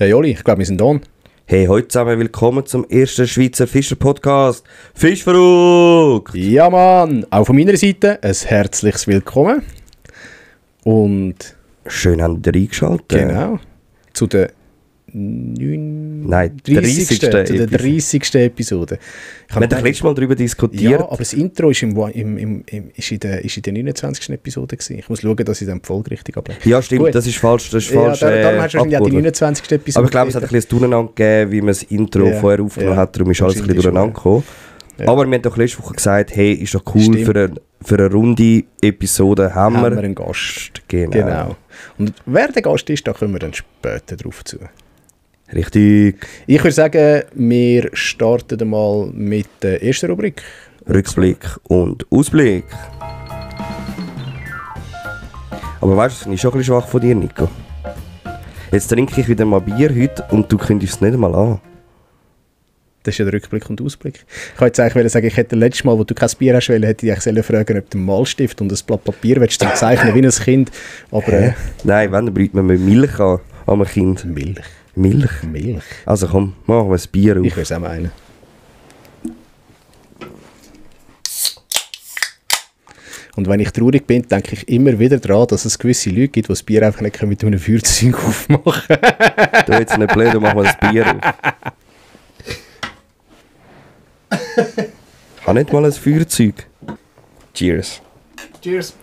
Hey Oli, ich glaube, wir sind on. Hey, heute zusammen willkommen zum ersten Schweizer Fischer-Podcast. Fischverrückt! Ja Mann, auch von meiner Seite ein herzliches Willkommen. Und... Schön haben ihr eingeschaltet. Genau. Zu der 30. 30. Episode. Wir haben das letzte Mal darüber diskutiert. Ja, aber das Intro ist, ist in der 29. Episode gewesen. Ich muss schauen, dass ich dann die Folge richtig ablege. Ja, stimmt, Gut. Das ist falsch. Darum hast du wahrscheinlich auch die 29. Episode. Aber ich glaube, es hat ein bisschen Durcheinander gegeben, wie man das Intro vorher aufgenommen hat. Darum ist alles ein bisschen durcheinander gekommen. Ja. Aber wir haben doch letzte Woche gesagt, hey, ist doch cool, für eine runde Episode haben wir einen Gast. Genau. Und wer der Gast ist, da kommen wir dann später drauf zu. Richtig. Ich würde sagen, wir starten mal mit der ersten Rubrik. Rückblick und Ausblick. Aber weißt du, das finde ich schon ein bisschen schwach von dir, Nico. Jetzt trinke ich wieder mal Bier heute und du kündigst es nicht einmal an. Das ist ja der Rückblick und Ausblick. Ich wollte jetzt eigentlich sagen, ich hätte letztes Mal, wo du kein Bier hast, hätte ich dich fragen, ob du einen Malstift und ein Blatt Papier willst du zeichnen wie ein Kind. Aber, Nein, wenn, dann bräuchte man mit Milch an einem Kind. Milch? Also komm, machen wir ein Bier auf. Ich will es auch meinen. Und wenn ich traurig bin, denke ich immer wieder daran, dass es gewisse Leute gibt, die das Bier einfach nicht mit einem Feuerzeug aufmachen können. Du jetzt nicht blöd, dann machen wir das Bier auf. Ich habe nicht mal ein Feuerzeug. Cheers. Cheers.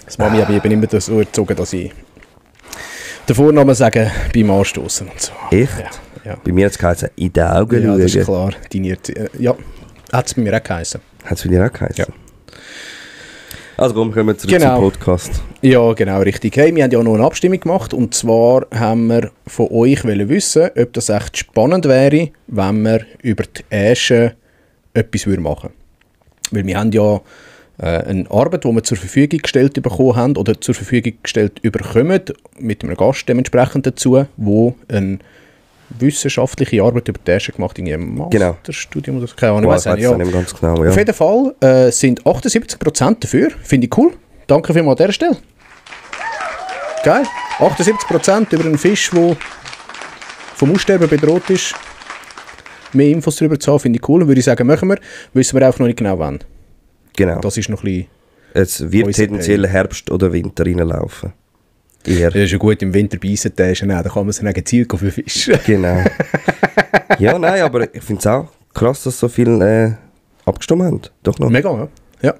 Das Mami hat mich eben immer so erzogen, dass ich den Vornamen sagen beim Anstoßen und so. Echt? Ja. Bei mir hat es geheißen, in die Augen schauen. schauen. Ja, das ist klar. Ja, hat es bei mir auch geheißen. Hat es bei dir auch geheißen? Ja. Also komm, kommen wir zurück zum Podcast. Ja, genau, richtig. Hey, wir haben ja noch eine Abstimmung gemacht und zwar haben wir von euch wissen, ob das echt spannend wäre, wenn wir über die Äsche etwas machen würden. Weil wir haben ja eine Arbeit, die wir zur Verfügung gestellt bekommen haben oder zur Verfügung gestellt bekommen, mit einem Gast dementsprechend dazu, wo eine wissenschaftliche Arbeit über die Äsche gemacht hat, in einem Masterstudium oder so. Keine Ahnung, ich weiß nicht ganz genau. Ja. Auf jeden Fall sind 78% dafür. Finde ich cool. Danke vielmals an dieser Stelle. Geil. 78% über einen Fisch, der vom Aussterben bedroht ist. Mehr Infos darüber zu haben, finde ich cool. Würde ich sagen, machen wir. Wissen wir auch noch nicht genau wann. Genau. Das ist noch ein bisschen... Es wird tendenziell Herbst oder Winter reinlaufen. Ja, das ist ja gut, im Winter beißen, da kann man sich gezielt für Fischen. Genau. Ja, nein, aber ich finde es auch krass, dass so viele abgestimmt haben. Doch noch. Mega, ja. Ja,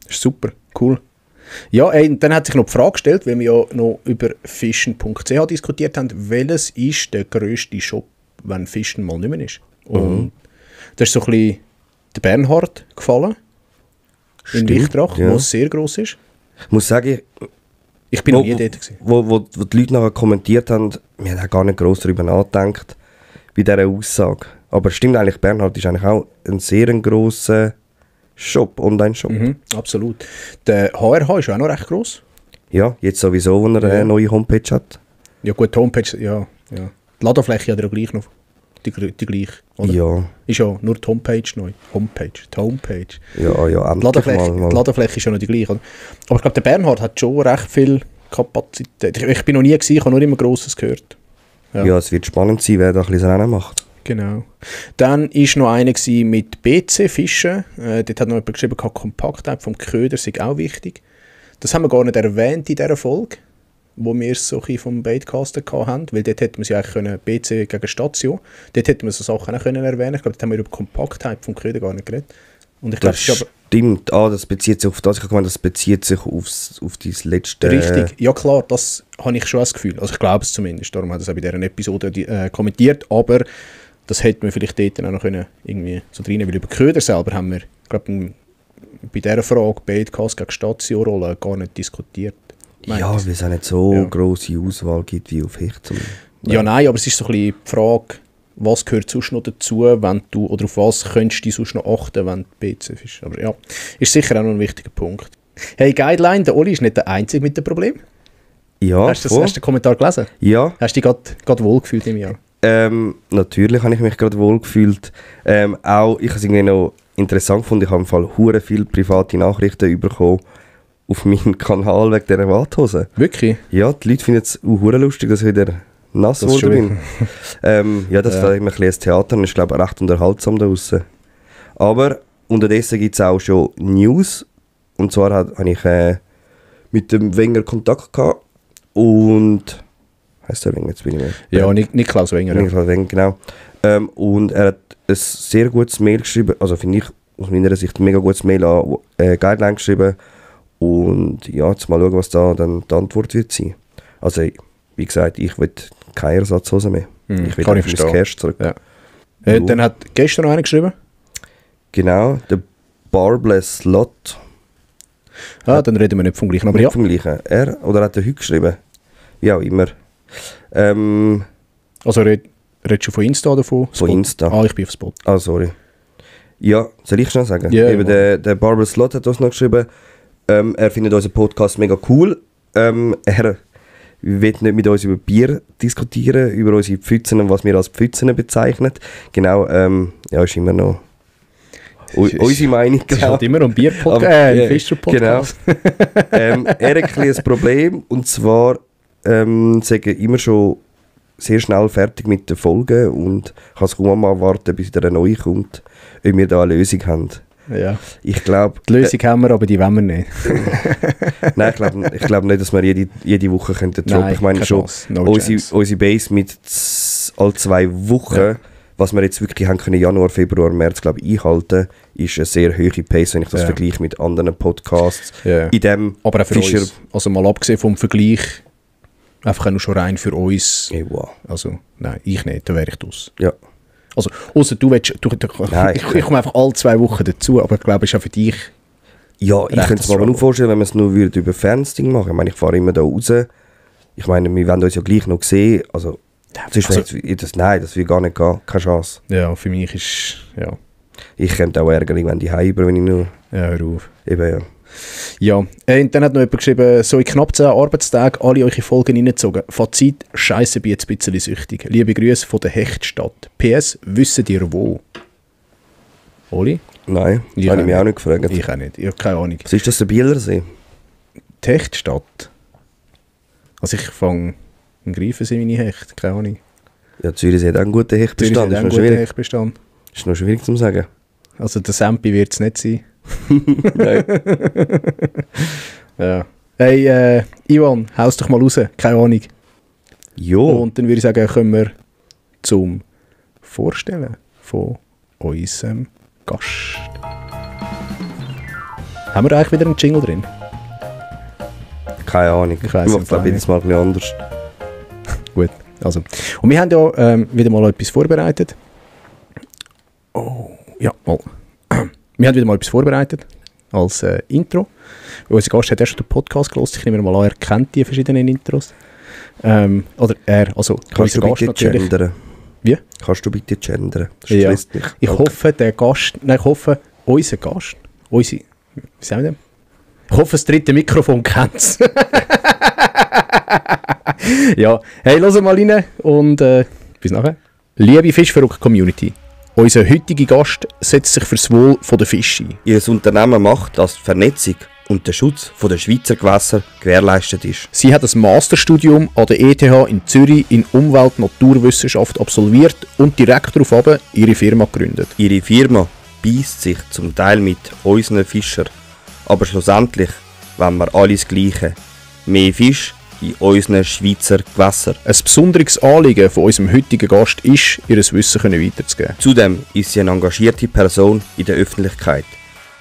ist super, cool. Ja, dann hat sich noch die Frage gestellt, weil wir ja noch über fischen.ch diskutiert haben, welches ist der grösste Shop, wenn Fischen mal nicht mehr ist. Und das ist so ein bisschen der Bernhard gefallen. In Lichtrach, ja. Was sehr gross ist. Ich muss sagen, ich bin noch nie dort gewesen. Wo die Leute nachher kommentiert haben, wir haben auch gar nicht gross darüber nachgedacht, bei dieser Aussage. Aber stimmt eigentlich, Bernhard ist eigentlich auch ein sehr grosser Shop, Online-Shop. Absolut. Der HRH ist auch noch recht gross. Ja, jetzt sowieso, wenn er eine neue Homepage hat. Ja gut, die Homepage, ja. Die Ladefläche hat er ja gleich noch. Die gleiche, oder? Ja. Ist ja nur die Homepage neu. Die Homepage. Ja, die Ladefläche ist ja noch die gleiche. Oder? Aber ich glaube, der Bernhard hat schon recht viel Kapazität. Ich bin noch nie gewesen, ich habe nur immer Grosses gehört. Ja, es wird spannend sein, wer da ein bisschen Rennen macht. Genau. Dann war noch einer mit BC-Fischen. Dort hat noch jemand geschrieben, Kompaktheit vom Köder sei auch wichtig. Das haben wir gar nicht erwähnt in dieser Folge, wo wir es so vom Baitcaster hatten, weil dort hätten wir ja eigentlich können, BC gegen Station, dort hätten wir so Sachen auch können erwähnen. Ich glaube, dort haben wir über Kompaktheit vom Köder gar nicht geredet. Und ich das glaube, stimmt, das bezieht sich auf das. Ich habe gemeint, das bezieht sich auf dein letzte... Richtig, ja klar, das habe ich schon das Gefühl. Also ich glaube es zumindest, darum hat er es auch bei dieser Episode kommentiert, aber das hätte man vielleicht dort auch noch können, irgendwie so drin, weil über Köder selber haben wir, glaube bei dieser Frage Baitcast gegen Stationrolle gar nicht diskutiert. Ja, weil es auch nicht so grosse Auswahl gibt wie auf Hecht. Ja, nein, aber es ist so ein bisschen die Frage, was gehört sonst noch dazu, wenn du, oder auf was könntest du sonst noch achten, wenn du BC fischst. Aber ja, ist sicher auch noch ein wichtiger Punkt. Hey, Guideline, der Oli ist nicht der Einzige mit dem Problem. Ja, hast du den Kommentar gelesen? Ja. Hast du dich gerade wohlgefühlt im Jahr? Natürlich habe ich mich gerade wohlgefühlt. Auch, ich habe es irgendwie noch interessant gefunden, ich habe im Fall hure viele private Nachrichten bekommen auf meinem Kanal wegen dieser Warthose. Wirklich? Ja, die Leute finden es hure lustig, dass wieder nass Das ist geworden bin. Ja, das war immer ein bisschen ein Theater und ist, glaube ich, recht unterhaltsam da draussen. Aber unterdessen gibt es auch schon News. Und zwar habe ich mit dem Wenger Kontakt gehabt. Und... Heißt der Wenger? Jetzt bin ich mehr. Ja, Niklaus Wenger. Niklaus Wenger, genau. Und er hat ein sehr gutes Mail geschrieben, also finde ich aus meiner Sicht ein mega gutes Mail an Guideline geschrieben. Und ja, jetzt mal schauen, was da dann die Antwort wird sein. Also, wie gesagt, ich will keine Ersatzhose mehr. Ich will kann ich mein verstehen. Cash zurück. Ja. Dann hat gestern noch einer geschrieben. Genau, der Barbless Lot. Dann reden wir nicht vom gleichen. Aber Nicht ja. vom gleichen. Er, oder hat er heute geschrieben? Wie auch immer. Also redest du von Insta oder von Spot? Von Insta. Ah, ich bin auf Spot. Ah, sorry. Ja, soll ich schnell sagen? Ja, Eben der Barbless Lot hat uns noch geschrieben, er findet unseren Podcast mega cool. Er will nicht mit uns über Bier diskutieren, über unsere Pfützen und was wir als Pfützen bezeichnen. Genau, ja, ist immer noch unsere Meinung. Das ist halt immer noch ein Bier-Podcast, ein Fischer-Podcast. Genau. Er hat ein kleines Problem, und zwar sagen immer schon sehr schnell fertig mit den Folgen und kann es kaum mal warten, bis wieder eine neue kommt, ob wir da eine Lösung haben. Ja. Ich glaube... Die Lösung haben wir, aber die wollen wir nicht. Nein, ich glaub nicht, dass wir jede Woche droppen. Nein, Ich meine schon, no unsere Base mit all 2 Wochen, was wir jetzt wirklich haben können, Januar, Februar, März, glaube ich, einhalten, ist eine sehr hohe Pace, wenn ich das vergleiche mit anderen Podcasts. Ja. In dem Aber auch für uns. Also mal abgesehen vom Vergleich, einfach nur schon rein für uns. Ja, wow. Also, nein, ich nicht, da wäre ich draus. Ja. Also, ausser du willst, Nein, ich komme einfach alle 2 Wochen dazu, aber ich glaube, es ist auch für dich... Ja, ich könnte es mir aber nur vorstellen, wenn wir es nur über Fernsehen machen. Ich meine, ich fahre immer da raus. Ich meine, wir wollen uns ja gleich noch sehen. Also, nein, das wird gar nicht gehen. Keine Chance. Ja, für mich ist... Ja, Ich könnte auch ärgerlich, wenn die heim, wenn ich nur... ja, hör auf. Eben, ja. Ja, und dann hat noch jemand geschrieben, so in knapp 10 Arbeitstagen alle eure Folgen reingezogen. Fazit, scheisse bin jetzt ein bisschen süchtig. Liebe Grüße von der Hechtstadt. PS, wisst ihr wo? Oli? Nein, das Ich habe ich auch mich auch nicht. nicht gefragt. Ich auch nicht, ich habe keine Ahnung. Was ist das, der Bielersee? Die Hechtstadt? Also ich fange in Greifensee meine Hecht, keine Ahnung. Ja, Zürich hat auch einen guten Hechtbestand. Zürich hat Ist auch noch einen guten schwierig. Hechtbestand. Ist noch schwierig zu sagen. Also der Sempi wird es nicht sein. Nein. Ja. Hey, Ivan, haust doch mal raus, keine Ahnung. Jo. Und dann würde ich sagen, kommen wir zum Vorstellen von unserem Gast. Haben wir eigentlich wieder einen Jingle drin? Keine Ahnung. Ich weiss mache nicht, glaube jetzt mal ein bisschen anders. Gut, also. Und wir haben ja wieder mal etwas vorbereitet. Oh, ja, mal. Wir haben wieder mal etwas vorbereitet als Intro. Unser Gast hat erst den Podcast gehört. Ich nehme mal an, er kennt die verschiedenen Intros. Oder er, also Kannst unser du Gast bitte natürlich. gendern? Wie? Kannst du bitte gendern? Das Ja. stresst mich. Ich hoffe, der Gast, nein, ich hoffe, unser Gast, wie sagen wir das? Ich hoffe, das dritte Mikrofon kennt es. Ja, hey, hören mal rein und bis nachher. Liebe Fischverrückt-Community, unser heutiger Gast setzt sich fürs Wohl der Fische ein. Ihr Unternehmen macht, dass die Vernetzung und der Schutz der Schweizer Gewässer gewährleistet ist. Sie hat ein Masterstudium an der ETH in Zürich in Umwelt-Naturwissenschaft absolviert und direkt darauf ihre Firma gegründet. Ihre Firma beißt sich zum Teil mit unseren Fischern. Aber schlussendlich wollen wir alles Gleiche. Mehr Fisch in unseren Schweizer Gewässern. Ein besonderes Anliegen von unserem heutigen Gast ist, ihr Wissen weiterzugeben. Zudem ist sie eine engagierte Person in der Öffentlichkeit.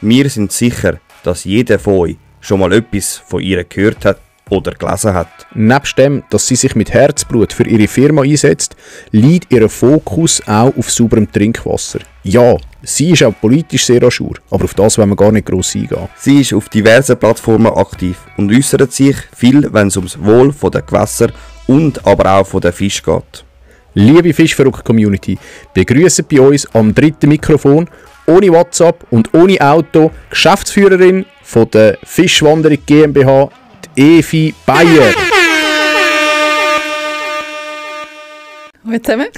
Wir sind sicher, dass jeder von euch schon mal etwas von ihr gehört hat oder gelesen hat. Nebst dem, dass sie sich mit Herzblut für ihre Firma einsetzt, liegt ihr Fokus auch auf sauberem Trinkwasser. Ja, sie ist auch politisch sehr ajour, aber auf das wollen wir gar nicht gross eingehen. Sie ist auf diversen Plattformen aktiv und äußert sich viel, wenn es ums Wohl der Gewässer und aber auch von der Fisch geht. Liebe Fischverrückt-Community, begrüßen bei uns am dritten Mikrofon, ohne WhatsApp und ohne Auto, Geschäftsführerin von der Fischwanderung GmbH, die Evi Bayer. Hallo zusammen.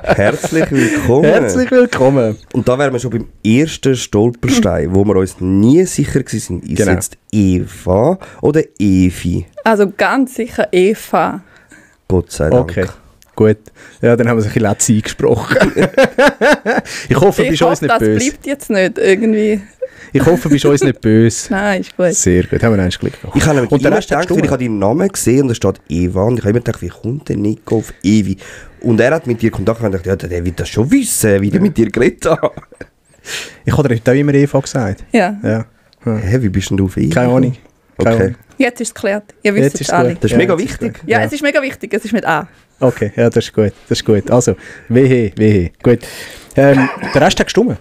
Herzlich willkommen. Herzlich willkommen. Und da wären wir schon beim ersten Stolperstein, wo wir uns nie sicher waren. Ist Genau. jetzt Eva oder Evi? Also ganz sicher Eva. Gott sei Dank. Okay, gut. Ja, dann haben wir uns ein bisschen letztes eingesprochen. Ich hoffe, du bist uns nicht das böse. bleibt jetzt nicht irgendwie. Ich hoffe, du bist uns nicht böse. Nein, ist gut. Sehr gut, haben wir eins Glück gehabt. Ich habe nämlich Und der immer Rest hast gedacht, du weil ich habe deinen Namen gesehen und da steht Eva und ich habe immer gedacht, wie kommt der Nico auf Evi? Und er hat mit dir Kontakt und ich dachte, ja, der wird das schon wissen, wie der mit dir geredet hat. Ich habe dir heute auch immer Eva gesagt. Ja. Ja. Hä, wie bist denn du auf Evi? Keine Ahnung. Keine Okay. Ahnung. Jetzt ist es geklärt. Ihr Jetzt wisst ist es es alle. gut. Das ist Ja, mega jetzt ist wichtig. Ja, es ist mega wichtig. Es ist mit A. Okay, ja, das ist gut. Das ist gut. Also, wehe. Gut. Der Rest hat gestimmt.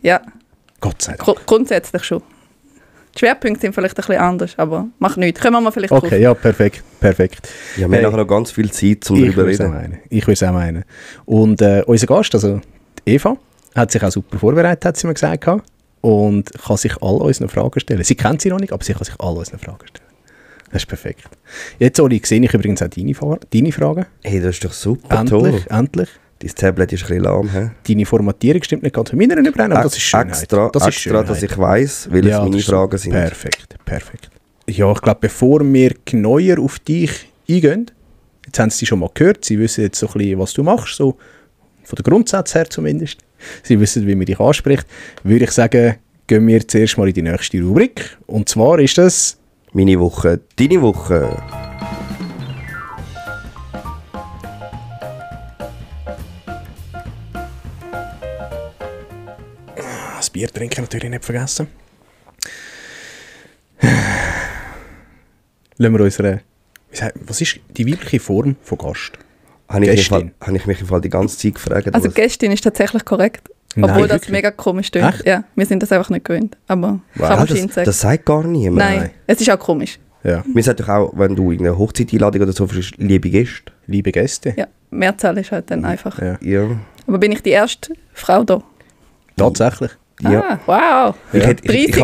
Ja, Gott sei Dank. grundsätzlich schon. Die Schwerpunkte sind vielleicht ein bisschen anders, aber macht nichts. Können wir mal vielleicht Okay, ja, perfekt. Ja, wir haben nachher noch ganz viel Zeit, um darüber zu reden. Ich würde es auch meinen. Und unser Gast, also die Eva, hat sich auch super vorbereitet, hat sie mir gesagt. Und kann sich all unseren Fragen stellen. Sie kennt sie noch nicht, aber sie kann sich all unseren Fragen stellen. Das ist perfekt. Jetzt, Oli, sehe ich übrigens auch deine Fragen. Hey, das ist doch super toll. Endlich. Dein Tablet ist ein bisschen lahm, hä? Deine Formatierung stimmt nicht ganz für meine nicht brennen, aber das ist Schönheit. Extra, das ist extra dass ich weiss, welches Ja, meine das ist Fragen sind. Perfekt. Ja, ich glaube, bevor wir genauer auf dich eingehen, jetzt haben sie schon mal gehört, sie wissen jetzt so ein bisschen, was du machst, so von der Grundsatz her zumindest. Sie wissen, wie man dich anspricht. Würde ich sagen, gehen wir zuerst mal in die nächste Rubrik. Und zwar ist das... Meine Woche, deine Woche. Das Bier trinken natürlich nicht vergessen. Lassen wir unsere... Was ist die weibliche Form von Gast? Habe ich Gästin. mich im Fall die ganze Zeit gefragt. Also was- Gästin ist tatsächlich korrekt. Nein, Obwohl das wirklich? mega komisch klingt. Echt? Ja, wir sind das einfach nicht gewöhnt. Aber Wow. kann man das, schon sagen. das sagt gar niemand. Nein, es ist auch komisch. Ja, Wir sagen doch auch, wenn du irgendeine Hochzeiteinladung oder so hast, liebe Gäste. liebe Gäste. Ja, Mehrzahl ist halt dann einfach. Ja. Ja. Aber bin ich die erste Frau da? Tatsächlich. Ja. Ah, wow. Ich habe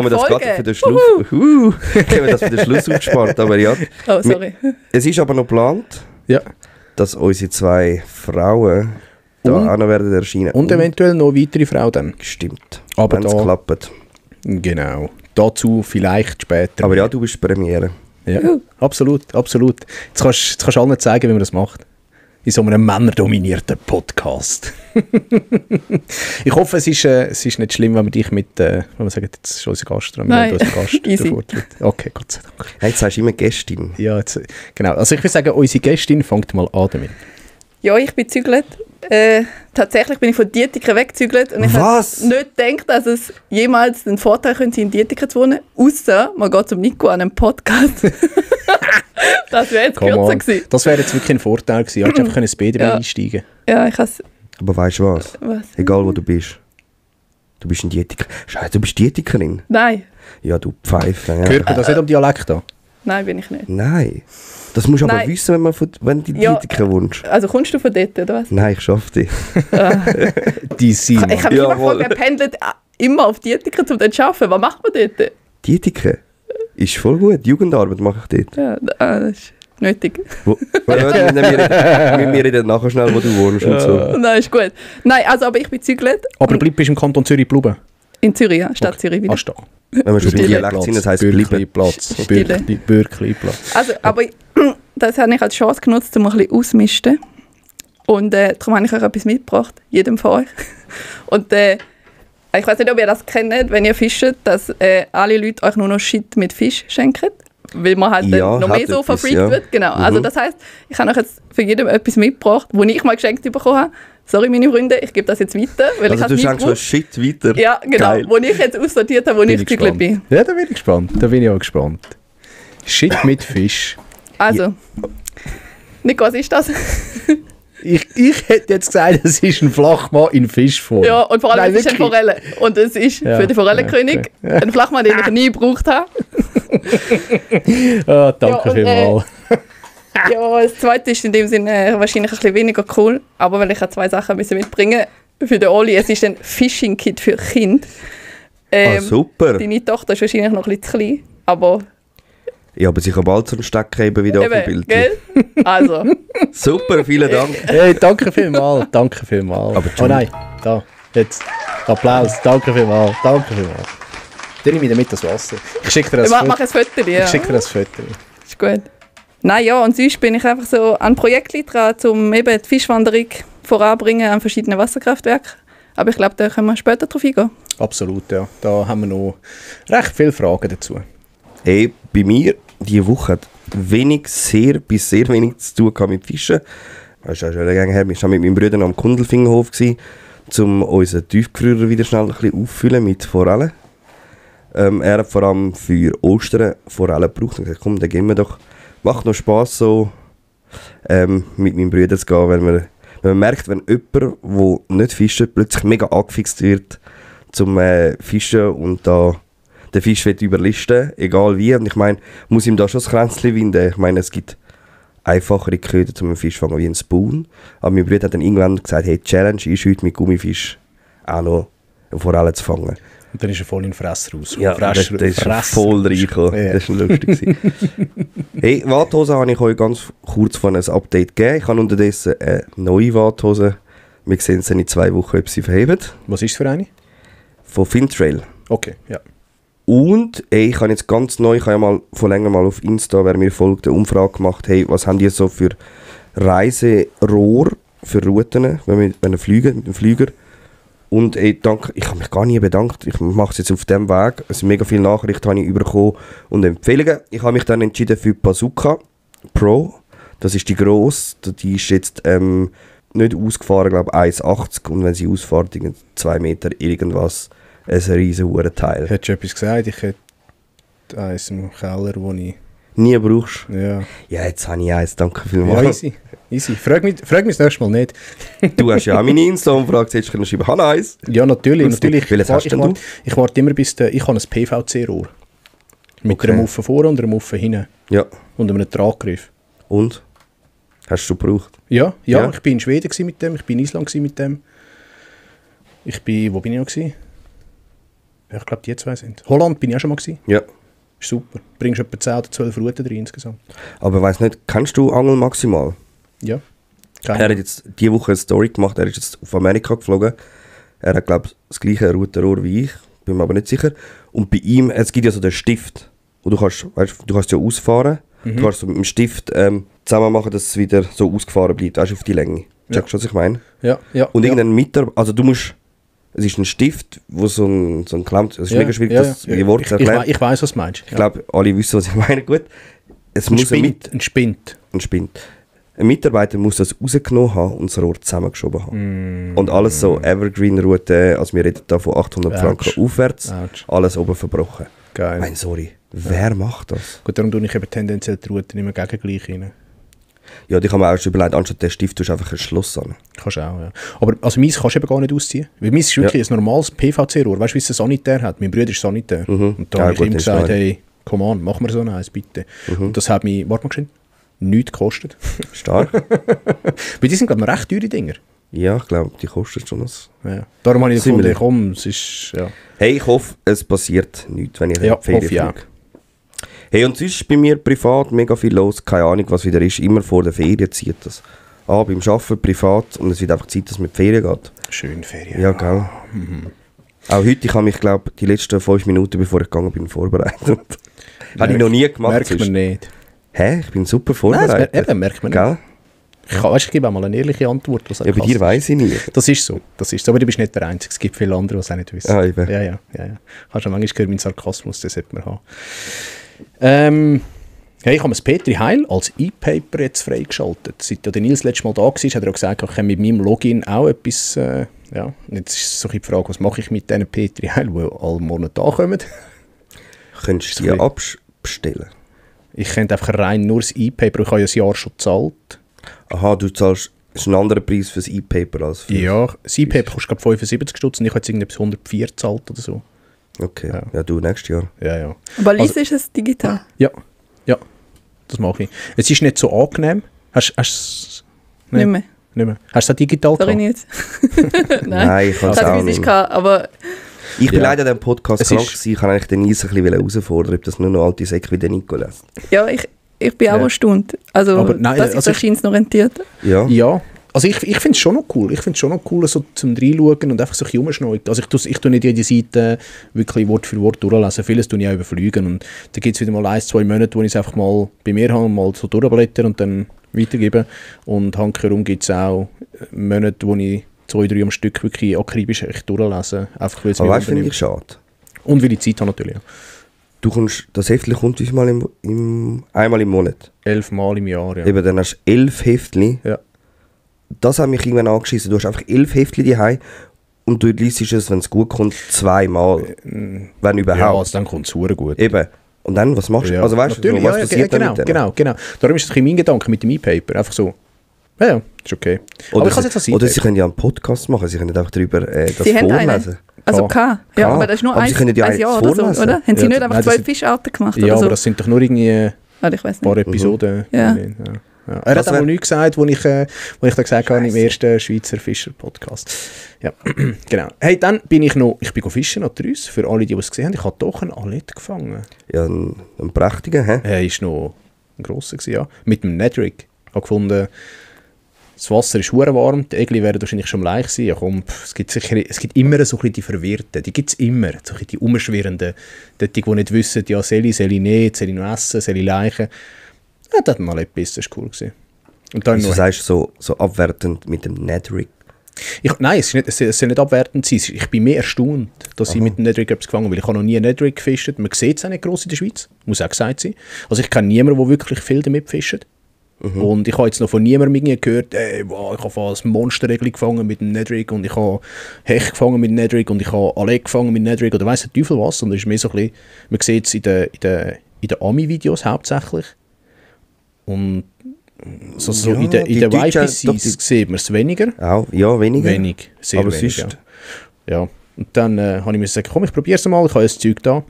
mir das 30 gerade für den Schluss, ich habe mir das für den Schluss aufgespart, aber ja. Oh, sorry. Es ist aber noch geplant, Ja. dass unsere 2 Frauen da Und- auch noch werden erscheinen. Und eventuell noch weitere Frau dann. Stimmt. Aber wenn es da- klappt. Genau. Dazu vielleicht später. Aber ja, du bist Premiere. Ja, absolut. Jetzt kannst du allen nicht sagen, wie man das macht. In so einem männerdominierten Podcast. Ich hoffe, es ist nicht schlimm, wenn wir dich mit, wenn wir sagen, jetzt ist unser Gast dran, Nein, unser Gast easy. vortritt. Okay, Gott sei Dank. Hey, jetzt sagst du immer Gästin. Ja, jetzt, genau. Also ich würde sagen, unsere Gästin fängt mal an damit. Ja, ich bin gezügelt. Tatsächlich bin ich von Dietiken weggezügelt und ich Was? habe nicht gedacht, dass es jemals ein Vorteil könnte sein, in Dietiken zu wohnen, außer man geht zum Nico an einem Podcast. Das wäre jetzt Come kürzer on. gewesen. Das wäre jetzt wirklich ein Vorteil gewesen. Du hättest einfach ins BDB Ja. einsteigen. Ja, ich has Aber weißt du was? was? Egal wo du bist ein Dietiker. Scheiße, du bist Dietikerin? Nein, Ja, du Pfeife. Ja. Hört man das nicht am Dialekt an? nein, bin ich nicht. Nein. Das musst du aber Nein. wissen, wenn du Ja. Dietiker wohnst. Also kommst du von dort, oder was? Nein, ich schaffe dich. Die Simon. Ich habe mich immer Jawohl. gefragt, wer pendelt immer auf Dietiken, um dort zu arbeiten. Was macht man dort? Dietiker? Ist voll gut. Jugendarbeit mache ich dort. Ja, das ist nötig. Wir reden nachher schnell, wo du wohnst und so. Nein, ist gut. Nein, also, aber ich bin gezügelt. Aber bist im Kanton Zürich geblieben? In Zürich, ja, Stadt Zürich wieder. Ach, da. Wenn wir schon bei Stille. Dialekt sind, das heisst bleiben. Bürkliplatz. Stille. Bürkliplatz. Also, aber das habe ich als Chance genutzt, um ein bisschen auszumisten. Und darum habe ich euch etwas mitgebracht, jedem von euch. Und ich weiß nicht, ob ihr das kennt, wenn ihr fischt, dass alle Leute euch nur noch Shit mit Fisch schenken. Weil man halt Ja, noch mehr hat so etwas, verfreakt ja. wird. Genau. Mhm. Also das heisst, ich habe euch jetzt für jedem etwas mitgebracht, das ich mal geschenkt bekommen habe. Sorry, meine Freunde, ich gebe das jetzt weiter, weil Also ich du es nie schenkst so gebraucht. Shit weiter? Ja, genau. Geil. Wo ich jetzt aussortiert habe, wo ich gezügelt bin. Ja, da bin ich gespannt. Da bin ich auch gespannt. Shit mit Fisch. Also, Nico, was ist das? Ich hätte jetzt gesagt, es ist ein Flachmann in Fischform. Ja, und vor allem, Nein, es ist eine wirklich. Forelle. Und es ist Ja, für den Forellenkönig ja, okay. ein Flachmann, den ich nie gebraucht habe. Ah, danke Ja, und, vielmals. Ja, das zweite ist in dem Sinne wahrscheinlich ein bisschen weniger cool, aber weil ich habe 2 Sachen müssen mitbringen für den Oli. Es ist ein Fishing-Kit für Kinder. Super. Deine Tochter ist wahrscheinlich noch ein bisschen zu klein, aber Ja, aber sicher bald so einen Stecker eben wieder auf dem eben, Bild. gell? Also, Super, vielen Dank. Hey, danke vielmals. Danke vielmals. Aber Oh nein, da, jetzt. Applaus. Danke vielmals. Danke vielmals. Dann nehme ich dir mit das Wasser. Ich schicke dir das mach Foto. ein Foto, ja. Ich schicke dir das Foto. Ist gut. Nein, ja, und sonst bin ich einfach so an Projekten dran, um eben die Fischwanderung voranzubringen an verschiedenen Wasserkraftwerken. Aber ich glaube, da können wir später drauf eingehen. Absolut, ja. Da haben wir noch recht viele Fragen dazu. Hey, bei mir diese Woche hat sehr wenig zu tun gehabt mit Fischen. Das ist ja schon lange her. Wir waren mit meinen Brüdern am Kundelfingerhof, um unseren Tiefgefrierer wieder schnell ein bisschen auffüllen mit Forellen. Er hat vor allem für Ostern Forellen gebraucht. Und gesagt, komm, dann gehen wir doch. Macht noch Spass, so mit meinen Brüdern zu gehen, wenn man merkt, wenn jemand, der nicht fischt, plötzlich mega angefixt wird zum Fischen und da den Fisch überlisten, egal wie. Und ich meine, muss ihm da schon das Kränzchen winden. Ich meine, es gibt einfachere Köder zum Fisch fangen wie ein Spoon. Aber mein Bruder hat dann irgendwann gesagt, hey, Challenge ist heute mit Gummifisch auch noch eine Forelle zu fangen. Und dann ist er voll in den Fresser raus. Ja, das ist voll reingekommen. Ja. Das war lustig. Hey, Warthose habe ich euch ganz kurz von ein Update gegeben. Ich habe unterdessen eine neue Warthose. Wir sehen es in 2 Wochen, ob sie verheben. Was ist es für eine? Von Fintrail. Okay, ja. Und ich habe jetzt ganz neu, ich habe ja mal vor länger mal auf Insta, wer mir folgt, eine Umfrage gemacht, hey, was haben die so für Reiserohr für Routen, wenn ihr fliegt mit dem Flieger? Und danke, ich habe mich gar nie bedankt, ich mache es jetzt auf dem Weg. Es sind mega viele Nachrichten habe ich bekommen und Empfehlungen. Ich habe mich dann entschieden für die Bazooka Pro. Das ist die grosse, die ist jetzt nicht ausgefahren, glaube ich 1,80 und wenn sie ausfährt, 2 Meter irgendwas. Ein riesen Teil. Hättest du etwas gesagt? Ich hätte eins im Keller, wo ich... Nie brauchst? Ja. Ja, jetzt habe ich eins, danke vielmals. Ja, easy. Frag mich das nächste Mal nicht. Du hast ja auch meine Insta-Umfrage, jetzt können schreiben, habe eins. Ja, natürlich. Welches hast denn du? Ich warte immer bis ich habe ein PVC-Rohr. Mit einer Muffe vorne und einer Muffe hinten. Ja. Und einem Traggriff. Und? Hast du gebraucht? Ja. Ich war in Schweden mit dem, ich war in Island mit dem. Wo bin ich noch gewesen? Ja, ich glaube, die 2 sind. Holland bin ich auch schon mal gewesen. Ja. Ist super. Bringst etwa 10 oder 12 Routen drin insgesamt. Aber ich weiss nicht, kennst du Angel Maximal? Ja. Er hat jetzt diese Woche eine Story gemacht, er ist jetzt auf Amerika geflogen. Er hat, glaube ich, das gleiche Routenrohr wie ich, bin mir aber nicht sicher. Und bei ihm, es gibt ja so den Stift, wo du kannst ja ausfahren. Du kannst so mit dem Stift zusammen machen, dass es wieder so ausgefahren bleibt, weißt du, auf die Länge. Checkst du, was ich meine? Ja. Und irgendein Mitarbeiter, also du musst... Es ist ein Stift, wo so ein Klammt. Es ist mega schwierig, das wie Wort zu erklären. Ich weiss, was du meinst. Ich glaube, alle wissen, was ich meine. Gut. Ein Spind. Ein Mitarbeiter muss das rausgenommen haben und das Rohr zusammengeschoben haben. Und alles so Evergreen-Route, also wir reden da von 800 Franken aufwärts, alles oben verbrochen. Geil. Nein, sorry. Wer macht das? Gut, darum tue ich eben tendenziell die Route nicht mehr gleich rein. Ja, ich habe mir auch schon überlegt, anstatt den Stift tust du einfach ein Schloss an. Kannst auch, ja. Aber also meins kannst du eben gar nicht ausziehen. Weil meins ist wirklich ein normales PVC-Rohr. Weißt du, wie es ein Sanitär hat? Mein Bruder ist Sanitär. Und da habe ich ihm gesagt, hey, come on, mach mir so eins, bitte. Und das hat mich, warte mal geschwind, nichts gekostet. Stark. Weil die sind, glaube ich, recht teure Dinger. Ja, ich glaube, die kosten schon was. Ja. Darum habe ich gefunden, komm, es ist, ja. Hey, ich hoffe, es passiert nichts, wenn ich in die Ferien fliege. Hey, und sonst ist bei mir privat mega viel los, keine Ahnung, was wieder ist. Immer vor der Ferien zieht das. Beim Arbeiten privat und es wird einfach Zeit, dass man in die Ferien geht. Schön Ferien. Ja, gell. Auch heute, ich habe mich, glaube ich, die letzten 5 Minuten, bevor ich gegangen bin, vorbereitet. Habe ich noch nie gemacht. Merkt man nicht. Hä? Ich bin super vorbereitet. Nein, eben, merkt man nicht. Ich gebe auch mal eine ehrliche Antwort. Was ja, bei dir weiss ich nicht. Das ist so. Aber du bist nicht der Einzige. Es gibt viele andere, die es auch nicht wissen. Ah, eben. Ja. Hast du manchmal gehört, mein Sarkasmus, das sollte man haben. Hey, ich habe das Petri Heil als E-Paper jetzt freigeschaltet. Seit der Nils letztes Mal da war, hat er auch gesagt, ich kann mit meinem Login auch etwas... Und jetzt ist so die Frage, was mache ich mit diesen Petri Heil, die alle Monate ankommen? Könntest du die abstellen? Ich könnte einfach rein nur das E-Paper, ich habe ja ein Jahr schon gezahlt. Aha, du zahlst... Das ist ein anderer Preis für das E-Paper als für... Ja, das E-Paper kostet glaube 75 Stutz und ich habe jetzt irgendwie 104 gezahlt oder so. Okay, ja du nächstes Jahr. Ja. Aber Lisa ist es digital? Ja, das mache ich. Es ist nicht so angenehm. Hast du nicht mehr. Hast du es digital gehabt? Nicht. Nein, ich kann es auch nicht. Aber ich bin leider an diesem Podcast krank gewesen. Ich kann eigentlich den Nils ein bisschen herausfordern, ob das nur noch alte Säcke wie der Nico lässt. Ja, ich bin auch erstaunt. Also, das ist wahrscheinlich noch rentiert. Ja. Also ich finde es schon noch cool. Ich finde es schon noch cool, so zum Reinschauen und einfach so ein bisschen rumschneugen. Also ich tue nicht jede Seite wirklich Wort für Wort durchlesen. Vieles tue ich auch überfliegen. Und da gibt es wieder mal 1-2 Monate, wo ich es einfach mal bei mir habe, mal so durchblätter und dann weitergebe. Und hankerum gibt es auch Monate, wo ich 2-3 am Stück wirklich akribisch echt durchlese. Einfach, weil es Aber mir weißt du, finde ich unternimmt. schade. Und weil ich Zeit habe natürlich. Das Heftchen kommt uns mal einmal im Monat. 11 Mal im Jahr, ja. Eben, dann hast du 11 Heftchen. Ja. Das hat mich irgendwann angeschissen. Du hast einfach 11 Heftchen daheim und du liest es, wenn es gut kommt, 2 Mal. Wenn Ja, überhaupt. also dann kommt es verdammt gut. Eben. Und dann, was machst du? Ja, Also weißt du, natürlich, was passiert dann genau, mit denen? genau. Darum ist das mein Gedanke mit dem E-Paper. Einfach so, ja, ist okay. Oder, Aber ich kann es jetzt als oder E-Paper. sie können ja einen Podcast machen, sie können nicht einfach darüber das Sie haben einen. vorlesen. Also K. Ja, aber das ist nur Aber Sie können ja ein eins Jahr oder so, vorlesen. oder? Haben Sie Ja, nicht einfach nein, das 12 sind- Fischarten gemacht Ja, oder aber so? das sind doch nur irgendwie ein Oder ich weiß paar nicht. Episoden. Ja. Ja. Er hat Das auch wär- mal nichts gesagt, wo ich da gesagt habe, im ersten Schweizer Fischer-Podcast. Ja, genau. Hey, dann bin ich fischen an der Rüss, für alle, die es gesehen haben. Ich habe doch einen Alet gefangen. Ja, ein prächtiger, hä? Er war noch ein grosser, ja. Mit dem Nedrick. Ich habe gefunden, das Wasser ist hure warm, die Egli werden wahrscheinlich schon am Laich sein. Ja, komm, es gibt immer so ein bisschen die Verwirrten, die gibt es immer, so ein bisschen die Umschwirrenden, die nicht wissen, ja, soll ich nicht, soll ich noch essen, soll ich leichen. Ja, das hat mal etwas, das war cool gewesen. Und dann Wieso noch, sagst du so abwertend mit dem Nedrick? nein, es soll nicht abwertend sein, ich bin mehr erstaunt, dass ich mit dem Nedrick etwas gefangen habe, weil ich habe noch nie einen Nedrick gefischt, man sieht es auch nicht gross in der Schweiz, muss auch gesagt sein. Also ich kenne niemanden, der wirklich viel damit fischt. Und ich habe jetzt noch von niemandem irgendwie gehört, wow, ich habe ein Monsterregel gefangen mit dem Nedrick und ich habe Hecht gefangen mit dem Nedrick und ich habe Alet gefangen mit dem Nedrick oder weiss der Teufel was. Und das ist mehr so ein bisschen, man sieht es in den Ami-Videos hauptsächlich. Und so Ja, in den die Deutschen- YPCs doch, die- sieht man es weniger. Auch, ja, weniger. Wenig, sehr Aber wenig. sonst- Ja. Und dann habe ich mir gesagt, komm, ich probiere es mal, ich habe das Zeug da.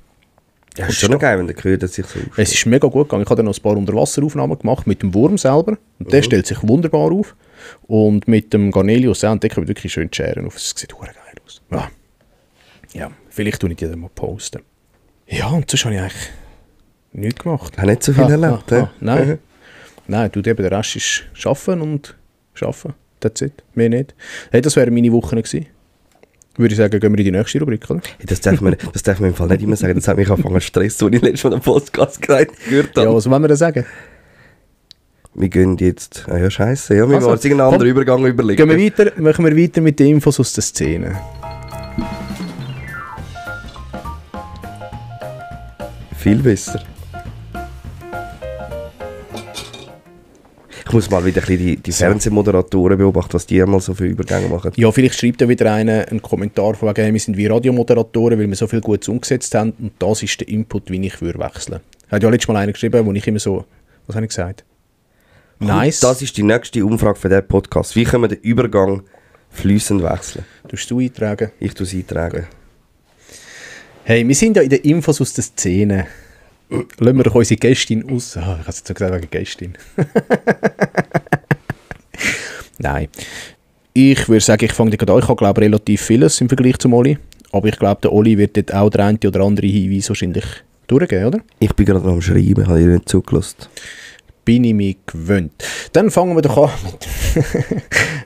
Ja, ist schon noch geil, wenn der Köder sich so aufstellt. Es ist mega gut gegangen. Ich habe dann noch ein paar Unterwasseraufnahmen gemacht mit dem Wurm selber. Und der stellt sich wunderbar auf. Und mit dem Garnelius, und der kann wirklich schön die Scheren auf. Es sieht verdammt geil aus. Ja, vielleicht tue ich die dann mal posten. Ja, und sonst habe ich eigentlich nichts gemacht. Hat nicht so viel erlebt, hä? Nein. Nein, du eben, der Rest ist arbeiten und arbeiten. That's it. Mehr nicht. Hey, das wären meine Wochen gewesen. Würde ich sagen, gehen wir in die nächste Rubrik, oder? Hey, das darf man im Fall nicht immer sagen. Das hat mich angefangen zu stressen, als ich letztes Mal den Podcast gehört habe. Ja, was wollen wir denn sagen? Wir gehen jetzt... Ah ja, scheiße. Ja, wir Also, wollen uns irgendeinen anderen Übergang überlegen. Gehen wir weiter, machen wir weiter mit den Infos aus der Szene. Viel besser. Ich muss mal wieder ein bisschen die Fernsehmoderatoren beobachten, was die einmal so für Übergänge machen. Ja, vielleicht schreibt ja wieder einer einen Kommentar von wegen, wir sind wie Radiomoderatoren, weil wir so viel Gutes umgesetzt haben und das ist der Input, wie ich würde wechseln. Hat ja letztes Mal einer geschrieben, wo ich immer so, was habe ich gesagt? Nice. Das ist die nächste Umfrage für diesen Podcast. Wie können wir den Übergang fließend wechseln? Tust du eintragen? Ich tue es eintragen. Hey, wir sind ja in den Infos aus der Szene. Lassen wir doch unsere Gästin aus. Ah, ich habe es jetzt so gesagt wegen Gästin. Nein. Ich würde sagen, ich fange gerade an. Ich habe, glaube relativ vieles im Vergleich zum Oli. Aber ich glaube, der Oli wird dort auch der eine oder andere Hinweis wahrscheinlich durchgeben, oder? Ich bin gerade noch am Schreiben, habe ich nicht zugelassen. Bin ich mich gewöhnt. Dann fangen wir doch an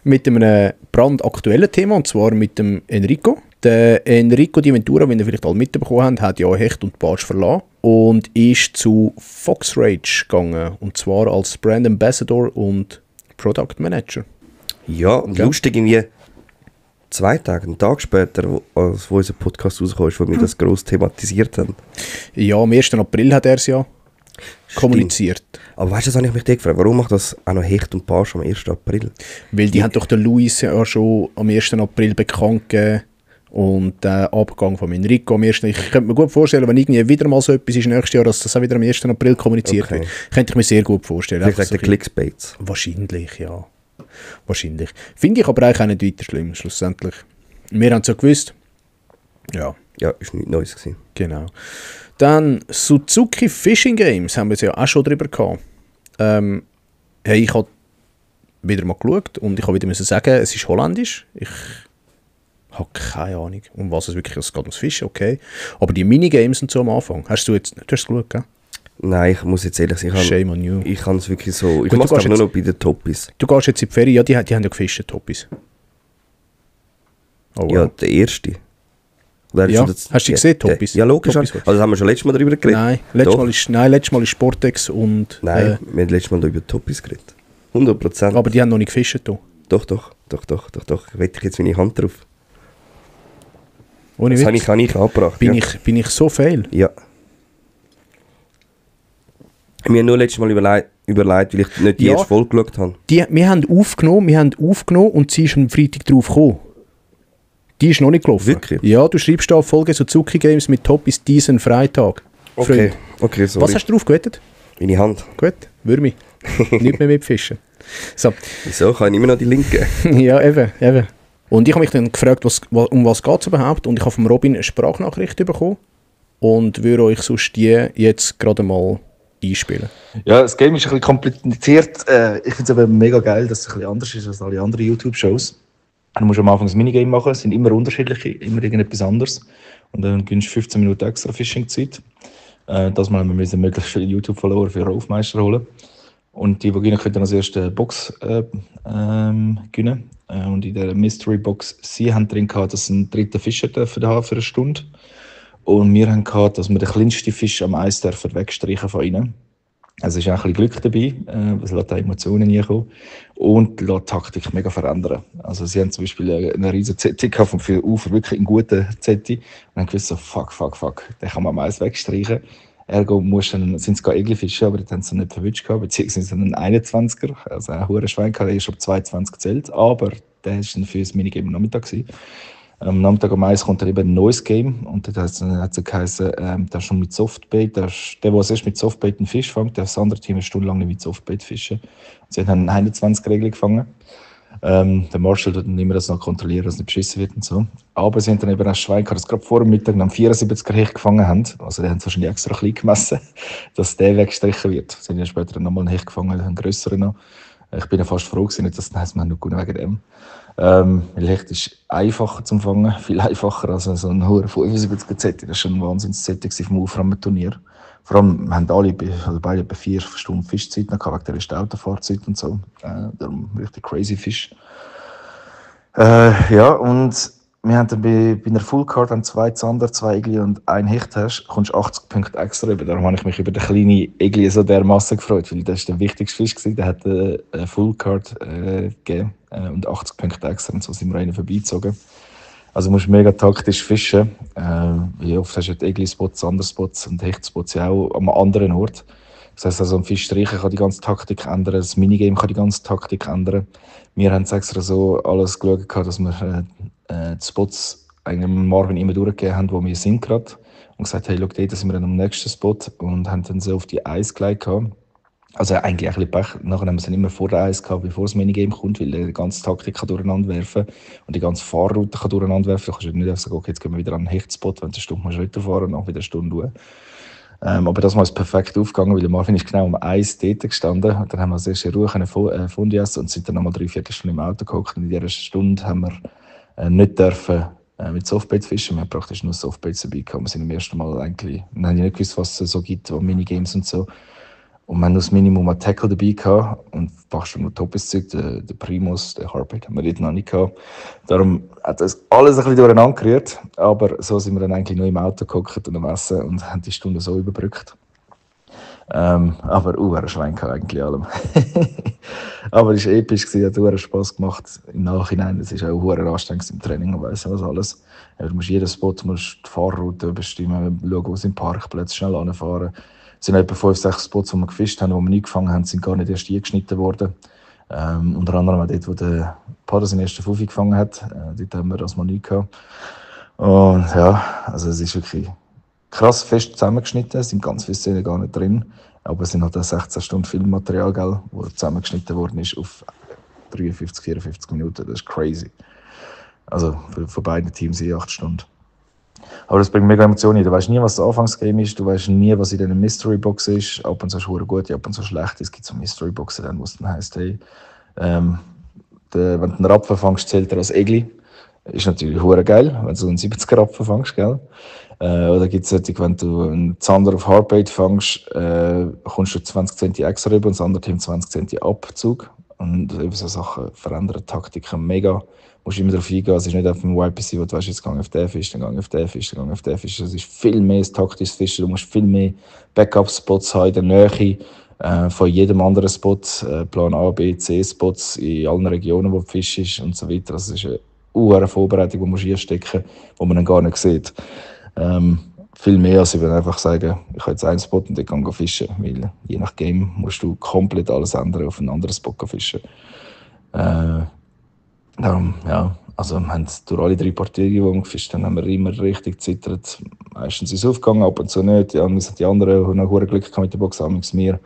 mit einem brandaktuellen Thema, und zwar mit dem Enrico. Der Enrico Di Ventura, wie ihr vielleicht alle mitbekommen habt, hat ja Hecht und Barsch verlassen und ist zu Fox Rage gegangen. Und zwar als Brand Ambassador und Product Manager. Ja, und Ja. lustig irgendwie 2 Tage, einen Tag später, wo unser Podcast rausgekommen ist, wo wir das gross thematisiert haben. Ja, am 1. April hat er es ja kommuniziert. Aber weißt du, das habe ich mich gefragt, warum macht das auch noch Hecht und Barsch am 1. April? Weil die haben doch den Luis ja schon am 1. April bekannt gegeben. Und der Abgang von Enrico am 1. Ich könnte mir gut vorstellen, wenn irgendwie wieder mal so etwas ist nächstes Jahr, dass das auch wieder am 1. April kommuniziert Okay. wird. Könnte ich mir sehr gut vorstellen. Vielleicht Einfach sagt der so ein bisschen- Clickbaits. Wahrscheinlich, ja. Wahrscheinlich. Finde ich aber eigentlich auch nicht weiter schlimm, schlussendlich. Wir haben es ja gewusst. Ja, Ja, ist nichts Neues gewesen. genau. Dann Suzuki Fishing Games, haben wir es ja auch schon drüber gehabt. Hey, ich habe wieder mal geschaut und ich habe wieder müssen sagen, es ist holländisch. Ich habe keine Ahnung, um was es wirklich geht. Es geht ums Fischen, okay. Aber die Minigames und so am Anfang, hast du es geschaut, gell? Nein, ich muss jetzt ehrlich sagen, Shame on you. ich kann es wirklich so... Ich Gut, mache du es gehst nur noch bei den Toppis. Du gehst jetzt in die Ferien, ja, die haben ja gefischt, Toppis. Oh, wow. Ja, der erste. Oder Ja, hast hast du die gesehen, Toppis? Ja, logisch. Toppis. Also das haben wir schon letztes Mal darüber geredet. Nein, Doch. letztes Mal ist Sportex und... Nein, wir haben letztes Mal über Toppis geredet. 100%. aber die haben noch nicht gefischt. Da. Doch. Wette ich jetzt meine Hand drauf. Ohne Das Witz. habe ich angebracht. Bin ja. ich so fehl? Ja. Wir haben nur letztes Mal überlegt, weil ich nicht die Ja. erste Folge geschaut habe. Wir haben aufgenommen und sie ist am Freitag drauf gekommen. Die ist noch nicht gelaufen. Wirklich? Ja, du schreibst da Folge so Zucki Games mit Toppis diesen Freitag. Okay, Freund. okay, sorry. Was hast du drauf gewettet? Meine Hand. Gut, Würmi. Nicht mehr mitfischen. So, Wieso? Kann ich immer noch die linke? ja, eben. Und ich habe mich dann gefragt, um was geht es überhaupt? Und ich habe von Robin eine Sprachnachricht bekommen und würde euch sonst die jetzt gerade mal einspielen. Ja, das Game ist ein bisschen kompliziert. Ich finde es aber mega geil, dass es ein bisschen anders ist als alle anderen YouTube-Shows. Du musst am Anfang ein Minigame machen, es sind immer unterschiedliche, immer irgendetwas anderes. Und dann gewinnst du 15 Minuten extra Fishing-Zeit. Das Mal müssen wir möglichst viele YouTube-Follower für Raufmeister holen. Und die gewinnen, können dann als erste Box gewinnen. Und in der Mystery Box, sie haben drin gehabt, dass sie einen dritten Fischer dürfen haben für eine Stunde. Und wir haben gehabt, dass wir den kleinsten Fisch am Eis dürfen wegstreichen von ihnen. Also ist auch ein bisschen Glück dabei, es lässt auch Emotionen reinkommen und lässt die Taktik mega verändern. Also sie haben zum Beispiel eine riesen Zetti gehabt, für Ufer wirklich einen guten Zetti und haben gewusst so, fuck, den kann man am Eis wegstreichen. Ergo sind es gar Egelfische, aber die haben sie nicht verwünscht gehabt, beziehungsweise einen 21er, also ein hoher Schwein gehabt, der ist auf 22 gezählt, aber der war dann für das Minigame am Nachmittag gewesen. Am Nachmittag am Eis kommt dann eben ein neues Game und das hat es geheißen, der schon mit Softbait, der als erst mit Softbait einen Fisch fängt, das andere Team eine Stunde lang nicht mit Softbait fischen. Sie haben eine 21-Regel gefangen. Der Marshall tut dann immer das noch kontrollieren, dass nicht beschissen wird und so. Aber sie haben dann eben ein Schwein gehabt, das gerade vor dem Mittag am 74er Hecht gefangen haben. Also die haben es wahrscheinlich extra klein gemessen, dass der weggestrichen wird. Sie haben ja später nochmal einen Hecht gefangen, einen grösseren noch. Ich bin ja fast froh gewesen, nicht, dass das heisst, wir haben noch gewonnen wegen dem. Weil Hecht ist einfacher zu fangen, viel einfacher als so ein hoher 75er Zetti. Das war schon ein Wahnsinns-Zetti vom Aufwärmturnier. Vor allem, wir haben beide etwa 4 Stunden Fischzeit noch gehabt, wegen der Autofahrzeit und so. Darum richtig crazy Fisch. Ja, und wir haben dann bei einer Fullcard, wenn 2 Zander, 2 Egli und 1 Hecht hast, kommst du 80 Punkte extra über. Darum habe ich mich über den kleinen Egli so dermassen gefreut, weil das war der wichtigste Fisch gewesen. Der hat eine Fullcard gegeben und 80 Punkte extra und so sind wir einen vorbeigezogen. Also du musst mega taktisch fischen. Wie oft hast du Egli-Spots, Zanderspots und Hechtspots ja auch am anderen Ort. Das heisst, also ein Fisch streichen kann die ganze Taktik ändern, das Minigame kann die ganze Taktik ändern. Wir haben extra so alles geschaut, dass wir die Spots eigentlich Marvin immer durchgegeben haben, wo wir sind gerade. Und gesagt, hey, schau, dort sind wir dann am nächsten Spot und haben dann so auf die Eis gelegt gehabt. Also eigentlich ein bisschen Pech. Nachher haben wir es dann immer vor der Eis gehabt, bevor das Minigame kommt, weil die ganze Taktik kann durcheinander werfen und die ganze Fahrroute kann durcheinander werfen. Du kannst nicht einfach sagen, okay, jetzt gehen wir wieder an den Hechtspot, wenn du eine Stunde weiterfahren und nach wieder eine Stunde durch. Aber das Mal ist perfekt aufgegangen, weil Marvin ist genau am Eis dort gestanden. Und dann haben wir als erste Ruhe Fondue essen und sind dann nochmal 3/4 Stunde im Auto gehockt. Und in dieser Stunde haben wir nicht dürfen mit Softbait fischen. Wir haben praktisch nur Softbaits dabei gehabt. Wir sind am ersten Mal eigentlich, wir haben ja nicht gewusst, was es so gibt, Minigames und so. Und wir haben nur das Minimum an Tackle dabei gehabt. Und fast schon nur Toppis-Zeug, der Primus, der Harpet haben wir dort noch nicht gehabt. Darum hat das alles ein bisschen durcheinander gerührt. Aber so sind wir dann eigentlich nur im Auto gehockt und am Essen und haben die Stunde so überbrückt. Aber ein Schwein gehabt eigentlich allem. Aber es war episch, hat Spass gemacht. Im Nachhinein, es ist auch verdammt anstrengend im Training und weiss was alles. Du musst jeden Spot, musst die Fahrroute bestimmen, schauen, wo sind Parkplätze, schnell anfahren. Es sind etwa 5-6 Spots, die wir gefischt haben, die wir nie gefangen haben, sind gar nicht erst eingeschnitten worden. Unter anderem auch dort, wo der Pader seinen ersten Fuffi gefangen hat. Dort haben wir das mal nie gehabt. Und ja, also es ist wirklich krass fest zusammengeschnitten. Es sind ganz viele Szenen gar nicht drin. Aber es sind halt 16 Stunden Filmmaterial, das zusammengeschnitten worden ist auf 53, 54 Minuten. Das ist crazy. Also von beiden Teams 8 Stunden. Aber das bringt mega Emotionen. Du weißt nie, was das Anfangsgame ist. Du weißt nie, was in dieser Mystery Box ist. Ab und zu ist es gut, ab und zu schlecht. Es gibt so Mystery Boxen, wo es dann heisst, hey, wenn du einen Rapfen fängst, zählt er als Egli. ist natürlich hure geil, wenn du so einen 70er-Rapfen fängst, gell? Oder gibt es solche, wenn du einen Zander auf Hardbait fängst, kommst du 20 Cent extra rüber und das andere Team 20 Cent Abzug. Und eben so Sachen verändern Taktiken mega. Du musst immer darauf eingehen, es ist nicht einfach ein YPC, wo du weißt, jetzt gehe ich auf den Fisch, dann gehe ich auf den Fisch, dann gehe ich auf den Fisch. Es ist viel mehr ein taktisches Fischen, du musst viel mehr Backup-Spots haben in der Nähe von jedem anderen Spot, Plan A, B, C Spots in allen Regionen, wo der Fisch ist und so weiter. Das ist eine hohe Vorbereitung, die man einstecken muss, die man dann gar nicht sieht. Viel mehr, als ich würde einfach sagen, ich habe jetzt einen Spot und ich kann fischen, weil je nach Game musst du komplett alles ändern, auf einen anderen Spot fischen. Darum, ja, also wir haben durch alle 3 Partien, die wir gefischt haben, haben wir immer richtig gezittert. Meistens ist es aufgegangen, ab und zu nicht. Ja, wir sind die anderen, die noch Glück gehabt mit der Box, auch mit mir.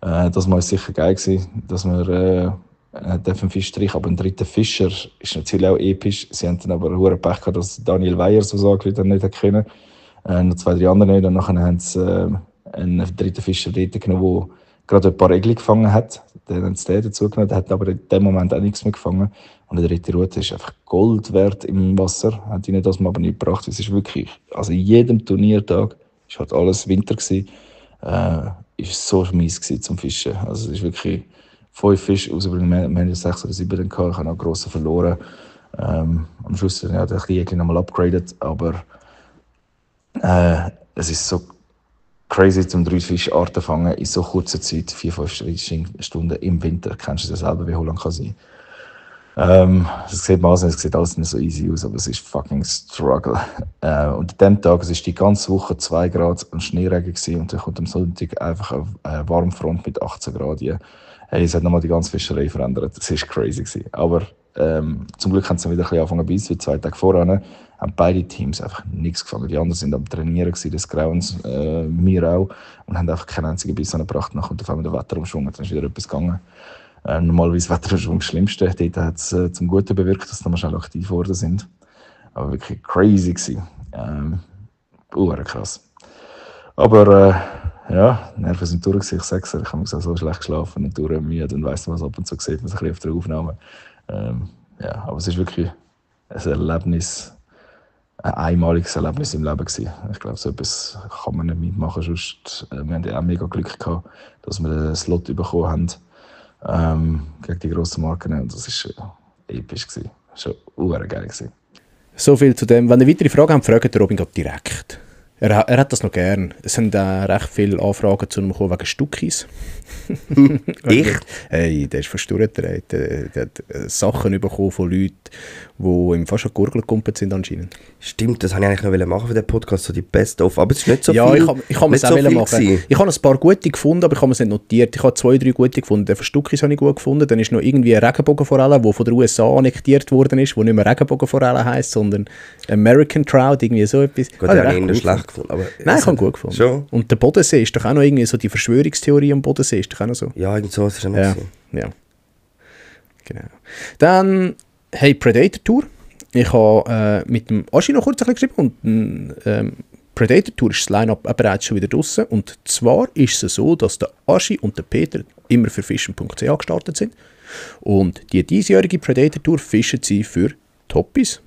Das war sicher geil gewesen, dass wir einen Fisch streichen, aber ein dritter Fischer ist natürlich auch episch. Sie haben dann aber einen Pech gehabt, dass Daniel Weyer so angerufen nicht können. Noch 2, 3 andere nicht. Und nachher haben sie einen dritten Fischer dort genommen, der gerade ein paar Egli gefangen hat. Dann haben sie den dazu genommen, der hat aber in dem Moment auch nichts mehr gefangen. Und der dritte Rute ist einfach Gold wert im Wasser. Hat ihnen das aber nicht gebracht. Es ist wirklich, also jedem Turniertag ist halt alles Winter gewesen. Ist so mies gewesen zum Fischen. Also es ist wirklich 5 Fische rausbringen. Wir haben 6 oder 7 gehabt. Ich habe noch grossen verloren. Am Schluss hat der Egli nochmal upgraded, aber es ist so crazy, um 3 Fischarten zu fangen in so kurzer Zeit, 4-5 Stunden im Winter. Kennst du das selber, wie lang kann sein? Das sieht man es sieht alles nicht so easy aus, aber es ist fucking Struggle. Und an dem Tag, es ist die ganze Woche 2 Grad und Schneeregen gewesen, und dann kommt am Sonntag einfach eine Warmfront mit 18 Grad hier. Hey, es hat nochmal die ganze Fischerei verändert. Das war crazy gewesen. Aber zum Glück haben sie wieder ein bisschen angefangen zu beißen, 2 Tage vorher. Haben beide Teams einfach nichts gefangen. Die anderen sind am Trainieren gewesen, des Grauens, wir auch, und haben einfach keinen einzigen Biss angebracht. Dann kommt auf einmal der Wetterumschwung, dann ist wieder etwas gegangen. Normalerweise Wetterumschwung das Schlimmste. Dort hat es zum Guten bewirkt, dass wir schnell aktiv geworden sind. Aber wirklich crazy gewesen. Krass. Aber ja, Nerven sind durch gewesen, ich sag's dir. Ich habe so schlecht geschlafen und durchmüde und weiss, was ab und zu sieht man sich ein bisschen auf der Aufnahme. Ja, aber es ist wirklich ein Erlebnis, ein einmaliges Erlebnis im Leben gewesen. Ich glaube, so etwas kann man nicht mitmachen. Sonst, wir haben ja auch mega Glück gehabt, dass wir einen Slot bekommen haben gegen die grossen Marken. Und das war episch gewesen. Schon geil gewesen. So viel zu dem. Wenn ihr weitere Fragen habt, fragt Robin gerade direkt. Er hat das noch gern. Es sind recht viele Anfragen zu ihm wegen Stuckis. Echt? Hey, der ist fast durchgedreht. Der hat Sachen bekommen von Leuten, die ihm fast an die Gurgel gekumpelt sind anscheinend. Stimmt, das wollte ich eigentlich noch machen für den Podcast, so die Best-of. Aber es ist nicht so ja, viel. Ja, ich kann es auch machen. Gewesen. Ich habe ein paar gute gefunden, aber ich habe es nicht notiert. Ich habe 2, 3 gute gefunden. Den von Stuckis habe ich gut gefunden. Dann ist noch irgendwie eine Regenbogenforelle, die von den USA annektiert worden ist, die nicht mehr Regenbogenforelle heisst, sondern American Trout, irgendwie so etwas. Gut, also, habe ich ihn schlecht gefunden. Aber nein, ich habe ihn gut gefunden. Schon? Und der Bodensee ist doch auch noch irgendwie so, die Verschwörungstheorie am Bodensee ist doch auch noch so. Ja, irgend so ist es auch noch ja. Ja, genau. Dann, hey, Predator Tour. Ich habe mit dem Aschi noch kurz ein bisschen geschrieben und Predator Tour ist das Line-Up bereits schon wieder draussen. Und zwar ist es so, dass der Aschi und der Peter immer für fischen.ch gestartet sind. Und die diesjährige Predator Tour fischen sie für Toppies.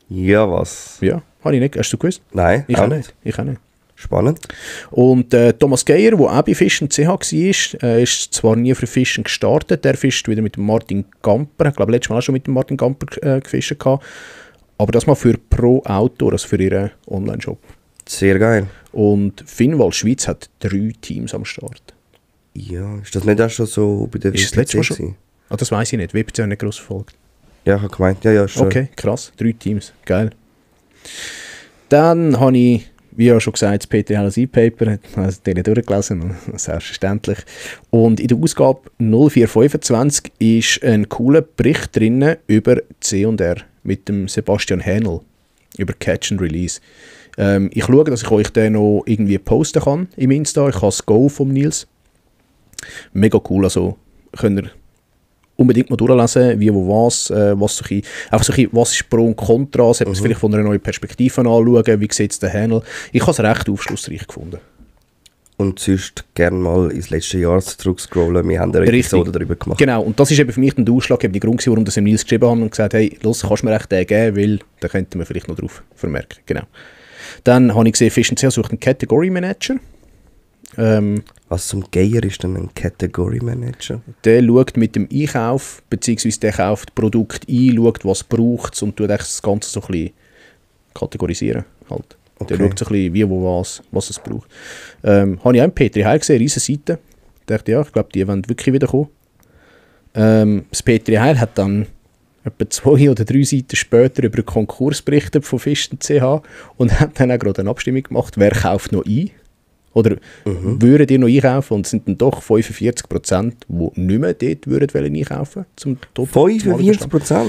Ja, was? Ja, habe ich nicht. Hast du gewusst? Nein, ich auch nicht. Ich auch nicht. Spannend. Und Thomas Geier, der auch bei Fischen.ch war, ist zwar nie für Fischen gestartet, der fischt wieder mit dem Martin Gamper. Ich glaube, letztes Mal auch schon mit dem Martin Gamper gefischt gehabt. Aber das mal für Pro Outdoor, also für ihren Online-Shop. Sehr geil. Und Finnwald Schweiz hat 3 Teams am Start. Ja, ist das nicht auch schon so bei der WPC? Ist das letzte Mal schon? Ah, das weiss ich nicht. WPC hat nicht gross verfolgt. Ja, ich habe gemeint. Ja, schon. Okay, krass. 3 Teams. Geil. Dann habe ich, wie ja schon gesagt, das PTLSI-Paper, also den durchgelesen, selbstverständlich. Und in der Ausgabe 0425 ist ein cooler Bericht drin über C&R mit dem Sebastian Hähnel, über Catch and Release. Ich schaue, dass ich euch den noch irgendwie posten kann im Insta. Ich habe das Go vom Nils. Mega cool, also könnt ihr unbedingt mal durchlesen, wie, wo, was was ist Pro und Contra, es vielleicht von einer neuen Perspektive anschauen, wie sieht es der Hähnel. Ich habe es recht aufschlussreich gefunden. und sonst gerne mal ins letzte Jahr zurückscrollen. Wir haben eine Episode darüber gemacht. Genau, und das ist eben für mich dann der ausschlaggebende Grund gewesen, warum das im Nils geschrieben haben und gesagt, hey, los, kannst du mir echt den geben, weil da könnten wir vielleicht noch drauf vermerken. Genau. Dann habe ich gesehen, Efficiency sucht einen Category Manager. Was zum Geier ist denn ein Category Manager? Der schaut mit dem Einkauf, beziehungsweise der kauft Produkt ein, schaut, was braucht es und tut das Ganze so ein bisschen kategorisieren. Halt. Okay. Der schaut so ein bisschen, wie, wo, was es braucht. Habe ich auch im Petri Heil gesehen, riesen Seite. Ich dachte, ja, ich glaube, die wollen wirklich wieder kommen. Das Petri Heil hat dann etwa 2 oder 3 Seiten später über einen Konkurs berichtet von Fisten.ch und hat dann auch gerade eine Abstimmung gemacht, wer kauft noch ein? Oder würden die noch einkaufen? Und es sind dann doch 45%, die nicht mehr dort würden einkaufen zum 45%?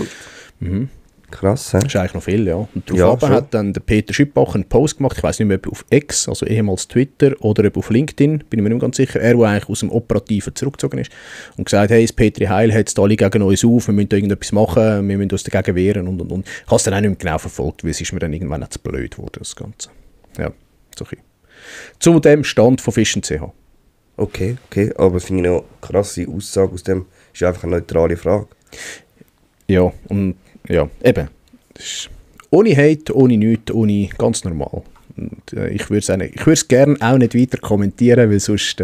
Mhm. Krass, hä? Das ist eigentlich noch viel, ja. Und Ja, darauf schon. hat dann der Peter Schüppach einen Post gemacht, ich weiß nicht mehr, ob auf X, also ehemals Twitter, oder ob auf LinkedIn, bin ich mir nicht mehr ganz sicher, er, der eigentlich aus dem Operativen zurückgezogen ist, und gesagt, hey, das Petri Heil hat jetzt alle gegen uns auf, wir müssen da irgendetwas machen, wir müssen uns dagegen wehren und. Ich habe es dann auch nicht mehr genau verfolgt, weil es ist mir dann irgendwann auch zu blöd geworden, das Ganze. Ja, so ein bisschen. Zu dem Stand von Fischen.ch. Okay, aber finde ich noch eine krasse Aussage aus dem, ist einfach eine neutrale Frage. Ja, und ja, eben. Das ist ohne Hate, ohne nichts, ohne ganz normal. Und, ich würde es gerne auch nicht weiter kommentieren, weil sonst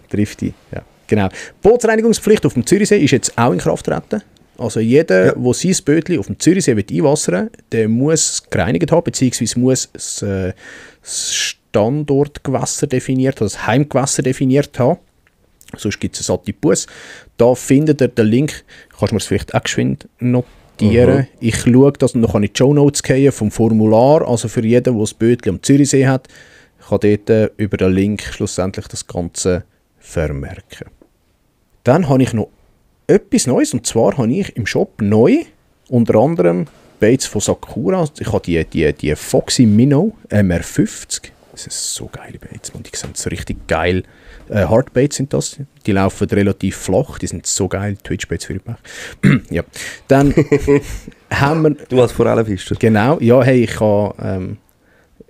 trifft die. Ja, genau. Bootsreinigungspflicht auf dem Zürichsee ist jetzt auch in Kraft getreten. Also jeder, der sein Bötchen auf dem Zürichsee einwassern will, der muss gereinigt haben, beziehungsweise muss das Standortgewässer definiert, also das Heimgewässer definiert haben. Sonst gibt es eine satte Busse. Da findet ihr den Link, kannst du mir das vielleicht auch geschwind notieren. Ich schaue das und dann kann ich die Shownotes gehen vom Formular, also für jeden, der das Bötchen am Zürichsee hat, kann dort über den Link schlussendlich das Ganze vermerken. Dann habe ich noch etwas Neues, und zwar habe ich im Shop neu, unter anderem Baits von Sakura. Ich habe die Foxy Minnow MR50. Das sind so geile Baits, und die sind so richtig geil. Hardbaits sind das. Die laufen relativ flach, die sind so geil. Twitch-Baits für mich. Ja. Dann haben wir... Du als Forellenfischer. Genau, ja, hey, ich habe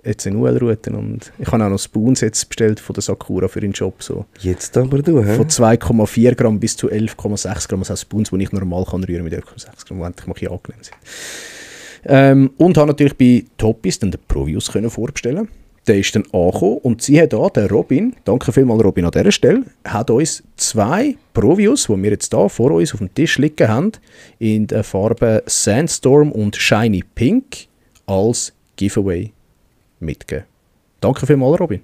jetzt eine UL-Route und ich habe auch noch Spoons jetzt bestellt von der Sakura für den Shop. So. Jetzt aber du, hä? Von 2,4 Gramm bis zu 11,6 Gramm. Also Spoons, die ich normal kann rühren mit 11,6 Gramm, die endlich mal ein bisschen angenehm sind. Und habe natürlich bei Topis dann den Provius können vorbestellen. Der ist dann angekommen und sie hat da, der Robin, danke vielmals Robin an dieser Stelle, hat uns 2 Provius, die wir jetzt hier vor uns auf dem Tisch liegen haben, in den Farben Sandstorm und Shiny Pink als Giveaway mitgegeben. Danke vielmals Robin.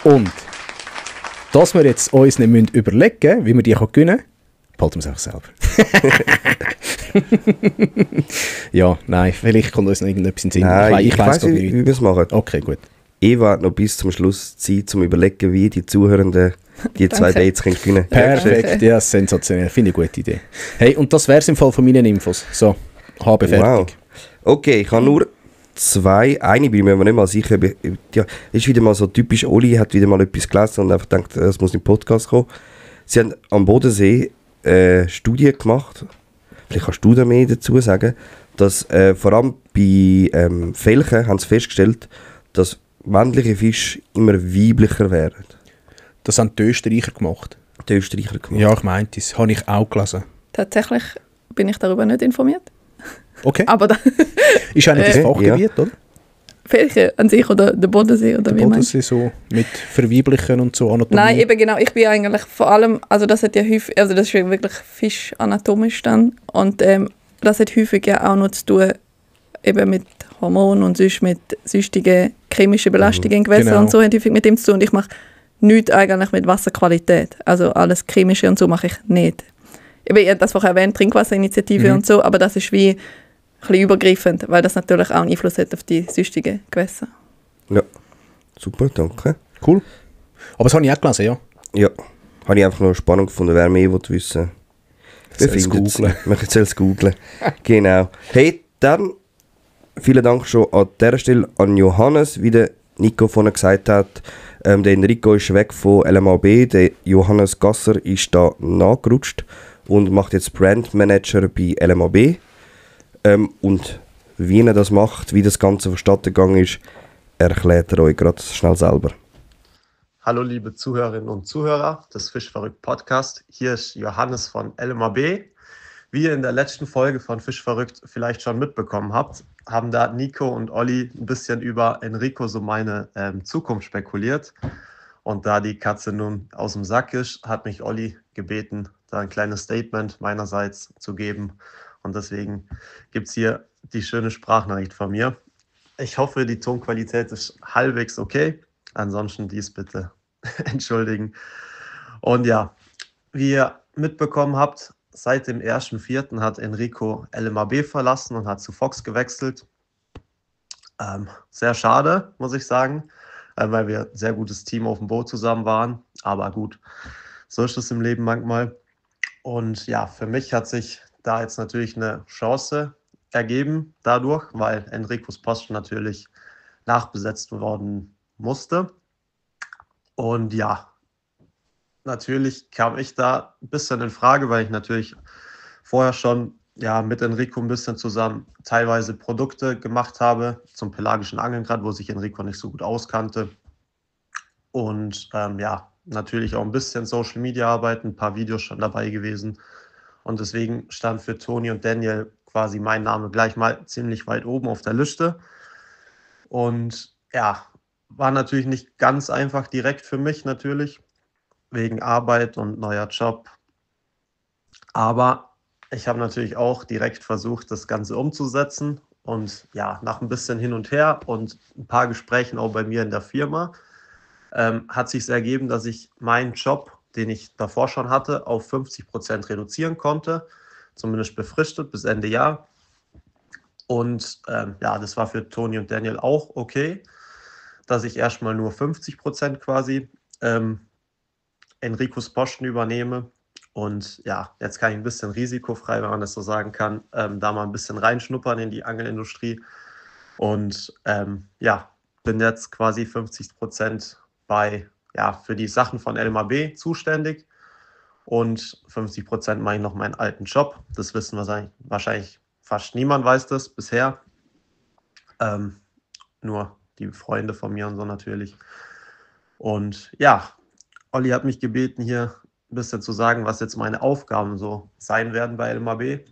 Und dass wir jetzt uns nicht überlegen müssen, wie wir die gewinnen können, behalten wir es einfach selber. Ja, nein, vielleicht kommt uns noch irgendetwas in den Sinn. Nein, ich weiss nicht, wie wir es machen. Okay, gut. Ich warte noch bis zum Schluss Zeit, um zu überlegen, wie die Zuhörenden die 2 Dates können gewinnen können. Perfekt, ja, sensationell. Finde ich eine gute Idee. Hey, und das wäre es im Fall von meinen Infos. So, habe fertig. Wow. Okay, ich habe nur 2. Eine bin ich mir aber nicht mal sicher. Ja, ist wieder mal so typisch, Oli hat wieder mal etwas gelesen und einfach gedacht, es muss im Podcast kommen. Sie haben am Bodensee eine Studie gemacht, vielleicht kannst du da mehr dazu sagen, dass vor allem bei Felchen haben sie festgestellt, dass männliche Fische immer weiblicher werden. Das haben die Österreicher gemacht. Die Österreicher gemacht. Ja, ich meinte es. Habe ich auch gelesen. Tatsächlich bin ich darüber nicht informiert. Okay. Aber da, Ist eigentlich das Fachgebiet, ja. oder? welche an sich oder der Bodensee oder Der wie meinst du? Bodensee so mit Verweiblichen und so Anatomie. Nein, eben genau. Ich bin eigentlich vor allem, also das hat ja häufig, also das ist ja wirklich fischanatomisch dann und das hat häufig ja auch noch zu tun eben mit Hormonen und sonst mit sonstigen chemischen Belastungen in Gewässern Genau. und so hat häufig mit dem zu tun und ich mache nichts eigentlich mit Wasserqualität. Also alles Chemische und so mache ich nicht. Ich habe das vorher erwähnt, Trinkwasserinitiative und so, aber das ist wie ein bisschen übergreifend, weil das natürlich auch einen Einfluss hat auf die sonstigen Gewässer. Ja, super, danke. Cool. Aber das habe ich auch gelesen, ja. Ja, habe ich einfach noch spannend gefunden, wer mehr wissen will. Soll's googlen. Man soll es googlen. Genau. Hey, dann vielen Dank schon an dieser Stelle an Johannes, wie der Nico vorhin gesagt hat. Der Enrico ist weg von LMAB, der Johannes Gasser ist da nachgerutscht und macht jetzt Brandmanager bei LMAB. Und Wie er das macht, wie das Ganze vonstatten gegangen ist, erklärt er euch gerade schnell selber. Hallo liebe Zuhörerinnen und Zuhörer des Fischverrückt Podcast. Hier ist Johannes von LMAB. Wie ihr in der letzten Folge von Fischverrückt vielleicht schon mitbekommen habt, haben da Nico und Olli ein bisschen über Enrico so meine Zukunft spekuliert. Und da die Katze nun aus dem Sack ist, hat mich Olli gebeten, da ein kleines Statement meinerseits zu geben. Und deswegen gibt es hier die schöne Sprachnachricht von mir. Ich hoffe, die Tonqualität ist halbwegs okay. Ansonsten dies bitte entschuldigen. Und ja, wie ihr mitbekommen habt, seit dem 1.4. hat Enrico LMAB verlassen und hat zu Fox gewechselt. Sehr schade, muss ich sagen, weil wir ein sehr gutes Team auf dem Boot zusammen waren. Aber gut, so ist es im Leben manchmal. Und ja, für mich hat sich da jetzt natürlich eine Chance ergeben dadurch, weil Enricos Posten natürlich nachbesetzt worden musste. Und ja, natürlich kam ich da ein bisschen in Frage, weil ich natürlich vorher schon mit Enrico ein bisschen zusammen teilweise Produkte gemacht habe zum pelagischen Angeln, gerade wo sich Enrico nicht so gut auskannte. Und natürlich auch ein bisschen Social Media Arbeit, ein paar Videos schon dabei gewesen. Und deswegen stand für Toni und Daniel quasi mein Name gleich mal ziemlich weit oben auf der Liste. Und ja, war natürlich nicht ganz einfach direkt für mich natürlich, wegen Arbeit und neuer Job. Aber ich habe natürlich auch direkt versucht, das Ganze umzusetzen. Und ja, nach ein bisschen hin und her und ein paar Gesprächen auch bei mir in der Firma, hat sich ergeben, dass ich meinen Job, den ich davor schon hatte, auf 50% reduzieren konnte. Zumindest befristet bis Ende Jahr. Und das war für Toni und Daniel auch okay, dass ich erstmal nur 50% quasi Enricos Posten übernehme. Und ja, jetzt kann ich ein bisschen risikofrei, wenn man das so sagen kann, da mal ein bisschen reinschnuppern in die Angelindustrie. Und bin jetzt quasi 50% für die Sachen von LMAB zuständig. Und 50% mache ich noch meinen alten Job. Das wissen wahrscheinlich fast niemand weiß das bisher. Nur die Freunde von mir und so natürlich. Und ja, Olli hat mich gebeten, hier ein bisschen zu sagen, was jetzt meine Aufgaben so sein werden bei LMAB.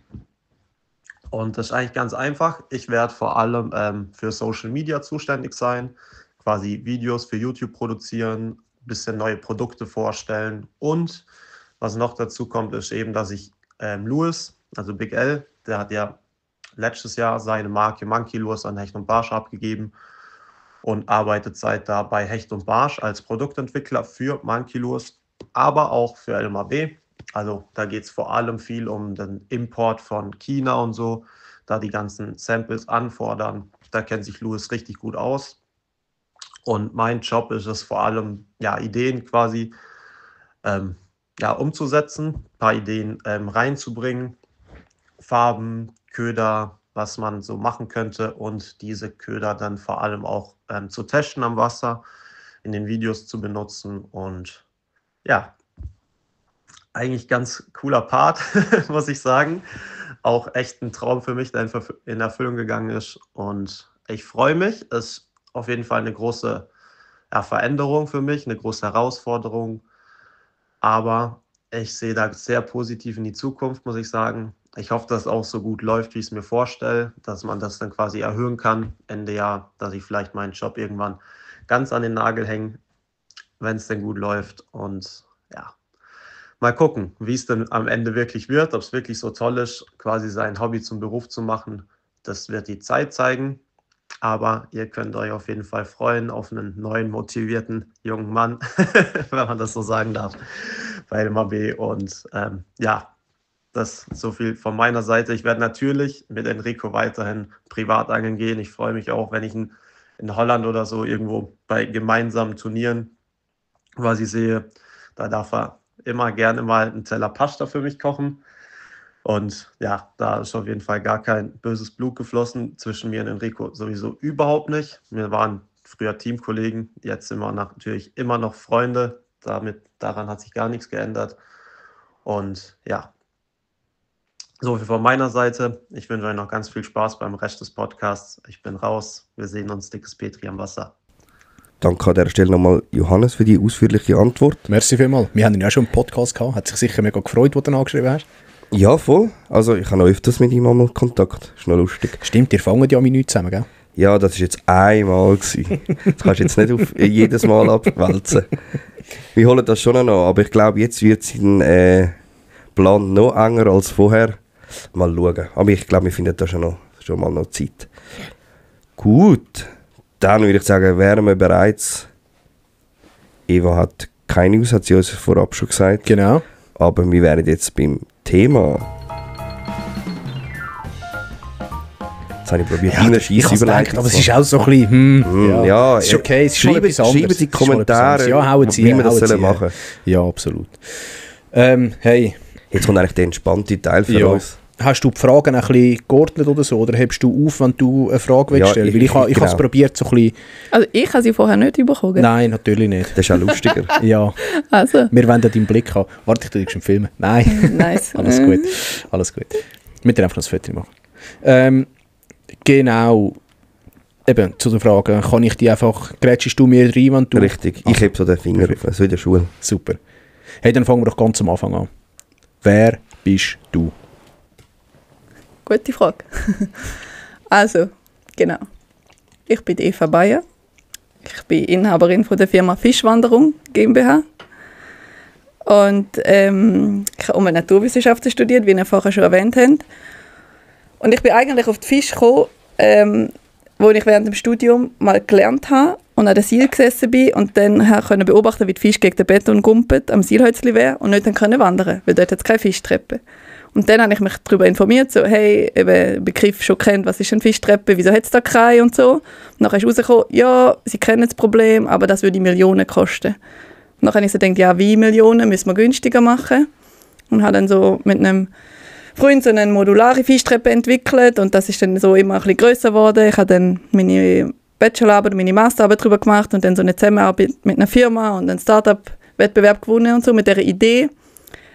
Und das ist eigentlich ganz einfach. Ich werde vor allem für Social Media zuständig sein, quasi Videos für YouTube produzieren, ein bisschen neue Produkte vorstellen. Und was noch dazu kommt, ist eben, dass ich Louis, also Big L, der hat ja letztes Jahr seine Marke Monkey Lures an Hecht und Barsch abgegeben und arbeitet seit da bei Hecht und Barsch als Produktentwickler für Monkey Lures, aber auch für LMAB. Also da geht es vor allem viel um den Import von China und so, da die ganzen Samples anfordern. Da kennt sich Louis richtig gut aus. Und mein Job ist es vor allem, Ideen quasi umzusetzen, ein paar Ideen reinzubringen, Farben, Köder, was man so machen könnte und diese Köder dann vor allem auch zu testen am Wasser, in den Videos zu benutzen. Und ja, eigentlich ganz cooler Part, muss ich sagen. Auch echt ein Traum für mich, der in Erfüllung gegangen ist. Und ich freue mich. Es ist auf jeden Fall eine große Veränderung für mich, eine große Herausforderung. Aber ich sehe da sehr positiv in die Zukunft, muss ich sagen. Ich hoffe, dass es auch so gut läuft, wie ich es mir vorstelle, dass man das dann quasi erhöhen kann Ende Jahr, dass ich vielleicht meinen Job irgendwann ganz an den Nagel hänge, wenn es denn gut läuft. Und ja, mal gucken, wie es denn am Ende wirklich wird, ob es wirklich so toll ist, quasi sein Hobby zum Beruf zu machen. Das wird die Zeit zeigen. Aber ihr könnt euch auf jeden Fall freuen auf einen neuen, motivierten jungen Mann, wenn man das so sagen darf, bei LMAB. Und das so viel von meiner Seite. Ich werde natürlich mit Enrico weiterhin privat angeln gehen. Ich freue mich auch, wenn ich ihn in Holland oder so irgendwo bei gemeinsamen Turnieren quasi sehe. Da darf er immer gerne mal einen Teller Pasta für mich kochen. Und ja, da ist auf jeden Fall gar kein böses Blut geflossen zwischen mir und Enrico, sowieso überhaupt nicht. Wir waren früher Teamkollegen, jetzt sind wir natürlich immer noch Freunde. Daran hat sich gar nichts geändert. Und ja, So viel von meiner Seite. Ich wünsche euch noch ganz viel Spaß beim Rest des Podcasts. Ich bin raus. Wir sehen uns, dickes Petri am Wasser. Danke an dieser Stelle nochmal Johannes für die ausführliche Antwort. Merci vielmals. Wir haben ihn ja schon im Podcast gehabt. Hat sich sicher mega gefreut, wo du ihn angeschrieben hast. Ja, voll. Also ich habe noch öfters mit ihm einmal Kontakt. Ist noch lustig. Stimmt, ihr fangen ja Minuten zusammen, gell? Ja, das war jetzt einmal gewesen. Das kannst du jetzt nicht auf jedes Mal abwälzen. Wir holen das schon noch, aber ich glaube, jetzt wird sein Plan noch enger als vorher. Mal schauen. Aber ich glaube, wir finden da schon mal noch Zeit. Gut. Dann würde ich sagen, wären wir bereits. Eva hat keine News, hat sie uns vorab schon gesagt. Genau. Aber wir wären jetzt beim Thema. Jetzt habe ich probiert, eine scheisse Überleitung. Aber es ist auch so ein bisschen, ja, es ist okay, es ist schreiben Sie in die Kommentare, ja, hauen Sie, wie wir das sollen machen. Ja, absolut. Hey. Jetzt kommt eigentlich der entspannte Teil für uns. Hast du die Fragen ein bisschen geordnet oder so? Oder hebst du auf, wenn du eine Frage willst stellen? Weil ich habe es probiert, so ein bisschen... Also ich habe sie vorher nicht bekommen. Nein, natürlich nicht. Das ist auch lustiger. Ja. Also. Wir wollen deinen Blick haben. Warte, ich tue dich schon filmen. Nein. Nice. Alles gut. Alles gut. Wir müssen einfach noch ein Foto machen. Genau. Eben, zu der Frage, kann ich die einfach... Grätschst du mir rein, wenn du... Richtig. Ich heb so den Finger auf, so in der Schule. Super. Hey, dann fangen wir doch ganz am Anfang an. Wer bist du? Gute Frage. Also, genau. Ich bin Eva Bayer. Ich bin Inhaberin von der Firma Fischwanderung GmbH. Und ich habe Naturwissenschaften studiert, wie ihr vorher schon erwähnt habt. Und ich bin eigentlich auf die Fische gekommen, wo ich während dem Studium mal gelernt habe und an der Siel gesessen bin und dann konnte beobachten, wie die Fische gegen den Beton gumpen am Sielhölzli wäre und nicht dann können wandern, weil dort hat es keine Fischtreppe. Und dann habe ich mich darüber informiert, so, hey, eben Begriff schon kennt, was ist eine Fischtreppe, wieso hat es da keine und so. Und dann ist rausgekommen, ja, sie kennen das Problem, aber das würde Millionen kosten. Und dann habe ich so gedacht, ja, wie Millionen, müssen wir günstiger machen. Und habe dann so mit einem Freund so eine modulare Fischtreppe entwickelt und das ist dann so immer ein bisschen grösser geworden. Ich habe dann meine Bachelorarbeit, meine Masterarbeit darüber gemacht und dann so eine Zusammenarbeit mit einer Firma und einen Startup-Wettbewerb gewonnen und so mit dieser Idee,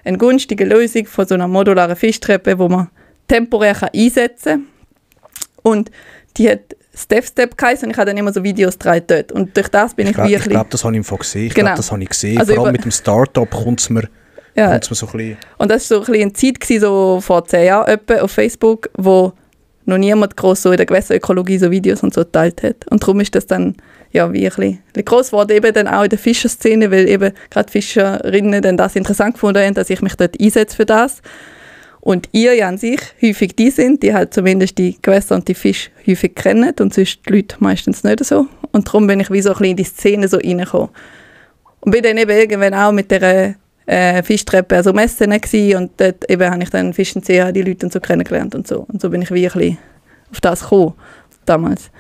eine günstige Lösung von so einer modularen Fischtreppe, die man temporär einsetzen kann. Und die hat Step geheißen und ich habe dann immer so Videos gedreht dort. Und durch das bin ich wirklich... Ich glaube, das habe ich im Fall gesehen. Ich genau. glaube, das habe ich gesehen. Also vor allem mit dem Startup kommt es mir so ein bisschen... Und das war so ein bisschen eine Zeit gewesen, so vor 10 Jahren etwa, auf Facebook, wo noch niemand gross so in der Gewässerökologie so Videos und so geteilt hat. Und darum ist das dann ja, wie ein bisschen gross geworden, eben dann auch in der Fischerszene, weil eben gerade Fischerinnen dann das interessant gefunden haben, dass ich mich dort einsetze für das. Und ihr ja an sich häufig die sind, die halt zumindest die Gewässer und die Fische häufig kennen und sonst die Leute meistens nicht so. Und darum bin ich wie so ein bisschen in die Szene so reingekommen. Und bin dann eben irgendwann auch mit der Fischtreppe also Messen gewesen und dort eben habe ich dann Fischen CH, die Leute und so kennengelernt und so. Und so bin ich wie ein bisschen auf das gekommen, damals.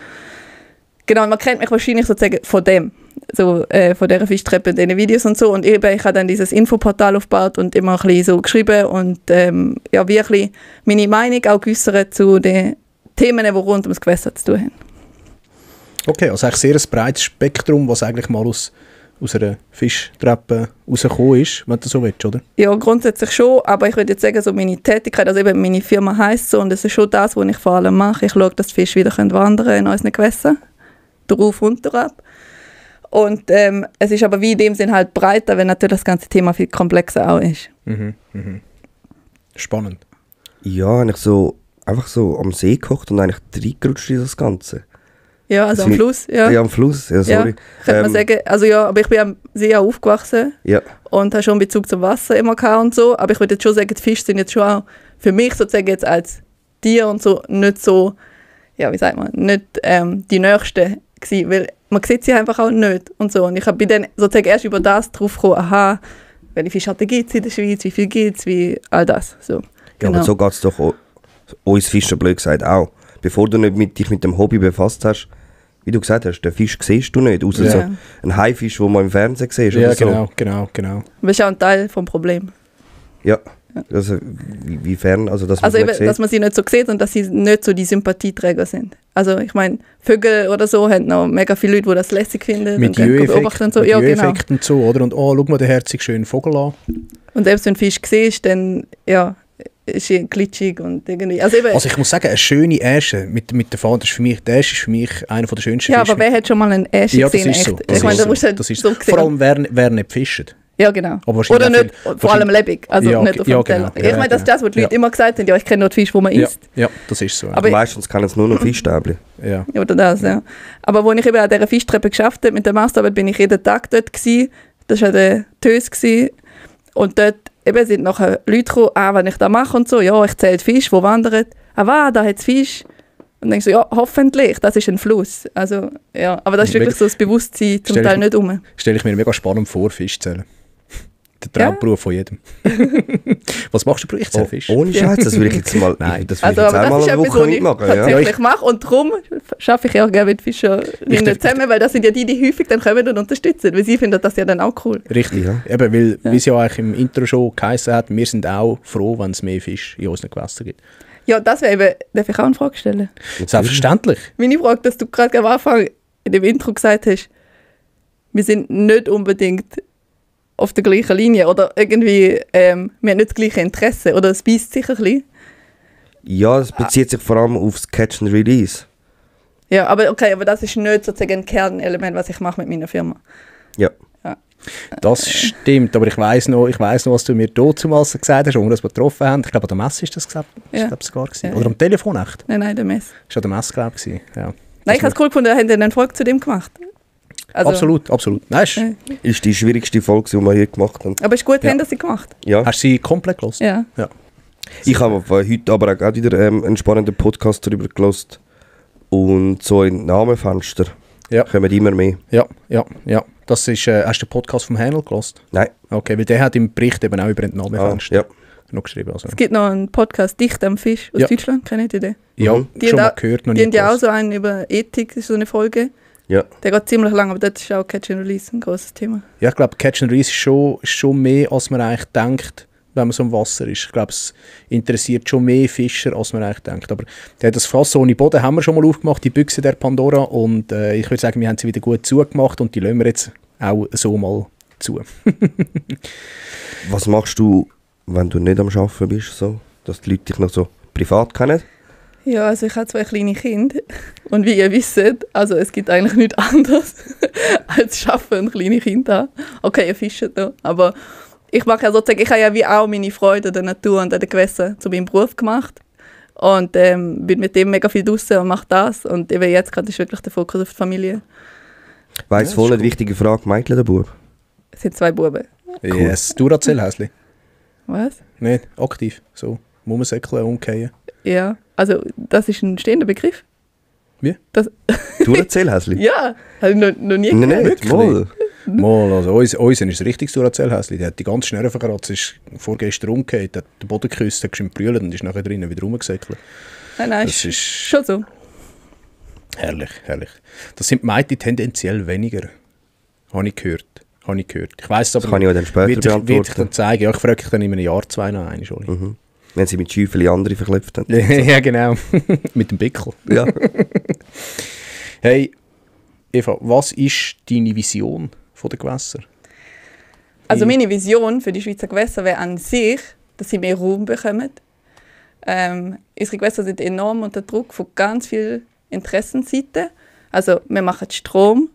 Genau, man kennt mich wahrscheinlich sozusagen von dem, so von dieser Fischtreppe und diesen Videos und so. Und eben, ich habe dann dieses Infoportal aufgebaut und immer ein bisschen so geschrieben und ja, wie ein bisschen meine Meinung auch geäussert zu den Themen, die rund ums Gewässer zu tun haben. Okay, also eigentlich sehr ein breites Spektrum, was eigentlich mal aus einer Fischtreppe rausgekommen ist, wenn du so willst, oder? Ja, grundsätzlich schon, aber ich würde jetzt sagen, so meine Tätigkeit, also eben meine Firma heisst so und das ist schon das, was ich vor allem mache. Ich schaue, dass die Fische wieder wandern können in unseren Gewässern. Drauf und ab. Und es ist aber wie in dem Sinn halt breiter, weil natürlich das ganze Thema viel komplexer auch ist. Spannend. Ja, ich so einfach so am See gekocht und eigentlich reingerutscht in das Ganze. Ja, also am Fluss. Ja, am Fluss, ja, sorry. Ja, könnte man sagen, also ja, aber ich bin am See auch aufgewachsen und habe schon Bezug zum Wasser immer gehabt und so, aber ich würde jetzt schon sagen, die Fische sind jetzt schon auch für mich sozusagen jetzt als Tier und so nicht so, ja, wie sagt man, nicht die Nächsten gewesen, weil man sieht sie einfach auch nicht und so. Und ich bin dann sozusagen erst über das drauf gekommen, aha, welche Fischarten gibt es in der Schweiz, wie viel gibt es, wie all das. So, ja, genau. aber so geht es doch uns Fischer blöd gesagt auch. Bevor du nicht dich mit dem Hobby befasst hast, wie du gesagt hast, den Fisch siehst du nicht, außer so ein Haifisch, den man im Fernsehen sieht. Ja, oder so. genau. Das ist auch ein Teil des Problems. Ja, also wie fern, also dass man also sie eben, nicht sieht. dass man sie nicht so sieht und dass sie nicht so die Sympathieträger sind. Also ich meine, Vögel oder so haben noch mega viele Leute, die das lässig finden. Milieueffekte und so. Ja, genau. Und so, oder? Und oh, schau mal den herzigen schönen Vogel an. Und selbst wenn du einen Fisch siehst, dann ja, ist glitschig und irgendwie... Also ich muss sagen, eine schöne Äsche mit der Faden ist für mich, der ist für mich einer der schönsten ja, Fische. aber wer hat schon mal einen Äsche Ja, das gesehen? ist so. Echt? Ich meine, da musst du halt Das ist so Vor allem, wer nicht fischt. Ja, genau. Aber wahrscheinlich Oder nicht, auch vor allem lebendig, also Ja, nicht auf dem ja, Teller. genau. Ich meine, das ist das, was die Leute Ja. immer gesagt haben, ja, ich kenne nur die Fische, die man Ja, isst. ja, das ist so. Aber Meistens kennen sie nur noch Fischstäbchen. Ja. Oder das, ja. Aber als ich eben an dieser Fischtreppe geschafft habe, mit der Masterarbeit, bin ich jeden Tag dort gewesen. Das war der Tös gewesen. Und dort eben sind nachher Leute gekommen, wenn ich das mache und so, ja, ich zähle Fisch, wo wandern. Da hat es Fisch. Und dann denke ich so, ja, hoffentlich, das ist ein Fluss. Also, ja, aber das ist wirklich so das Bewusstsein zum Teil nicht um. Stelle ich mir mega spannend vor, Fisch zu zählen. Der Traumberuf von jedem. Was machst du? Ich zähle Fisch. Ohne Scheiß, das will ich jetzt mal, Nein. das will Also, ich jetzt aber einmal das ist eine etwas, Woche was ich mitmachen. tatsächlich mache. Und darum schaffe ich auch gerne mit Fischerinnen zusammen, weil das sind ja die häufig dann kommen und unterstützen. Weil sie finden das ja dann auch cool. Richtig, Ja. Eben, weil, wie es ja eigentlich im Intro schon geheißen hat, wir sind auch froh, wenn es mehr Fisch in unseren Gewässern gibt. Ja, das wäre eben, darf ich auch eine Frage stellen? Selbstverständlich. Meine Frage, dass du gerade am Anfang in dem Intro gesagt hast, wir sind nicht unbedingt auf der gleichen Linie oder irgendwie, wir haben nicht das gleiche Interesse oder es beißt sich ein bisschen. Ja, das bezieht sich vor allem aufs Catch and Release. Ja, aber okay, aber das ist nicht sozusagen ein Kernelement, was ich mache mit meiner Firma. Ja. Das stimmt, aber ich weiss noch, was du mir damals gesagt hast, als wir uns getroffen haben. Ich glaube, an der Messe ist das gesagt. Ja. Ich glaube, sogar gewesen. Ja. Oder am Telefon echt. Nein, der Mess. Das war an der Messe, glaube ich. Ja. Nein, ich habe es cool gefunden, haben dann eine Folge zu dem gemacht. Also, Absolut. Nein, Ist die schwierigste Folge, die wir hier gemacht haben. Aber es ist gut, Ja. haben das sie gemacht. Ja. hast du sie komplett gehört? Ja. Ich habe heute aber auch wieder einen spannenden Podcast darüber gehört. Und so in Namenfenster Ja. kommen immer mehr. Ja. Das ist, hast du den Podcast vom Hänel gehört? Nein. Okay, weil der hat im Bericht eben auch über Entnahmefenster Ja. noch geschrieben. Also. Es gibt noch einen Podcast, Dicht am Fisch aus Ja. Deutschland, kennt ihr den? Ja, Mhm. Die schon haben mal da- gehört, noch Die nie haben ja auch gehört. so einen über Ethik, das ist so eine Folge. Ja. Der geht ziemlich lang, aber das ist auch Catch and Release ein grosses Thema. Ja, ich glaube, Catch and Release ist schon mehr, als man eigentlich denkt, wenn man so im Wasser ist. Ich glaube, es interessiert schon mehr Fischer, als man eigentlich denkt. Aber das Fass ohne Boden haben wir schon mal aufgemacht, die Büchse der Pandora. Und ich würde sagen, wir haben sie wieder gut zugemacht und die lassen wir jetzt auch so mal zu. Was machst du, wenn du nicht am Arbeiten bist, so, dass die Leute dich noch so privat kennen? Ja, also ich habe 2 kleine Kinder und wie ihr wisst, also es gibt eigentlich nichts anderes als Arbeiten und kleine Kinder haben. Okay, ihr fischt noch, aber ich mache ja sozusagen, ich habe ja wie auch meine Freude an der Natur und an den Gewässern zu meinem Beruf gemacht und bin mit dem mega viel draussen und mache das und eben jetzt gerade ist wirklich der Fokus auf die Familie. Weiss voll nicht, wichtige Frage, Mädchen oder Bub? Es sind 2 Buben. Yes, Duracell-Häsli. Was? Nicht aktiv, so. Mummensäckle umkehren. Ja, also das ist ein stehender Begriff. Wie? Das, Du erzähl, Häsli? ja, habe ich noch nie Nein, gehört. nicht, mal. Mal, also unser ist ein richtiges Duracell-Häsli. Der hat die ganze Schnürre verkratzt, ist vorgestern umgekehrt, hat den Boden geküsst, hat geschwind brüllt und ist nachher drinnen wieder rumgesäckelt. Nein, Das ist schon so. herrlich. Das sind die Mädchen tendenziell weniger, habe ich gehört. Ich weiss aber Das kann ich auch dann später wird ich beantworten. dann zeigen. Ja, ich frage dich dann in einem Jahr, 2 noch einmal. Oli. Mhm. Wenn sie mit Schäufeli andere verklebt haben. Ja, genau. Mit dem Pickel. Ja. Hey, Eva, was ist deine Vision von den Gewässern? Also meine Vision für die Schweizer Gewässer wäre an sich, dass sie mehr Raum bekommen. Unsere Gewässer sind enorm unter Druck von ganz vielen Interessenseiten. Also wir machen Strom,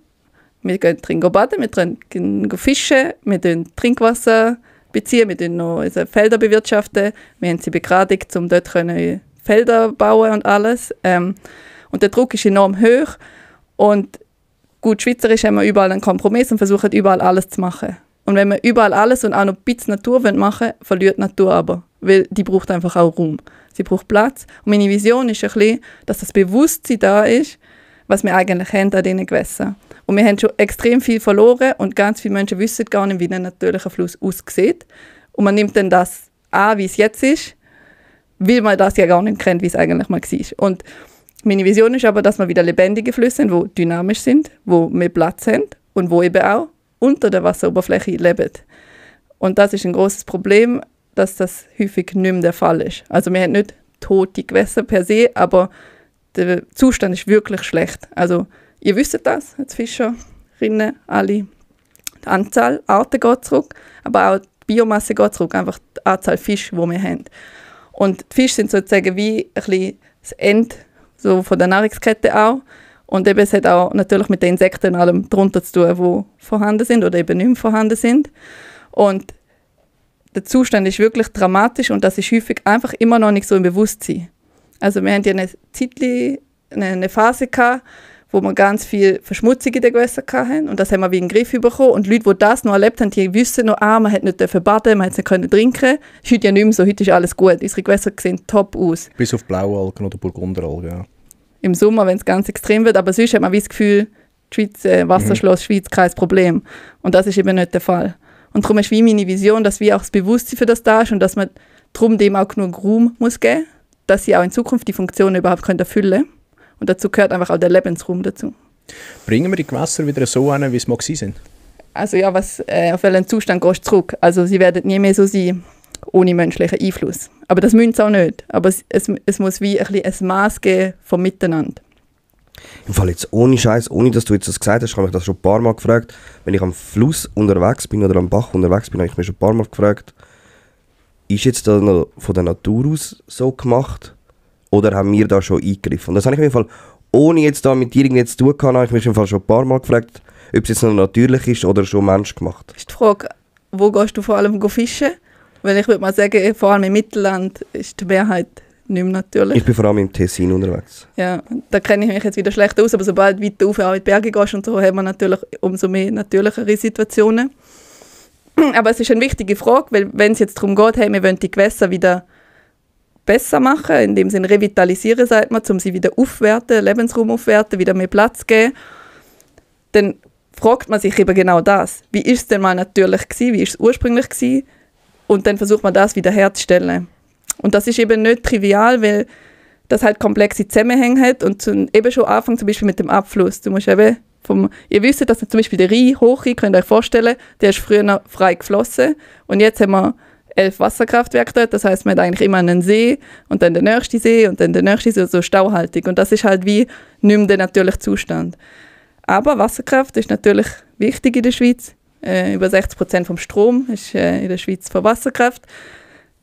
wir gehen drin baden, wir gehen fischen, wir beziehen Trinkwasser, beziehen, wir noch unsere Felder bewirtschaften, wir haben sie begradigt, um dort Felder bauen und alles. Und der Druck ist enorm hoch und gut schweizerisch haben wir überall einen Kompromiss und versuchen überall alles zu machen. Und wenn wir überall alles und auch noch ein bisschen Natur machen wollen, verliert die Natur aber. Weil die braucht einfach auch Raum. Sie braucht Platz. Und meine Vision ist ein bisschen, dass das Bewusstsein da ist, was wir eigentlich haben an diesen Gewässern. Und wir haben schon extrem viel verloren und ganz viele Menschen wissen gar nicht, wie ein natürlicher Fluss aussieht. Und man nimmt dann das an, wie es jetzt ist, weil man das ja gar nicht kennt, wie es eigentlich mal war. Und meine Vision ist aber, dass wir wieder lebendige Flüsse haben, die dynamisch sind, die mehr Platz haben und wo eben auch unter der Wasseroberfläche leben. Und das ist ein grosses Problem, dass das häufig nicht mehr der Fall ist. Also wir haben nicht tote Gewässer per se, aber der Zustand ist wirklich schlecht. Also ihr wisst das, als Fischerinnen alle. Die Anzahl Arten geht zurück, aber auch die Biomasse geht zurück, einfach die Anzahl Fisch, die wir haben. Und die Fische sind sozusagen wie ein bisschen das Ende so von der Nahrungskette auch. Und eben, es hat auch natürlich mit den Insekten und allem darunter zu tun, die vorhanden sind oder eben nicht mehr vorhanden sind. Und der Zustand ist wirklich dramatisch und das ist häufig einfach immer noch nicht so im Bewusstsein. Also wir hatten ja eine Phase gehabt, wo wir ganz viel Verschmutzung in den Gewässern hatten und das haben wir wie in den Griff bekommen. Und Leute, die das noch erlebt haben, die wissen noch, man hat nicht baden, man hat es nicht trinken. Das ist heute ja nicht mehr so, heute ist alles gut. Unsere Gewässer sehen top aus. Bis auf Blaualgen oder Burgunderalgen, ja. Im Sommer, wenn es ganz extrem wird, aber sonst hat man wie das Gefühl, die Schweiz, Wasserschloss Schweiz, kein Problem. Und das ist eben nicht der Fall. Und darum ist wie meine Vision, dass wir auch das Bewusstsein für das da ist und dass man darum dem auch genug Raum muss geben, dass sie auch in Zukunft die Funktionen überhaupt erfüllen können. Und dazu gehört einfach auch der Lebensraum dazu. Bringen wir die Gewässer wieder so hin, wie es mal waren? Also ja, auf welchen Zustand gehst du zurück? Also sie werden nie mehr so sein, ohne menschlichen Einfluss. Aber das müssen sie auch nicht. Aber es muss wie ein Maß geben vom Miteinander. Im Fall jetzt ohne Scheiß, ohne dass du jetzt das gesagt hast, habe ich das schon ein paar Mal gefragt. Wenn ich am Fluss unterwegs bin oder am Bach unterwegs bin, habe ich mich schon ein paar Mal gefragt, ist jetzt das noch von der Natur aus so gemacht? Oder haben wir da schon eingegriffen? Und das habe ich im Fall, ohne jetzt da mit dir irgendwie zu tun gehabt, habe ich mich im Fall schon ein paar Mal gefragt, ob es jetzt noch natürlich ist oder schon menschgemacht. Das ist die Frage, wo gehst du vor allem fischen? Weil ich würde mal sagen, vor allem im Mittelland ist die Mehrheit nicht mehr natürlich. Ich bin vor allem im Tessin unterwegs. Ja, da kenne ich mich jetzt wieder schlecht aus, aber sobald du weiter rauf auch in die Berge gehst und so, haben wir natürlich umso mehr natürlichere Situationen. Aber es ist eine wichtige Frage, weil wenn es jetzt darum geht, hey, wir wollen die Gewässer wieder besser machen, in dem Sinne revitalisieren, sagt man, um sie wieder aufwerten, Lebensraum aufwerten, wieder mehr Platz geben, dann fragt man sich eben genau das. Wie ist es denn mal natürlich gewesen? Wie ist es ursprünglich gewesen? Und dann versucht man das wieder herzustellen. Und das ist eben nicht trivial, weil das halt komplexe Zusammenhänge hat und eben schon anfangen zum Beispiel mit dem Abfluss. Du musst eben ihr wisst, dass zum Beispiel der Rhein, Hochrhein, könnt ihr euch vorstellen, der ist früher noch frei geflossen und jetzt haben wir 11 Wasserkraftwerke dort, das heisst, man hat eigentlich immer einen See und dann den nächsten See und dann den nächsten See, so stauhaltig. Und das ist halt wie nicht mehr der natürliche Zustand. Aber Wasserkraft ist natürlich wichtig in der Schweiz. Über 60% vom Strom ist in der Schweiz von Wasserkraft.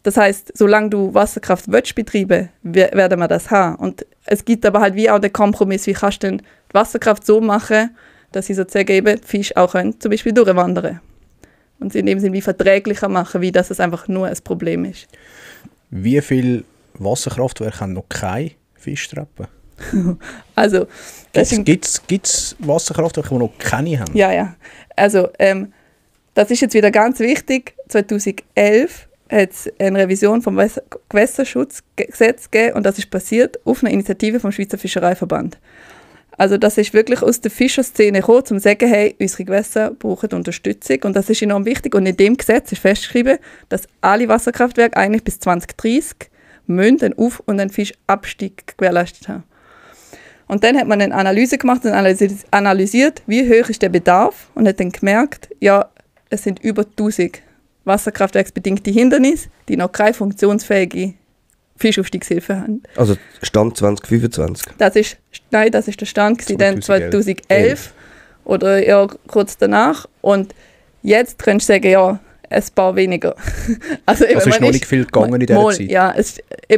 Das heisst, solange du Wasserkraft betreiben willst, werden wir das haben. Und es gibt aber halt wie auch den Kompromiss, wie kannst du denn die Wasserkraft so machen, dass sie sozusagen eben die Fische auch können, zum Beispiel durchwandern. Und sie in dem Sinne wie verträglicher machen, wie dass es einfach nur ein Problem ist. Wie viele Wasserkraftwerke haben noch keine Fischtreppe? Also, Gibt es Wasserkraftwerke, die noch keine haben? Ja. Also, das ist jetzt wieder ganz wichtig. 2011 hat es eine Revision vom Gewässerschutzgesetz gegeben und das ist passiert auf eine Initiative vom Schweizer Fischereiverband. Also das ist wirklich aus der Fischerszene gekommen, um zu sagen, hey, unsere Gewässer brauchen Unterstützung und das ist enorm wichtig. Und in dem Gesetz ist festgeschrieben, dass alle Wasserkraftwerke eigentlich bis 2030 einen Auf- und einen Fischabstieg gewährleistet haben. Und dann hat man eine Analyse gemacht und analysiert, wie hoch ist der Bedarf und hat dann gemerkt, ja, es sind über 1000 wasserkraftwerksbedingte Hindernisse, die noch keine funktionsfähige Fischaufstiegshilfe haben. Also Stand 2025? Das ist der Stand 2011 oder ja, kurz danach. Und jetzt könntest du sagen, ja, ein paar weniger. Also ist noch nicht viel gegangen in dieser Zeit. Ja,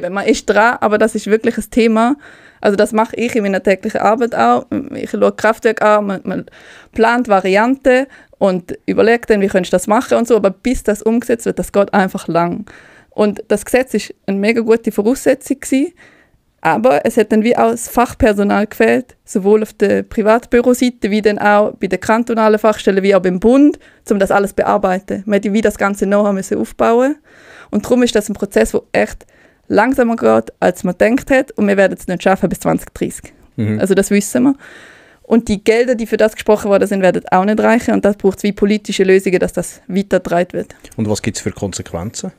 man ist dran, aber das ist wirklich ein Thema. Also das mache ich in meiner täglichen Arbeit auch. Ich schaue Kraftwerk an, man plant Varianten und überlegt dann, wie könntest du das machen und so. Aber bis das umgesetzt wird, das geht einfach lang. Und das Gesetz war eine mega gute Voraussetzung gewesen, aber es hat dann wie auch das Fachpersonal gefehlt, sowohl auf der Privatbüroseite wie dann auch bei den kantonalen Fachstellen wie auch beim Bund, um das alles zu bearbeiten. Man hätte wie das ganze Know-how aufbauen. Und darum ist das ein Prozess, der echt langsamer geht, als man gedacht hat und wir werden es nicht schaffen bis 2030. Also das wissen wir. Und die Gelder, die für das gesprochen worden sind, werden auch nicht reichen und das braucht es wie politische Lösungen, dass das weitergetragen wird. Und was gibt es für Konsequenzen?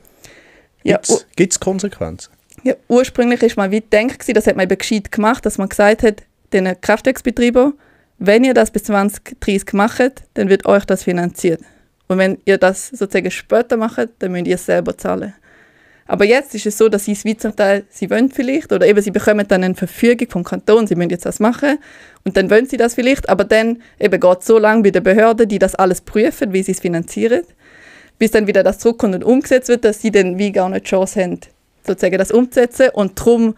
Ja, Gibt es Konsequenzen? Ja, ursprünglich war mal wie gedacht, das hat man eben gescheit gemacht, dass man gesagt hat, den Kraftwerksbetreibern, wenn ihr das bis 2030 macht, dann wird euch das finanziert. Und wenn ihr das sozusagen später macht, dann müsst ihr es selber zahlen. Aber jetzt ist es so, dass sie es wie zum Teil, sie wollen vielleicht, oder eben sie bekommen dann eine Verfügung vom Kanton, sie müssen jetzt das machen, und dann wollen sie das vielleicht, aber dann eben geht es so lange bei den Behörden, die das alles prüfen, wie sie es finanzieren, bis dann wieder das zurückkommt und umgesetzt wird, dass sie dann wie gar nicht die Chance haben, sozusagen das umzusetzen und darum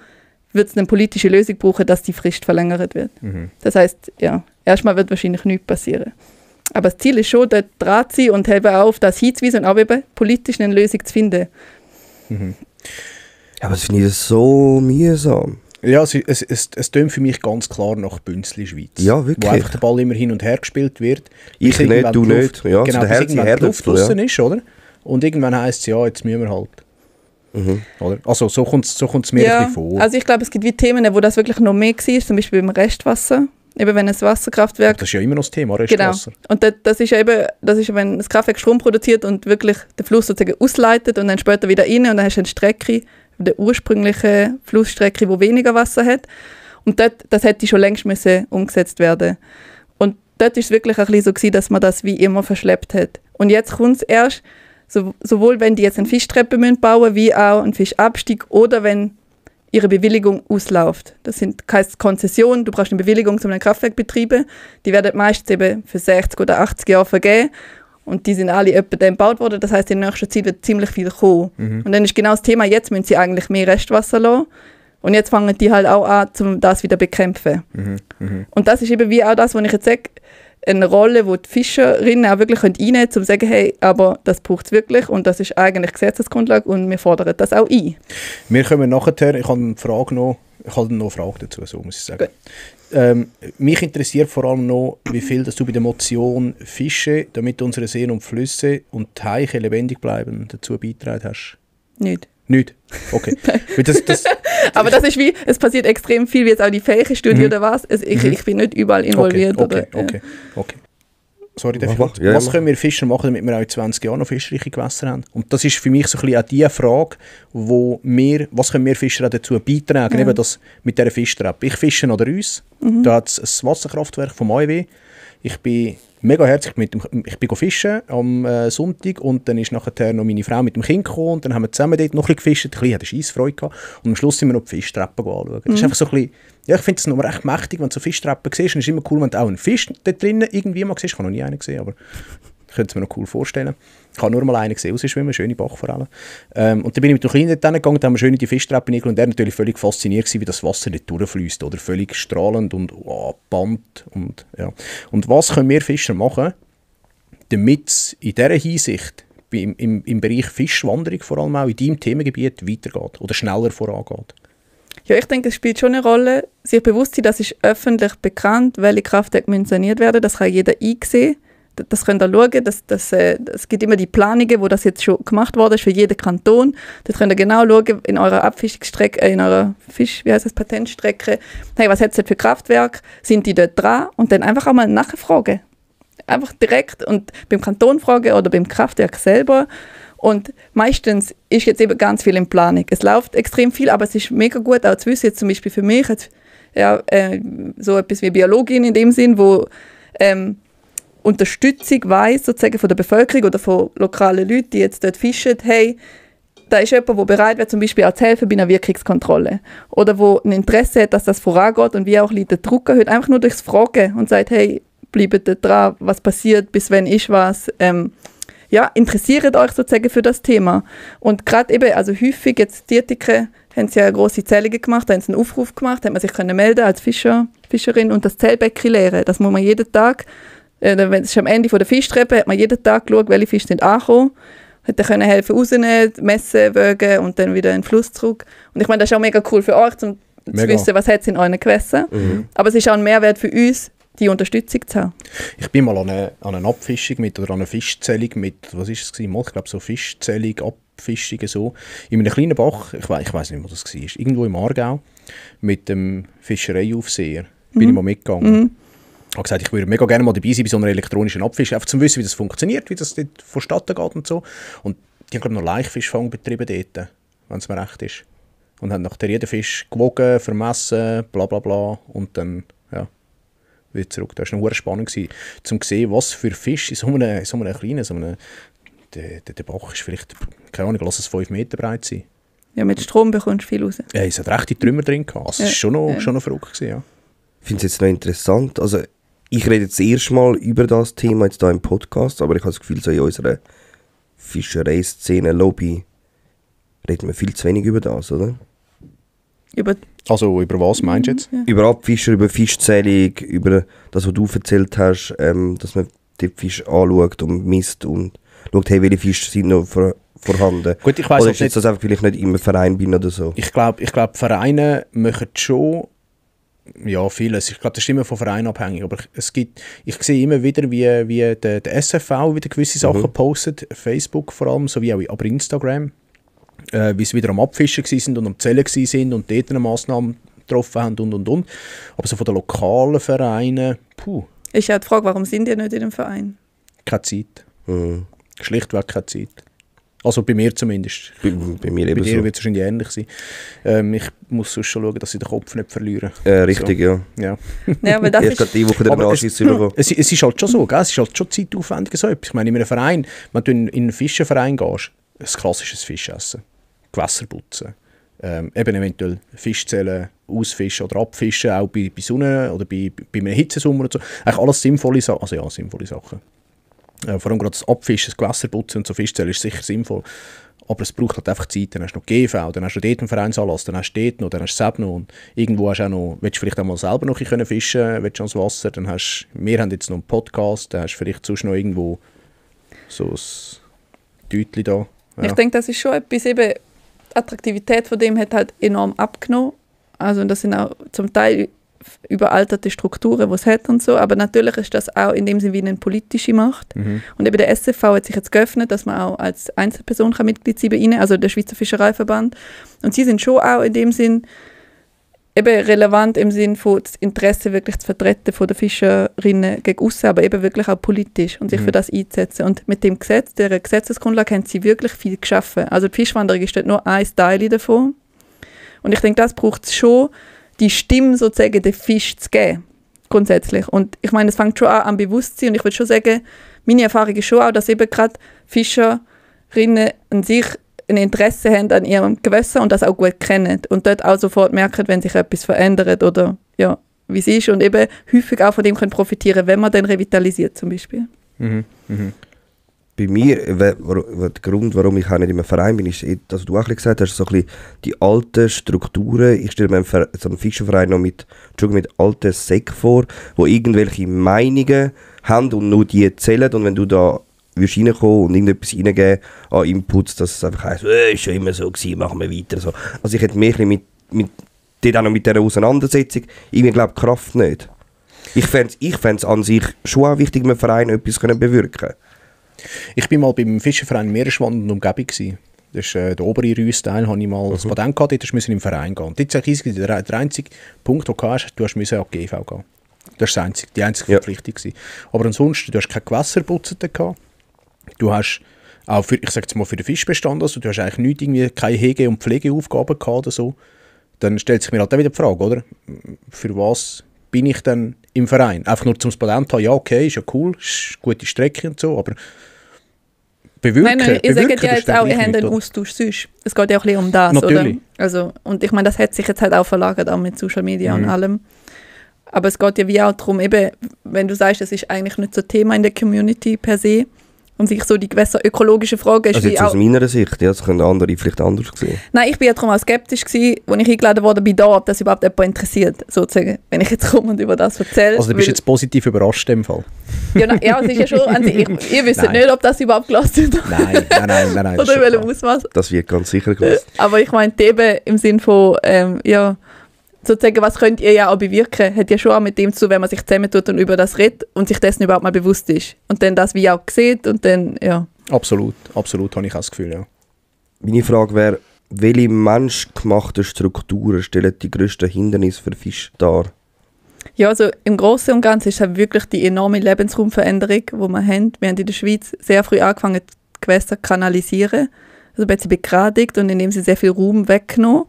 wird es eine politische Lösung brauchen, dass die Frist verlängert wird. Das heisst, ja, erstmal wird wahrscheinlich nichts passieren. Aber das Ziel ist schon, dort dran zu sein und eben auch auf das hinzuweisen und auch eben politisch eine Lösung zu finden. Ja, aber das finde ich so mühsam. Ja, es tönt für mich ganz klar nach Bünzli Schweiz. Ja, wirklich. Wo einfach der Ball immer hin und her gespielt wird. Ich bis nicht, du die Luft- nicht. Ja, genau, so der bis Herz irgendwann die Luft ja. draussen ist, oder? Und irgendwann heisst es, ja, jetzt müssen wir halt. Oder? Also so kommt es mir ein bisschen vor. Also ich glaube, es gibt wie Themen, wo das wirklich noch mehr war, zum Beispiel beim Restwasser. Eben wenn ein Wasserkraftwerk... Das ist ja immer noch das Thema, Genau. Restwasser. Und das ist ja eben, wenn das Kraftwerk Strom produziert und wirklich den Fluss sozusagen ausleitet und dann später wieder rein und dann hast du eine Strecke, die ursprüngliche Flussstrecke, die weniger Wasser hat. Und das hätte schon längst müssen umgesetzt werden. Und dort war es wirklich ein bisschen so gewesen, dass man das wie immer verschleppt hat. Und jetzt kommt es erst, sowohl wenn die jetzt eine Fischtreppe bauen müssen, wie auch einen Fischabstieg oder wenn ihre Bewilligung ausläuft. Das heisst Konzession, du brauchst eine Bewilligung, um ein Kraftwerk zu betreiben. Die werden meistens eben für 60 oder 80 Jahre vergeben. Und die sind alle etwa dann gebaut worden. Das heisst, in der nächsten Zeit wird ziemlich viel kommen. Und dann ist genau das Thema, jetzt müssen sie eigentlich mehr Restwasser lassen. Und jetzt fangen die halt auch an, um das wieder zu bekämpfen. Und das ist eben wie auch das, was ich jetzt sage, eine Rolle, wo die Fischerinnen auch wirklich reinnehmen können, um zu sagen, hey, aber das braucht es wirklich und das ist eigentlich Gesetzesgrundlage und wir fordern das auch ein. Wir kommen nachher, ich habe noch eine Frage dazu, so muss ich sagen. Mich interessiert vor allem noch, wie viel dass du bei der Motion Fische, damit unsere Seen und Flüsse und Teiche lebendig bleiben, dazu beigetragen hast. Nicht. Nicht? Okay. Aber das ist wie, es passiert extrem viel, wie jetzt auch die Fähigstudie oder was. Ich bin nicht überall involviert. Okay. Sorry dafür. Was können wir Fischer machen, damit wir auch in 20 Jahren noch fischreiche Gewässer haben? Und das ist für mich so ein bisschen auch die Frage, was können wir Fischer auch dazu beitragen, eben das mit dieser Fischtreppe. Ich fische an der Reuss, da hat es ein Wasserkraftwerk vom AEW. Ich bin mega herzlich ich bin fischen am Sonntag und dann ist nachher noch meine Frau mit dem Kind gekommen und dann haben wir zusammen dort noch ein bisschen gefischt. Ein bisschen hatte Scheissfreude gehabt und am Schluss sind wir noch die Fischtreppe anschauen. Das ist einfach so ein bisschen, ja, ich finde es noch recht mächtig, wenn du so Fischtreppen siehst. Und es ist immer cool, wenn du auch einen Fisch dort drinnen irgendwie mal siehst. Ich habe noch nie einen gesehen, aber ich könnte es mir noch cool vorstellen. Ich habe nur mal einen gesehen, rausschwimmen, schöne Bach vor allem. Und dann bin ich mit dem Kleinen dort gegangen, da haben wir schön in die Fischtreppe hingegangen und der war natürlich völlig fasziniert gewesen, wie das Wasser nicht durchfließt, oder völlig strahlend und Band und ja. Und was können wir Fischer machen, damit es in dieser Hinsicht im Bereich Fischwanderung vor allem auch in deinem Themengebiet weitergeht oder schneller vorangeht? Ja, ich denke, es spielt schon eine Rolle, sich bewusst sein, das ist öffentlich bekannt, welche Kraftwerke saniert werden, das kann jeder einsehen. Das könnt ihr schauen, es gibt immer die Planungen, wo das jetzt schon gemacht worden ist für jeden Kanton. Da könnt ihr genau schauen, in eurer Abfischungsstrecke, in eurer Patentstrecke, hey, was hat es denn für Kraftwerke, sind die dort dran? Und dann einfach auch mal nachfragen. Einfach direkt und beim Kanton fragen oder beim Kraftwerk selber. Und meistens ist jetzt eben ganz viel in Planung. Es läuft extrem viel, aber es ist mega gut auch zu wissen, jetzt zum Beispiel für mich, so etwas wie Biologin in dem Sinn, wo Unterstützung weiss, sozusagen von der Bevölkerung oder von lokalen Leuten, die jetzt dort fischen, hey, da ist jemand, der bereit wäre, zum Beispiel auch zu helfen bei einer Wirkungskontrolle. Oder wo ein Interesse hat, dass das vorangeht und wie auch den Druck erhöht, einfach nur durchs Fragen und sagt, hey, bleibt da dran, was passiert, bis wann ist was. Interessiert euch sozusagen für das Thema. Und gerade eben, also häufig jetzt die Ethikern haben sie ja grosse Zählungen gemacht, da haben sie einen Aufruf gemacht, hat man sich melden als Fischerin und das Zählbecken leeren. Das muss man jeden Tag. Wenn es am Ende der Fischtreppe hat man jeden Tag geschaut, welche Fische sind angekommen. Hätte können helfen, rausnehmen, messen, wägen und dann wieder in den Fluss zurück. Und ich meine, das ist auch mega cool für euch, um zu wissen, was hat es in euren Gewässern. Aber es ist auch ein Mehrwert für uns, die Unterstützung zu haben. Ich bin mal an eine Abfischung mit oder an eine Fischzählung mit, was ist es gewesen? Ich glaube so Fischzählung, Abfischungen so. In einem kleinen Bach, ich weiss nicht, wo das war, irgendwo im Aargau, mit dem Fischereiaufseher bin ich mal mitgegangen. Ich habe gesagt, ich würde mega gerne mal dabei sein bei so einer elektronischen Abfischung, einfach zum wissen, wie das funktioniert, wie das dort vonstatten geht und so. Und die haben, glaube ich, noch Laichfischfang betrieben dort, wenn es mir recht ist. Und haben nachher jeden Fisch gewogen, vermessen, bla bla bla und dann, ja, wieder zurück. Das war noch spannend, um zu sehen, was für Fisch in so einem kleinen, der Bach ist vielleicht, keine Ahnung, lass es 5 Meter breit sein. Ja, mit Strom bekommst du viel raus. Ja, es hat rechte Trümmer drin gehabt. Also, es war schon noch verrückt gewesen, ja. Ich finde es jetzt noch interessant, also ich rede jetzt erst mal über das Thema jetzt hier im Podcast, aber ich habe das Gefühl, so in unserer Fischereiszene, Lobby, reden wir viel zu wenig über das, oder? Also über was meinst du jetzt? Ja. Über Abfischer, über Fischzählung, über das, was du erzählt hast, dass man den Fisch anschaut und misst und schaut, hey, welche Fische sind noch vorhanden. Gut, ich weiss oder halt ist jetzt nicht, das einfach, weil ich nicht immer Verein bin oder so? ich glaube, Vereine machen schon vieles. Ich glaube, das ist immer von Vereinen abhängig. Aber ich sehe immer wieder, wie der SFV wieder gewisse Sachen postet, Facebook vor allem, sowie auch aber Instagram, wie sie wieder am Abfischen sind und am Zählen sind und dort eine Massnahmen getroffen haben und. Aber so von den lokalen Vereinen, Ist ja die Frage, warum sind die nicht in dem Verein? keine Zeit. Schlichtweg keine Zeit. Also bei mir zumindest. Bei mir Bei eben dir so. wird es wahrscheinlich ähnlich sein. Ich muss sonst schon schauen, dass ich den Kopf nicht verliere. Richtig, ja. Ja. Ja, weil das Ich habe gerade ist, die Woche den Aber Anschiss bekommen. Es ist halt schon so, gell? Es ist halt schon zeitaufwendig so etwas. Ich meine, in einem Verein, wenn du in einen Fischenverein gehst, ein klassisches Fischessen, Gewässer putzen, eben eventuell Fisch zählen, ausfischen oder abfischen, auch bei Sonne oder bei einem Hitzesommer und so. Eigentlich alles sinnvolle Sachen. Also ja, sinnvolle Sachen. Vor allem gerade das Abfischen, das Gewässerputzen und so Fischzählen ist sicher sinnvoll. Aber es braucht halt einfach Zeit. Dann hast du noch GV, dann hast du dort einen Vereinsanlass, dann hast du dort noch, dann hast du SEB noch. Und irgendwo hast du auch noch, willst du vielleicht auch mal selber noch ein bisschen fischen, willst du ans Wasser, dann wir haben jetzt noch einen Podcast, dann hast du vielleicht sonst noch irgendwo so ein Deutli da. Ja. ich denke, das ist schon etwas, eben, die Attraktivität von dem hat halt enorm abgenommen. Also das sind auch zum Teil überalterte Strukturen, die es hat und so, aber natürlich ist das auch in dem Sinne wie eine politische Macht. Und eben der SFV hat sich jetzt geöffnet, dass man auch als Einzelperson kann Mitglied sein bei ihnen, also der Schweizer Fischereiverband. Und sie sind schon auch in dem Sinn eben relevant im Sinn von das Interesse wirklich zu vertreten von den Fischerinnen gegen aussen, aber eben wirklich auch politisch und sich für das einzusetzen. Und mit dem Gesetz, der Gesetzesgrundlage, haben sie wirklich viel geschaffen. Also die Fischwanderung ist dort nur ein Teil davon. Und ich denke, das braucht es schon, die Stimme sozusagen den Fisch zu geben, grundsätzlich. Und ich meine, es fängt schon an Bewusstsein und ich würde schon sagen, meine Erfahrung ist schon auch, dass eben gerade Fischerinnen an sich ein Interesse haben an ihrem Gewässer und das auch gut kennen und dort auch sofort merken, wenn sich etwas verändert oder ja, wie es ist und eben häufig auch von dem können profitieren, wenn man dann revitalisiert zum Beispiel. Bei mir, der Grund, warum ich auch nicht im Verein bin, ist, dass du auch gesagt hast, so ein bisschen die alten Strukturen. Ich stelle mir so einen Fischerverein noch mit alten Säcken vor, wo irgendwelche Meinungen haben und nur die zählen. Und wenn du da reinkommen und irgendetwas reingeben an Inputs, dass es einfach heisst, ist schon immer so gewesen, machen wir weiter. So. Also ich hätte mehr ein bisschen dort auch noch mit dieser Auseinandersetzung irgendwie, glaube ich, Kraft nicht. Ich fände es an sich schon auch wichtig, mit einem Verein etwas bewirken können. Ich war mal beim Fischerverein Meeresschwand und Umgebung gewesen. Das ist der obere Rüsteil, habe ich mal das Patent gehabt, dort musst du im Verein gehen. Dort ist der einzige Punkt, den du hast, du musst an die GV gehen. Das war die einzige Verpflichtung gewesen. Aber ansonsten, du hast keine Gewässerputzen gehabt. Du hast auch für, ich sage jetzt mal, für den Fischbestand, also du hast eigentlich nichts, irgendwie keine Hege- und Pflegeaufgaben gehabt oder so. Dann stellt sich mir halt auch wieder die Frage, oder? Für was bin ich denn im Verein? Einfach nur zum Patent haben, ja okay, ist ja cool, ist eine gute Strecke und so, aber bewirken. Nein, ihr sagt ja jetzt auch, ihr habt nicht, einen oder? Austausch sonst. Es geht ja auch ein bisschen um das, Natürlich. oder? Also, und ich meine, das hat sich jetzt halt auch verlagert, auch mit Social Media und allem. Aber es geht ja wie auch darum, eben, wenn du sagst, es ist eigentlich nicht so ein Thema in der Community per se und sich so die gewässerökologische Frage ist Also wie jetzt auch... aus meiner Sicht, ja, das können andere vielleicht anders sehen. Nein, ich bin ja darum auch skeptisch gewesen, als ich eingeladen wurde, bei da, ob das überhaupt jemand interessiert, sozusagen, wenn ich jetzt komme und über das erzähle. Also du bist jetzt positiv überrascht in dem Fall? Ja, es ist ja schon an sich, ihr wisst Nein. nicht, ob das überhaupt gelassen wird. Nein. Das Oder ist in schon welchem klar. Ausmaß. Das wird ganz sicher gewusst. Aber ich meine eben im Sinn von, ja, sozusagen, was könnt ihr ja auch bewirken, hat ja schon auch mit dem zu tun, wenn man sich zusammentut und über das redet und sich dessen überhaupt mal bewusst ist. Und dann das wie auch sieht und dann, ja. Absolut, habe ich auch das Gefühl, ja. Meine Frage wäre, welche menschgemachten Strukturen stellen die grössten Hindernisse für Fisch dar? Ja, also im Großen und Ganzen ist es halt wirklich die enorme Lebensraumveränderung, die wir haben. Wir haben in der Schweiz sehr früh angefangen, die Gewässer zu kanalisieren. Also wird sie begradigt und indem sie sehr viel Raum weggenommen.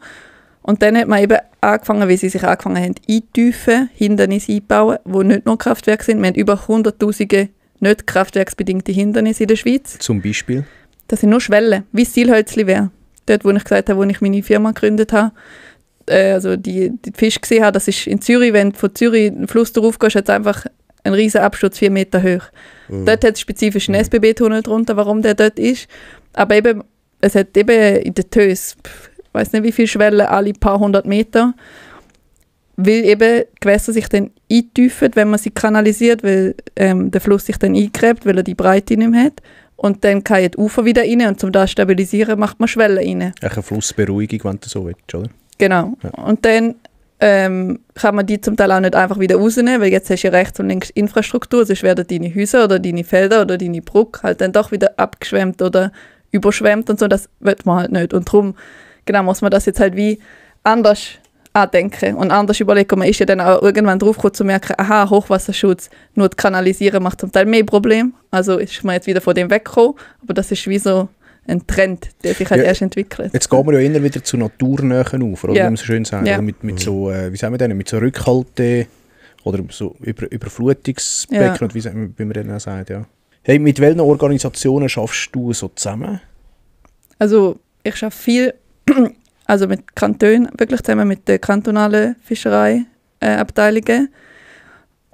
Und dann hat man eben angefangen, wie sie sich angefangen haben, eintiefen, Hindernisse einbauen, die nicht nur Kraftwerke sind. Wir haben über 100'000 nicht kraftwerksbedingte Hindernisse in der Schweiz. Zum Beispiel? Das sind nur Schwellen, wie das Zielhölzli wäre. Dort, wo ich gesagt habe, wo ich meine Firma gegründet habe, also die Fische gesehen habe, das ist in Zürich, wenn du von Zürich den Fluss darauf gehst, hat es einfach einen riesen Absturz, 4 Meter hoch. Dort hat es spezifisch einen SBB-Tunnel drunter, warum der dort ist. Aber eben, es hat eben in der Tös, ich weiß nicht wie viele Schwellen, alle paar 100 Meter, weil eben die Gewässer sich dann eintiefen, wenn man sie kanalisiert, weil der Fluss sich dann eingräbt, weil er die Breite nicht mehr hat. Und dann fallen die Ufer wieder rein und um das zu stabilisieren, macht man Schwellen rein. Eine Flussberuhigung, wenn du so willst, oder? Genau. Ja. Und dann kann man die zum Teil auch nicht einfach wieder rausnehmen, weil jetzt hast du ja rechts und links Infrastruktur, sonst werden deine Häuser oder deine Felder oder deine Brücke halt dann doch wieder abgeschwemmt oder überschwemmt und so, das will man halt nicht. Und darum muss man das jetzt halt wie anders andenken und anders überlegen. Man ist ja dann auch irgendwann drauf gekommen zu merken, aha, Hochwasserschutz, nur das Kanalisieren macht zum Teil mehr Probleme. Also ist man jetzt wieder von dem weggekommen, aber das ist wie so ein Trend, der sich halt erst entwickelt. Jetzt gehen wir ja immer wieder zu naturnähen Ufer, oder wie man so schön sagt. Ja. Mit so, wie sagen wir denn, mit so Rückhalte oder so Überflutungsbecken, oder wie man dann auch sagt, ja. Hey, mit welchen Organisationen schaffst du so zusammen? Also ich arbeite viel also mit Kantonen, wirklich zusammen mit den kantonalen Fischereiabteilungen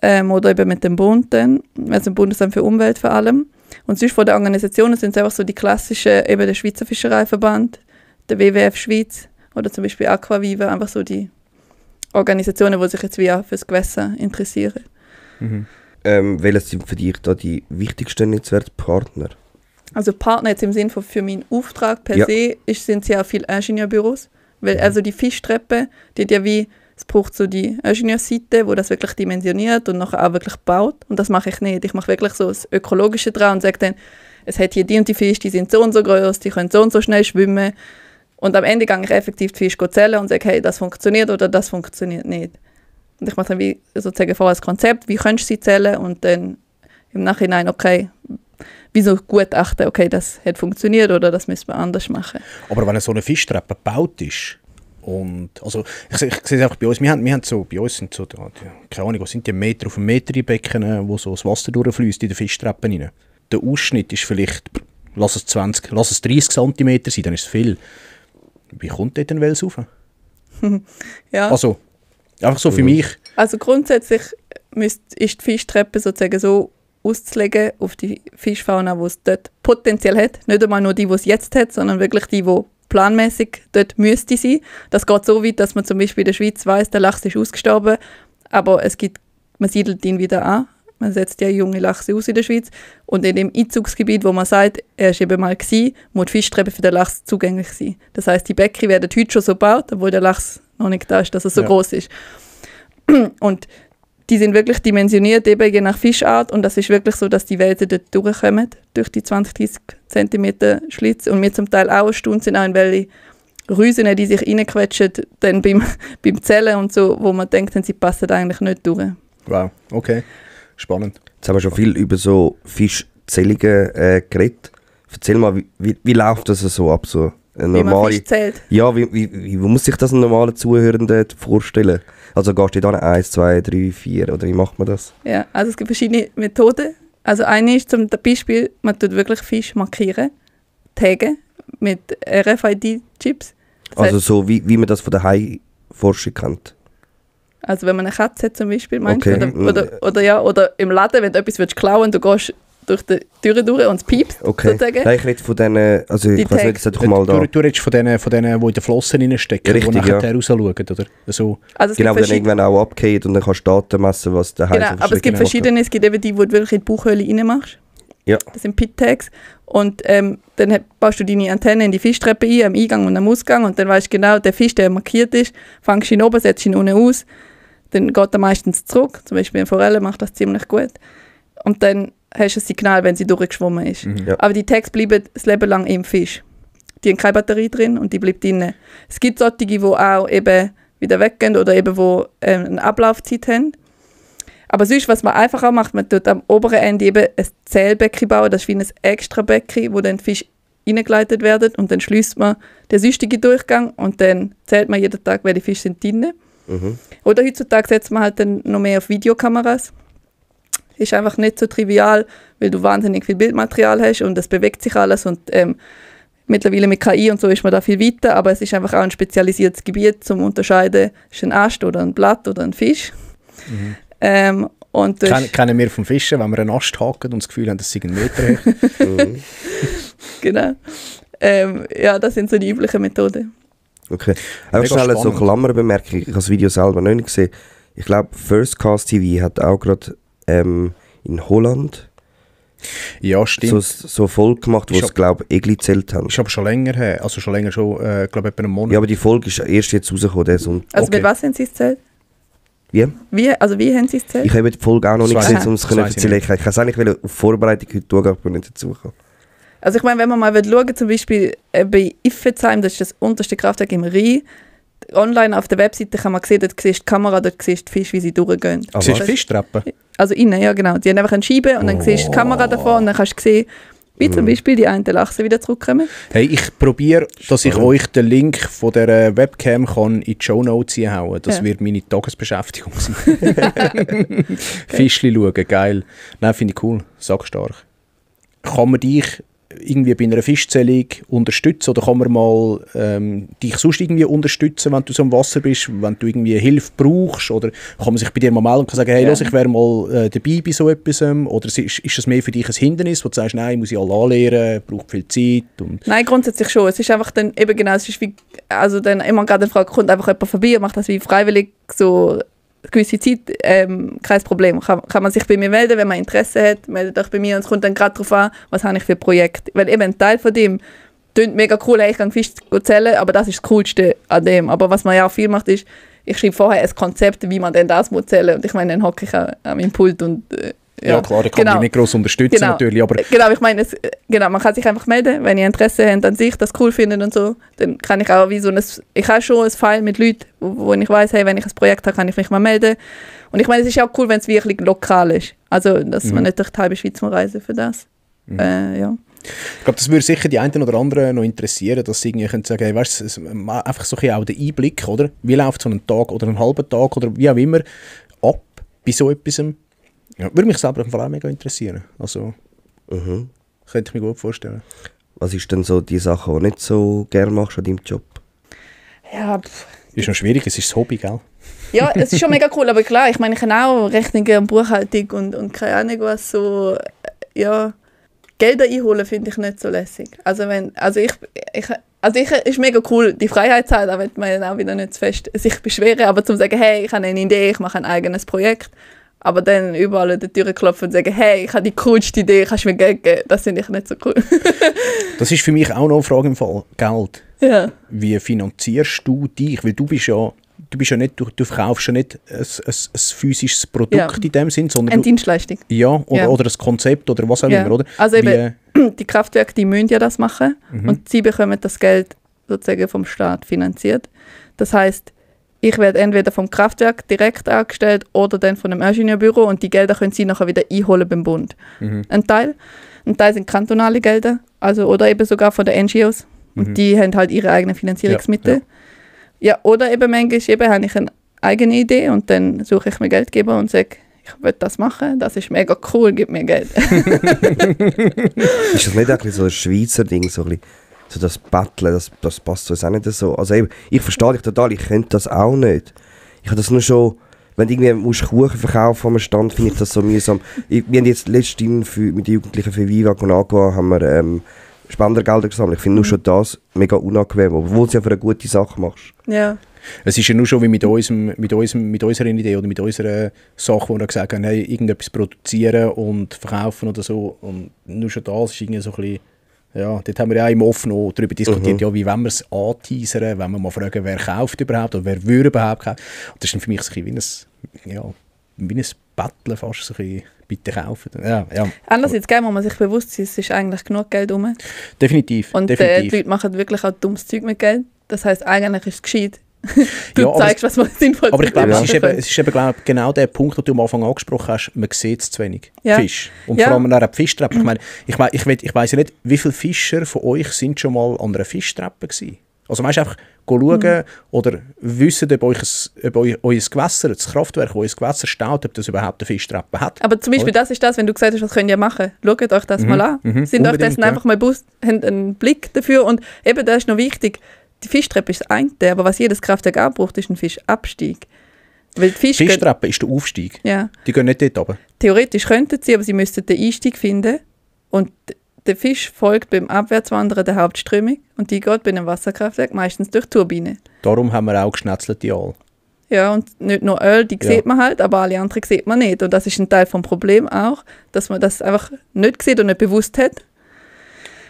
oder eben mit dem Bund dann, also dem Bundesamt für Umwelt vor allem. Und sonst von den Organisationen sind es einfach so die klassischen, eben der Schweizer Fischereiverband, der WWF Schweiz oder zum Beispiel Aquaviva, einfach so die Organisationen, die sich jetzt wie auch fürs Gewässer interessieren. Mhm. Welches sind für dich da die wichtigsten Netzwerkpartner? Also Partner jetzt im Sinne von für meinen Auftrag per se sind ja auch viele Ingenieurbüros, weil also die Fischtreppe, die hat ja wie, es braucht so die Ingenieurseite, wo das wirklich dimensioniert und nachher auch wirklich baut und das mache ich nicht. Ich mache wirklich so das Ökologische dran und sage dann, es hat hier die und die Fische, die sind so und so groß, die können so und so schnell schwimmen und am Ende gehe ich effektiv die Fische zählen und sage, hey, das funktioniert oder das funktioniert nicht. Und ich mache dann wie sozusagen vorher das Konzept, wie kannst du sie zählen und dann im Nachhinein, okay, wieso gutachten, okay, das hat funktioniert oder das müssen wir anders machen. Aber wenn so eine Fischtreppe gebaut ist, und, also ich sehe es einfach bei uns, wir haben so, bei uns sind so, keine Ahnung, was sind die Meter auf einem Meter die Becken, wo so das Wasser durchfließt in die Fischtreppen rein. Der Ausschnitt ist vielleicht, lass es 30 cm sein, dann ist es viel. Wie kommt dort ein Wels rauf? Ja. Also, einfach so für mich. Also grundsätzlich ist die Fischtreppe sozusagen so auszulegen auf die Fischfauna, die es dort potenziell hat. Nicht einmal nur die, die es jetzt hat, sondern wirklich die planmäßig dort müsste sein. Das geht so weit, dass man zum Beispiel in der Schweiz weiss, der Lachs ist ausgestorben, aber man siedelt ihn wieder an. Man setzt ja junge Lachse aus in der Schweiz. Und in dem Einzugsgebiet, wo man sagt, er war eben mal gewesen, muss die Fischtreppe für den Lachs zugänglich sein. Das heisst, die Becken werden heute schon so gebaut, obwohl der Lachs noch nicht da ist, dass er so groß ist. Und die sind wirklich dimensioniert, eben je nach Fischart. Und das ist wirklich so, dass die Wälder dort durchkommen, durch die 20-30 cm Schlitz. Und wir zum Teil auch erstaunt sind, auch in welche Rüsen, die sich reinquetschen, dann beim Zählen und so, wo man denkt, sie passen eigentlich nicht durch. Wow, okay. Spannend. Jetzt haben wir schon viel über so Fischzählungen geredet. Erzähl mal, wie läuft das so ab? So eine normale, wie man Fisch zählt? Ja, wie muss sich das ein normaler Zuhörender vorstellen? Also gehst du dann 1, 2, 3, 4 oder wie macht man das? Ja, also es gibt verschiedene Methoden. Also eine ist zum Beispiel, man tut wirklich Fisch markieren, taggen mit RFID-Chips. Also so wie man das von der Haiforschung kennt? Also wenn man eine Katze hat zum Beispiel, meinst okay. du? Oder im Laden, wenn du etwas klauen willst, du gehst durch die Tür durch und es piepst, sozusagen. Nein, ich rede von denen, also ich weiß nicht, das mal da. Du redest von denen, die in den Flossen reinstecken, richtig, die nachher rausschauen, oder? So. Also genau, dann irgendwann auch abgeht und dann kannst du Daten messen, was der Hai Genau, aber es gibt verschiedene, es gibt eben die, die du wirklich in die Bauchhöhle reinmachst. Ja. Das sind Pit-Tags. Und dann baust du deine Antenne in die Fischtreppe ein, am Eingang und am Ausgang und dann weißt du genau, der Fisch, der markiert ist, fängst ihn oben, setzt ihn unten aus, dann geht er meistens zurück, zum Beispiel eine Forelle macht das ziemlich gut. Und dann hast du ein Signal, wenn sie durchgeschwommen ist. Mhm. Ja. Aber die Tags bleiben das Leben lang im Fisch. Die haben keine Batterie drin und die bleibt drin. Es gibt solche, die auch eben wieder weggehen oder eben wo eine Ablaufzeit haben. Aber sonst, was man einfacher macht, man tut am oberen Ende eben ein Zählbecken bauen, das ist wie ein extra Becken, wo dann Fisch reingeleitet werden und dann schließt man den sonstigen Durchgang und dann zählt man jeden Tag, welche Fische sind drin. Mhm. Oder heutzutage setzt man halt dann noch mehr auf Videokameras. Ist einfach nicht so trivial, weil du wahnsinnig viel Bildmaterial hast und es bewegt sich alles und mittlerweile mit KI und so ist man da viel weiter, aber es ist einfach auch ein spezialisiertes Gebiet zum Unterscheiden, ist ein Ast oder ein Blatt oder ein Fisch. Mhm. Und kennen wir vom Fischen, wenn wir einen Ast haken und das Gefühl haben, das sei ein Meter. Genau. Ja, das sind so die üblichen Methoden. Okay. Einfach Mega schnell so spannend. Klammerbemerkung. Ich habe das Video selber noch nicht gesehen. Ich glaube, First Cast TV hat auch gerade in Holland Ja, stimmt. so Folge gemacht, wo Ich es, hab- glaube ich, Egli gezählt haben. Ist aber schon länger her. Also schon länger, glaube etwa einen Monat. Ja, aber die Folge ist erst jetzt rausgekommen. Der Sonntag. Also Okay. mit was haben Sie es gezählt? Wie? Wie haben Sie es gezählt? Ich habe die Folge auch noch nicht Das gesehen, weiss um ich es zu nicht. erzählen. Ich wollte es eigentlich auf Vorbereitung heute tun, aber nicht dazu gekommen. Also ich meine, wenn man mal schauen, zum Beispiel bei Iffezheim, das ist das unterste Kraftwerk im Rhein, online auf der Webseite kann man sehen, dort siehst du die Kamera, dort siehst du die Fische, wie sie durchgehen. Ah, Siehst du was? Fischtreppen? Also innen, ja genau. Die haben einfach eine Scheibe und dann siehst du die Kamera davon und dann kannst du sehen, wie zum Beispiel die einen Lachsen wieder zurückkommen. Hey, ich probiere, dass ich euch den Link von der Webcam kann in die Shownotes einhauen. Das Ja. wird meine Tagesbeschäftigung sein. Fischli schauen, geil. Nein, finde ich cool. Sackstark. Kann man dich irgendwie bei einer Fischzählung unterstützen oder kann man mal dich sonst irgendwie unterstützen, wenn du so im Wasser bist, wenn du irgendwie Hilfe brauchst, oder kann man sich bei dir mal melden und kann sagen, hey, Ja. los, ich wäre mal dabei bei so etwas, oder ist das mehr für dich ein Hindernis, wo du sagst, nein, muss ich alle anlernen, braucht viel Zeit und Nein, grundsätzlich schon. Es ist einfach dann eben genau, es ist wie, also dann immer gerade eine Frage, kommt einfach jemand vorbei und macht das wie freiwillig so eine gewisse Zeit, kein Problem. Kann man sich bei mir melden, wenn man Interesse hat, meldet euch bei mir und es kommt dann gerade darauf an, was habe ich für ein Projekt. Weil eben ein Teil von dem klingt mega cool, hey, ich kann Fisch zählen, aber das ist das Coolste an dem. Aber was man ja auch viel macht, ist, ich schreibe vorher ein Konzept, wie man denn das muss zählen, und ich meine, dann hocke ich an meinem Pult und ja klar, da kann man dich nicht gross unterstützen natürlich, aber Genau, ich meine, man kann sich einfach melden, wenn ihr Interesse habt an sich, das cool findet und so, dann kann ich auch wie so ich habe schon ein File mit Leuten, wo ich weiss, hey, wenn ich ein Projekt habe, kann ich mich mal melden. Und ich meine, es ist auch cool, wenn es wirklich lokal ist. Also, dass man nicht durch die halbe Schweiz muss reisen für das. Ja. ich glaube, das würde sicher die einen oder anderen noch interessieren, dass sie irgendwie können sagen, hey, weißt du, einfach so ein bisschen auch den Einblick, oder? Wie läuft so ein Tag oder einen halben Tag oder wie auch immer ab bei so etwas? Ja, würde mich selber auf jeden Fall auch mega interessieren. Also, könnte ich mir gut vorstellen. Was ist denn so die Sache, die du nicht so gerne machst an deinem Job? Ja, Ist noch schwierig, es ist das Hobby, gell? ja, es ist schon mega cool, aber klar, ich meine, ich kann auch Rechnungen und Buchhaltung und keine Ahnung was so, ja, Gelder einholen finde ich nicht so lässig. Also ist mega cool, die Freiheit zu haben, da wird man dann auch wieder nicht zu fest sich beschweren, aber zum sagen, hey, ich habe eine Idee, ich mache ein eigenes Projekt, aber dann überall an die Tür klopfen und sagen, hey, ich habe die coolste Idee, kannst du mir Geld geben? Das finde ich nicht so cool. Das ist für mich auch noch eine Frage im Fall. Geld. Ja. Wie finanzierst du dich? Weil du bist ja nicht, du verkaufst ja nicht ein physisches Produkt Ja. in dem Sinn, sondern Eine Dienstleistung. oder ein Konzept oder was auch Ja. immer, oder? Also eben, die Kraftwerke, die müssen ja das machen und sie bekommen das Geld sozusagen vom Staat finanziert. Das heißt, ich werde entweder vom Kraftwerk direkt angestellt oder dann von einem Ingenieurbüro und die Gelder können sie nachher wieder einholen beim Bund. Ein Teil sind kantonale Gelder, also oder eben sogar von den NGOs und die haben halt ihre eigenen Finanzierungsmittel. Ja, oder eben manchmal habe ich eine eigene Idee und dann suche ich mir Geldgeber und sage, ich will das machen, das ist mega cool, gib mir Geld. Ist das nicht eigentlich so ein Schweizer Ding, so ein bisschen, so das Betteln, das passt uns auch nicht so. Also eben, ich verstehe dich total, ich könnte das auch nicht. Ich habe das nur schon, wenn du irgendwie musst Kuchen verkaufen am Stand, finde ich das so mühsam. Wir haben jetzt letztens mit den Jugendlichen für Viva und Agua haben wir Spendergelder gesammelt. Ich finde nur schon das mega unangenehm, obwohl du es ja für eine gute Sache machst. Ja. Es ist ja nur schon wie mit unserer Idee oder mit unserer Sache, wo wir gesagt haben, hey, irgendetwas produzieren und verkaufen oder so. Und nur schon das ist irgendwie so ein bisschen, ja, dort haben wir ja auch im Offen noch darüber diskutiert, ja, wie wollen wir es anteasern, wenn wir mal fragen, wer kauft überhaupt oder wer würde überhaupt kaufen. Und das ist dann für mich so ein bisschen wie ein Betteln fast, so ein bisschen, bitte kaufen. Ja. Andererseits muss man sich bewusst sein, es ist eigentlich genug Geld rum. Definitiv. Und die definitiv. Leute machen wirklich auch dummes Zeug mit Geld. Das heisst, eigentlich ist es gescheit. Du Ja, aber zeigst, was man sinnvoll Aber ich glaube, machen es ist eben genau der Punkt, den du am Anfang angesprochen hast, man sieht es zu wenig. Ja. Fisch. Und Ja. vor allem an einer Fischtreppe. Ich weiss ja nicht, wie viele Fischer von euch sind schon mal an einer Fischtreppe gewesen? Also weißt, einfach schauen oder wissen, ob euer Gewässer, das Kraftwerk, das euer Gewässer staut, ob das überhaupt eine Fischtreppe hat. Aber zum Beispiel das ist das, wenn du gesagt hast, was könnt ihr machen. Schaut euch das mal an. Sind euch unbedingt, dessen ja. einfach mal bewusst, habt einen Blick dafür. Und eben, das ist noch wichtig, die Fischtreppe ist das eine, aber was jedes Kraftwerk auch braucht, ist ein Fischabstieg. Weil die Fische Fischtreppe ist der Aufstieg. ja, Die gehen nicht dort runter. theoretisch könnten sie, aber sie müssten den Einstieg finden. Und der Fisch folgt beim Abwärtswandern der Hauptströmung und die geht bei einem Wasserkraftwerk meistens durch Turbine. Darum haben wir auch geschnetzelte Aale. Ja, und nicht nur Öl, die sieht man halt, aber alle anderen sieht man nicht. Und das ist ein Teil vom Problem auch, dass man das einfach nicht sieht und nicht bewusst hat.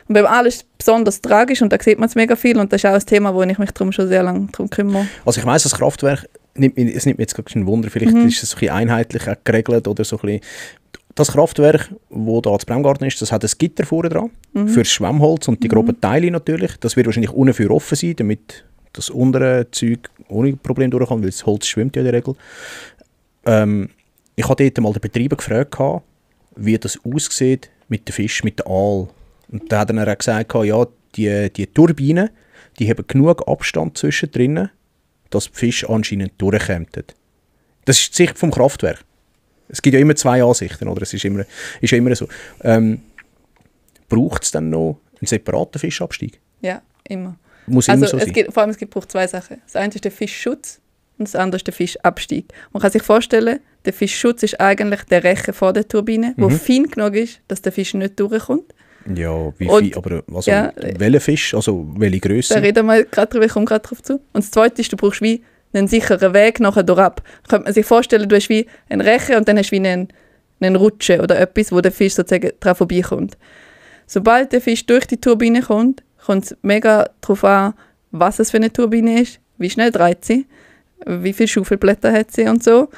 Und beim Aal ist es besonders tragisch und da sieht man es mega viel und das ist auch ein Thema, wo ich mich darum schon sehr lange darum kümmere. Also ich weiss, das Kraftwerk, es nimmt mir jetzt gerade ein Wunder, vielleicht ist es ein bisschen einheitlich auch geregelt oder so ein bisschen. Das Kraftwerk, das hier zu Bremgarten ist, das hat ein Gitter vorne dran, für Schwemmholz und die groben Teile natürlich. Das wird wahrscheinlich unten für offen sein, damit das untere Zeug ohne Problem durchkommt, weil das Holz schwimmt ja in der Regel. Ich habe dort mal den Betreiber gefragt, wie das aussieht mit den Fischen, mit den Aal. Und da hat er auch gesagt, ja, die Turbinen, die haben genug Abstand zwischendrin, dass die Fische anscheinend durchkommen. Das ist die Sicht vom Kraftwerk. Es gibt ja immer zwei Ansichten, oder? Es ist ja immer so. Braucht es dann noch einen separaten Fischabstieg? Ja, immer. Muss immer so sein? Es braucht zwei Sachen. Das eine ist der Fischschutz und das andere ist der Fischabstieg. Man kann sich vorstellen, der Fischschutz ist eigentlich der Rechen vor der Turbine, der fein genug ist, dass der Fisch nicht durchkommt. Ja, wie viel, aber also, ja, welcher Fisch, also welche Größe? Da reden wir gerade drüber, ich komme gerade drauf zu. Und das Zweite ist, du brauchst wie einen sicheren Weg nachher durchab. Könnte man sich vorstellen, du hast wie einen Rechen und dann hast du wie einen Rutsche oder etwas, wo der Fisch sozusagen dran vorbeikommt. Sobald der Fisch durch die Turbine kommt, kommt es mega darauf an, was es für eine Turbine ist, wie schnell dreht sie, wie viele Schaufelblätter hat sie und so,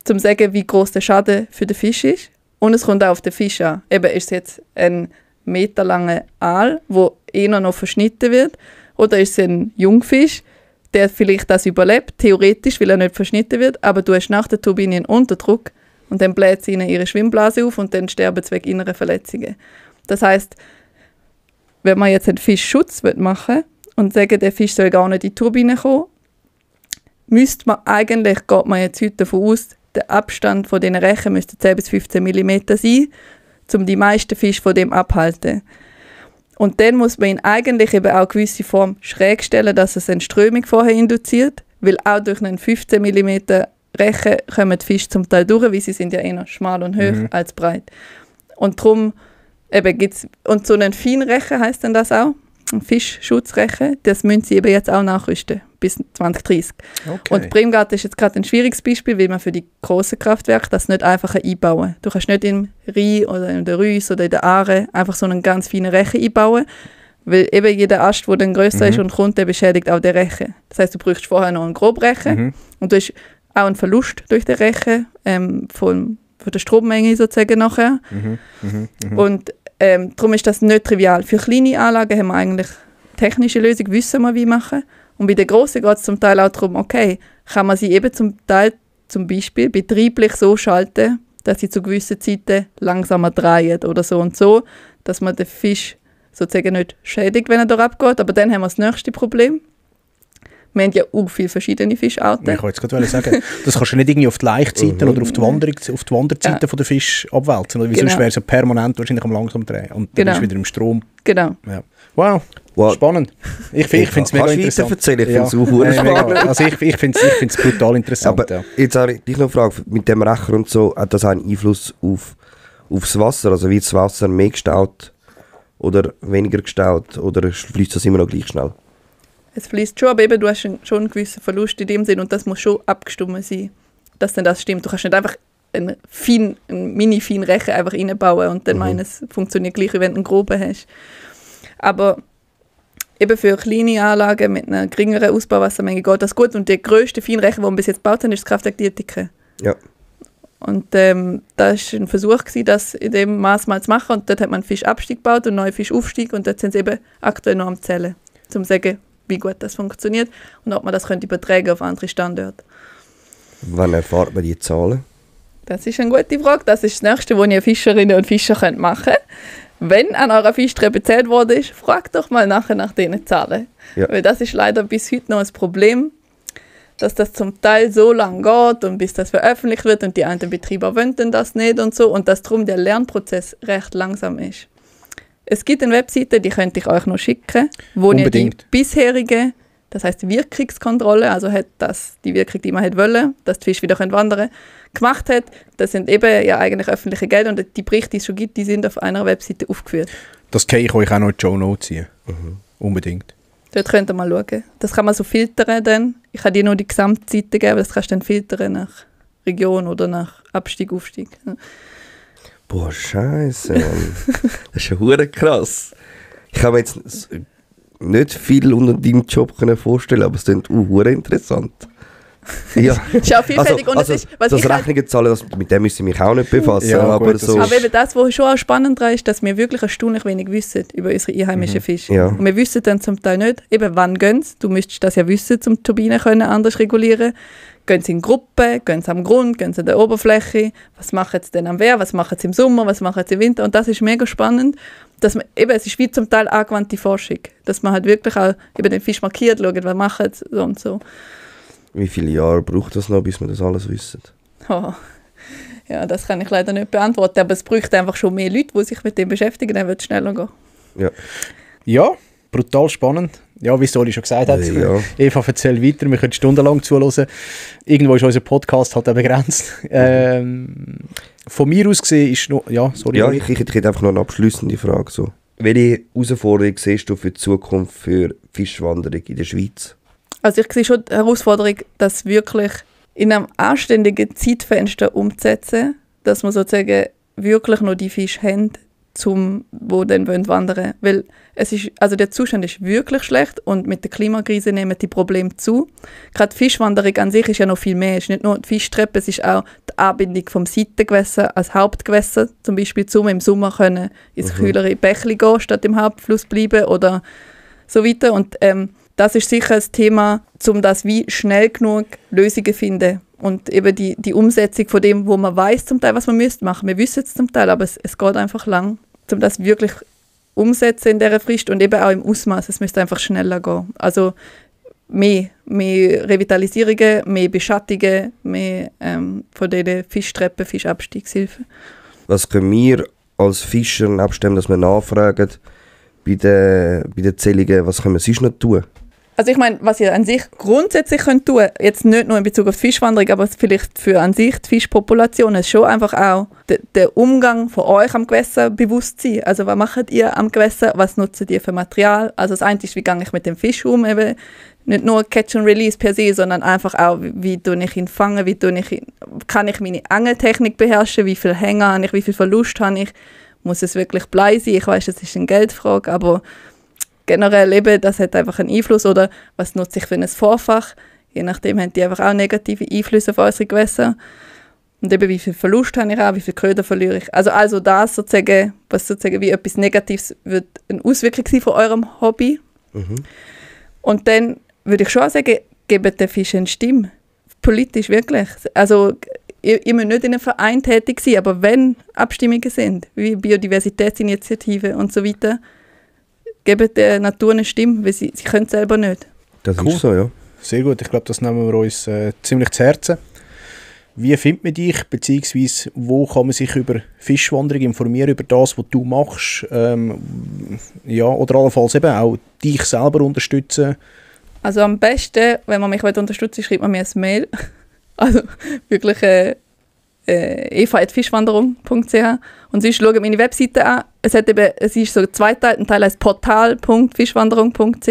um zu sagen, wie groß der Schaden für den Fisch ist. Und es kommt auch auf den Fisch an. Eben ist es jetzt ein meterlanger Aal, der eher noch verschnitten wird, oder ist es ein Jungfisch, der vielleicht das überlebt, theoretisch, weil er nicht verschnitten wird, aber du hast nach der Turbine einen Unterdruck und dann bläht sie ihnen ihre Schwimmblase auf und dann sterben sie wegen innerer Verletzungen. Das heisst, wenn man jetzt einen Fischschutz machen will und sagen, der Fisch soll gar nicht in die Turbine kommen, geht man jetzt heute davon aus, der Abstand von diesen Rechen müsste 10 bis 15 mm sein, um die meisten Fische von dem abzuhalten. Und dann muss man ihn eigentlich eben auch gewisse Form schräg stellen, dass es eine Strömung vorher induziert, weil auch durch einen 15 mm Rechen kommen die Fische zum Teil durch, weil sie sind ja eher schmal und hoch als breit. Und darum gibt's, und so einen Feinrechen heisst dann das auch, ein Fischschutzrechen, das müssen sie eben jetzt auch nachrüsten, bis 2030. Okay. Und Bremgarten ist jetzt gerade ein schwieriges Beispiel, weil man für die grossen Kraftwerke das nicht einfach einbauen kann. Du kannst nicht im Rhein oder in der Reuss oder in der Aare einfach so einen ganz feinen Rechen einbauen, weil eben jeder Ast, der dann grösser ist und kommt, der beschädigt auch den Rechen. Das heisst, du brauchst vorher noch einen Grobrechen und du hast auch einen Verlust durch den Rechen von der Strommenge sozusagen nachher. Und darum ist das nicht trivial. Für kleine Anlagen haben wir eigentlich technische Lösungen, wissen wir, wie machen. Und bei den grossen geht es zum Teil auch darum, okay, kann man sie eben zum Teil zum Beispiel betrieblich so schalten, dass sie zu gewissen Zeiten langsamer drehen oder so und so, dass man den Fisch sozusagen nicht schädigt, wenn er da abgeht. Aber dann haben wir das nächste Problem. Wir haben ja auch viele verschiedene Fischarten. Ich wollte jetzt gerade sagen, das kannst du nicht irgendwie auf die Laichzeiten oder auf die Wanderzeiten von der Fisch abwälzen. Weil sonst wäre es ja permanent wahrscheinlich am langsam drehen. Und dann bist du wieder im Strom. Genau. Ja. Wow, spannend. Ich finde es mega interessant. Erzählen? Ich finde es auch spannend. Also ich finde es brutal interessant. Aber jetzt habe ich dich noch eine Frage, mit dem Rechen und so, hat das einen Einfluss aufs Wasser? Also wird das Wasser mehr gestaut oder weniger gestaut oder fließt das immer noch gleich schnell? Es fließt schon, aber eben, du hast schon einen gewissen Verlust in dem Sinn und das muss schon abgestimmt sein, dass dann das stimmt. Du kannst nicht einfach einen mini-feinen Rechen einfach reinbauen und dann meinen, es funktioniert gleich, wie wenn du einen groben hast. Aber eben für kleine Anlagen mit einer geringeren Ausbauwassermenge geht das gut. Und der grösste Feinrechen, den wir bis jetzt gebaut haben, ist das Kraftwerk Dietike. Ja. Und da war ein Versuch, das in dem Maß mal zu machen. Und dort hat man einen Fischabstieg gebaut und einen neuen Fischaufstieg. Und dort sind sie eben aktuell noch am Zählen, um zu sagen, wie gut das funktioniert und ob man das übertragen auf andere Standorte. Wann erfahrt man die Zahlen? Das ist eine gute Frage. Das ist das Nächste, was ihr Fischerinnen und Fischer machen könnt. Wenn an eurer Fischtreppe bezahlt worden ist, fragt doch mal nachher nach diesen Zahlen. Ja. Weil das ist leider bis heute noch ein Problem, dass das zum Teil so lange geht und bis das veröffentlicht wird und die anderen Betriebe wollen das nicht und so und dass darum der Lernprozess recht langsam ist. Es gibt eine Webseite, die könnte ich euch noch schicken, wo ihr die bisherige, das heisst Wirkungskontrolle, also hat das die Wirkung, die man hätte wollen, dass die Fische wieder wandern können, gemacht hat. Das sind eben ja eigentlich öffentliche Gelder und die Berichte, die es schon gibt, die sind auf einer Webseite aufgeführt. Das kann ich euch auch noch in die Show Notes ziehen. Unbedingt. Dort könnt ihr mal schauen. Das kann man so filtern dann. Ich kann dir nur die Gesamtseite geben, das kannst du dann filtern nach Region oder nach Abstieg, Aufstieg. Ja. Boah, Scheiße, Mann. Das ist ja verdammt krass. Ich kann mir jetzt nicht viel unter deinem Job vorstellen, aber es klingt verdammt interessant. Ja. Es ist auch vielfältig. Und es ist, was das ich Rechnungen zahlen, mit dem müssen wir mich auch nicht befassen. Ja, aber gut, so aber eben das, was schon auch spannend daran ist, dass wir wirklich erstaunlich wenig wissen über unsere einheimischen Fische. Ja. Und wir wissen dann zum Teil nicht, eben wann gehen sie. Du müsstest das ja wissen, um die Turbinen können anders regulieren. Gehen sie in Gruppen, gehen sie am Grund, gehen sie an der Oberfläche. Was machen sie denn am Wehr, was machen sie im Sommer, was machen sie im Winter? Und das ist mega spannend. Dass man, eben, es ist wie zum Teil angewandte Forschung. Dass man halt wirklich auch über den Fisch markiert, schaut, was machen sie so und so. wie viele Jahre braucht das noch, bis wir das alles wissen? Oh. Ja, das kann ich leider nicht beantworten, aber es bräuchte einfach schon mehr Leute, die sich mit dem beschäftigen, dann wird es schneller gehen. Ja. Ja, brutal spannend. Ja, wie Soli schon gesagt hat. Ja. Eva, erzähl weiter, wir können stundenlang zuhören. Irgendwo ist unser Podcast halt auch begrenzt. Von mir aus gesehen ist noch... Ja, sorry. Ja, ich hätte einfach noch eine abschliessende Frage. So. Welche Herausforderung siehst du für die Zukunft für Fischwanderung in der Schweiz? Also ich sehe schon die Herausforderung, das wirklich in einem anständigen Zeitfenster umzusetzen, dass wir sozusagen wirklich noch die Fische haben, wo dann wandern wollen. Weil es ist, also der Zustand ist wirklich schlecht und mit der Klimakrise nehmen die Probleme zu. Gerade die Fischwanderung an sich ist ja noch viel mehr. Es ist nicht nur die Fischtreppe, es ist auch die Anbindung vom Seitengewässer als Hauptgewässer, zum Beispiel im Sommer können ins kühlere Bächli gehen, statt im Hauptfluss bleiben oder so weiter. Und das ist sicher ein Thema, um das wie schnell genug Lösungen zu finden. Und eben die Umsetzung von dem, wo man weiß zum Teil, was man müsste machen. Wir wissen es zum Teil, aber es geht einfach lang, um das wirklich umsetzen in dieser Frist und eben auch im Ausmaß. Es müsste einfach schneller gehen. Also mehr Revitalisierungen, mehr Beschattungen, mehr von diesen Fischtreppen, Fischabstiegshilfen. Was können wir als Fischer abstimmen, dass wir nachfragen bei den Zählungen, was können wir sonst noch tun? Also ich meine, was ihr an sich grundsätzlich könnt tun, jetzt nicht nur in Bezug auf die Fischwanderung, aber vielleicht für an sich die Fischpopulation, ist schon einfach auch der Umgang von euch am Gewässer bewusst sein. Also was macht ihr am Gewässer, was nutzt ihr für Material? Also das eine ist, wie gehe ich mit dem Fisch um, eben nicht nur Catch and Release per se, sondern einfach auch, wie tue ich ihn fangen, kann ich meine Angeltechnik beherrschen, wie viel Hänger habe ich, wie viel Verlust habe ich, muss es wirklich Blei sein? Ich weiss, das ist eine Geldfrage, aber generell eben, das hat einfach einen Einfluss. Oder was nutze ich für ein Vorfach? Je nachdem haben die einfach auch negative Einflüsse auf unsere Gewässer. Und eben, wie viel Verlust habe ich auch, wie viel Köder verliere ich. Also das sozusagen, was sozusagen wie etwas Negatives wird eine Auswirkung sein von eurem Hobby. Und dann würde ich schon sagen, gebt den Fischen eine Stimme. Politisch wirklich. Also ihr müsst nicht in einem Verein tätig sein, aber wenn Abstimmungen sind, wie Biodiversitätsinitiative und so weiter, geben der Natur eine Stimme, weil sie können es selber nicht. Das Cool. ist so, ja. Sehr gut, ich glaube, das nehmen wir uns ziemlich zu Herzen. Wie findet man dich, beziehungsweise wo kann man sich über Fischwanderung informieren, über das, was du machst? Ja, oder allenfalls eben auch dich selber unterstützen? Also am besten, wenn man mich unterstützen will, schreibt man mir ein Mail. Also wirklich eva@fischwanderung.ch und sonst schaut meine Webseite an. Es ist so zweiteilt, ein Teil heißt portal.fischwanderung.ch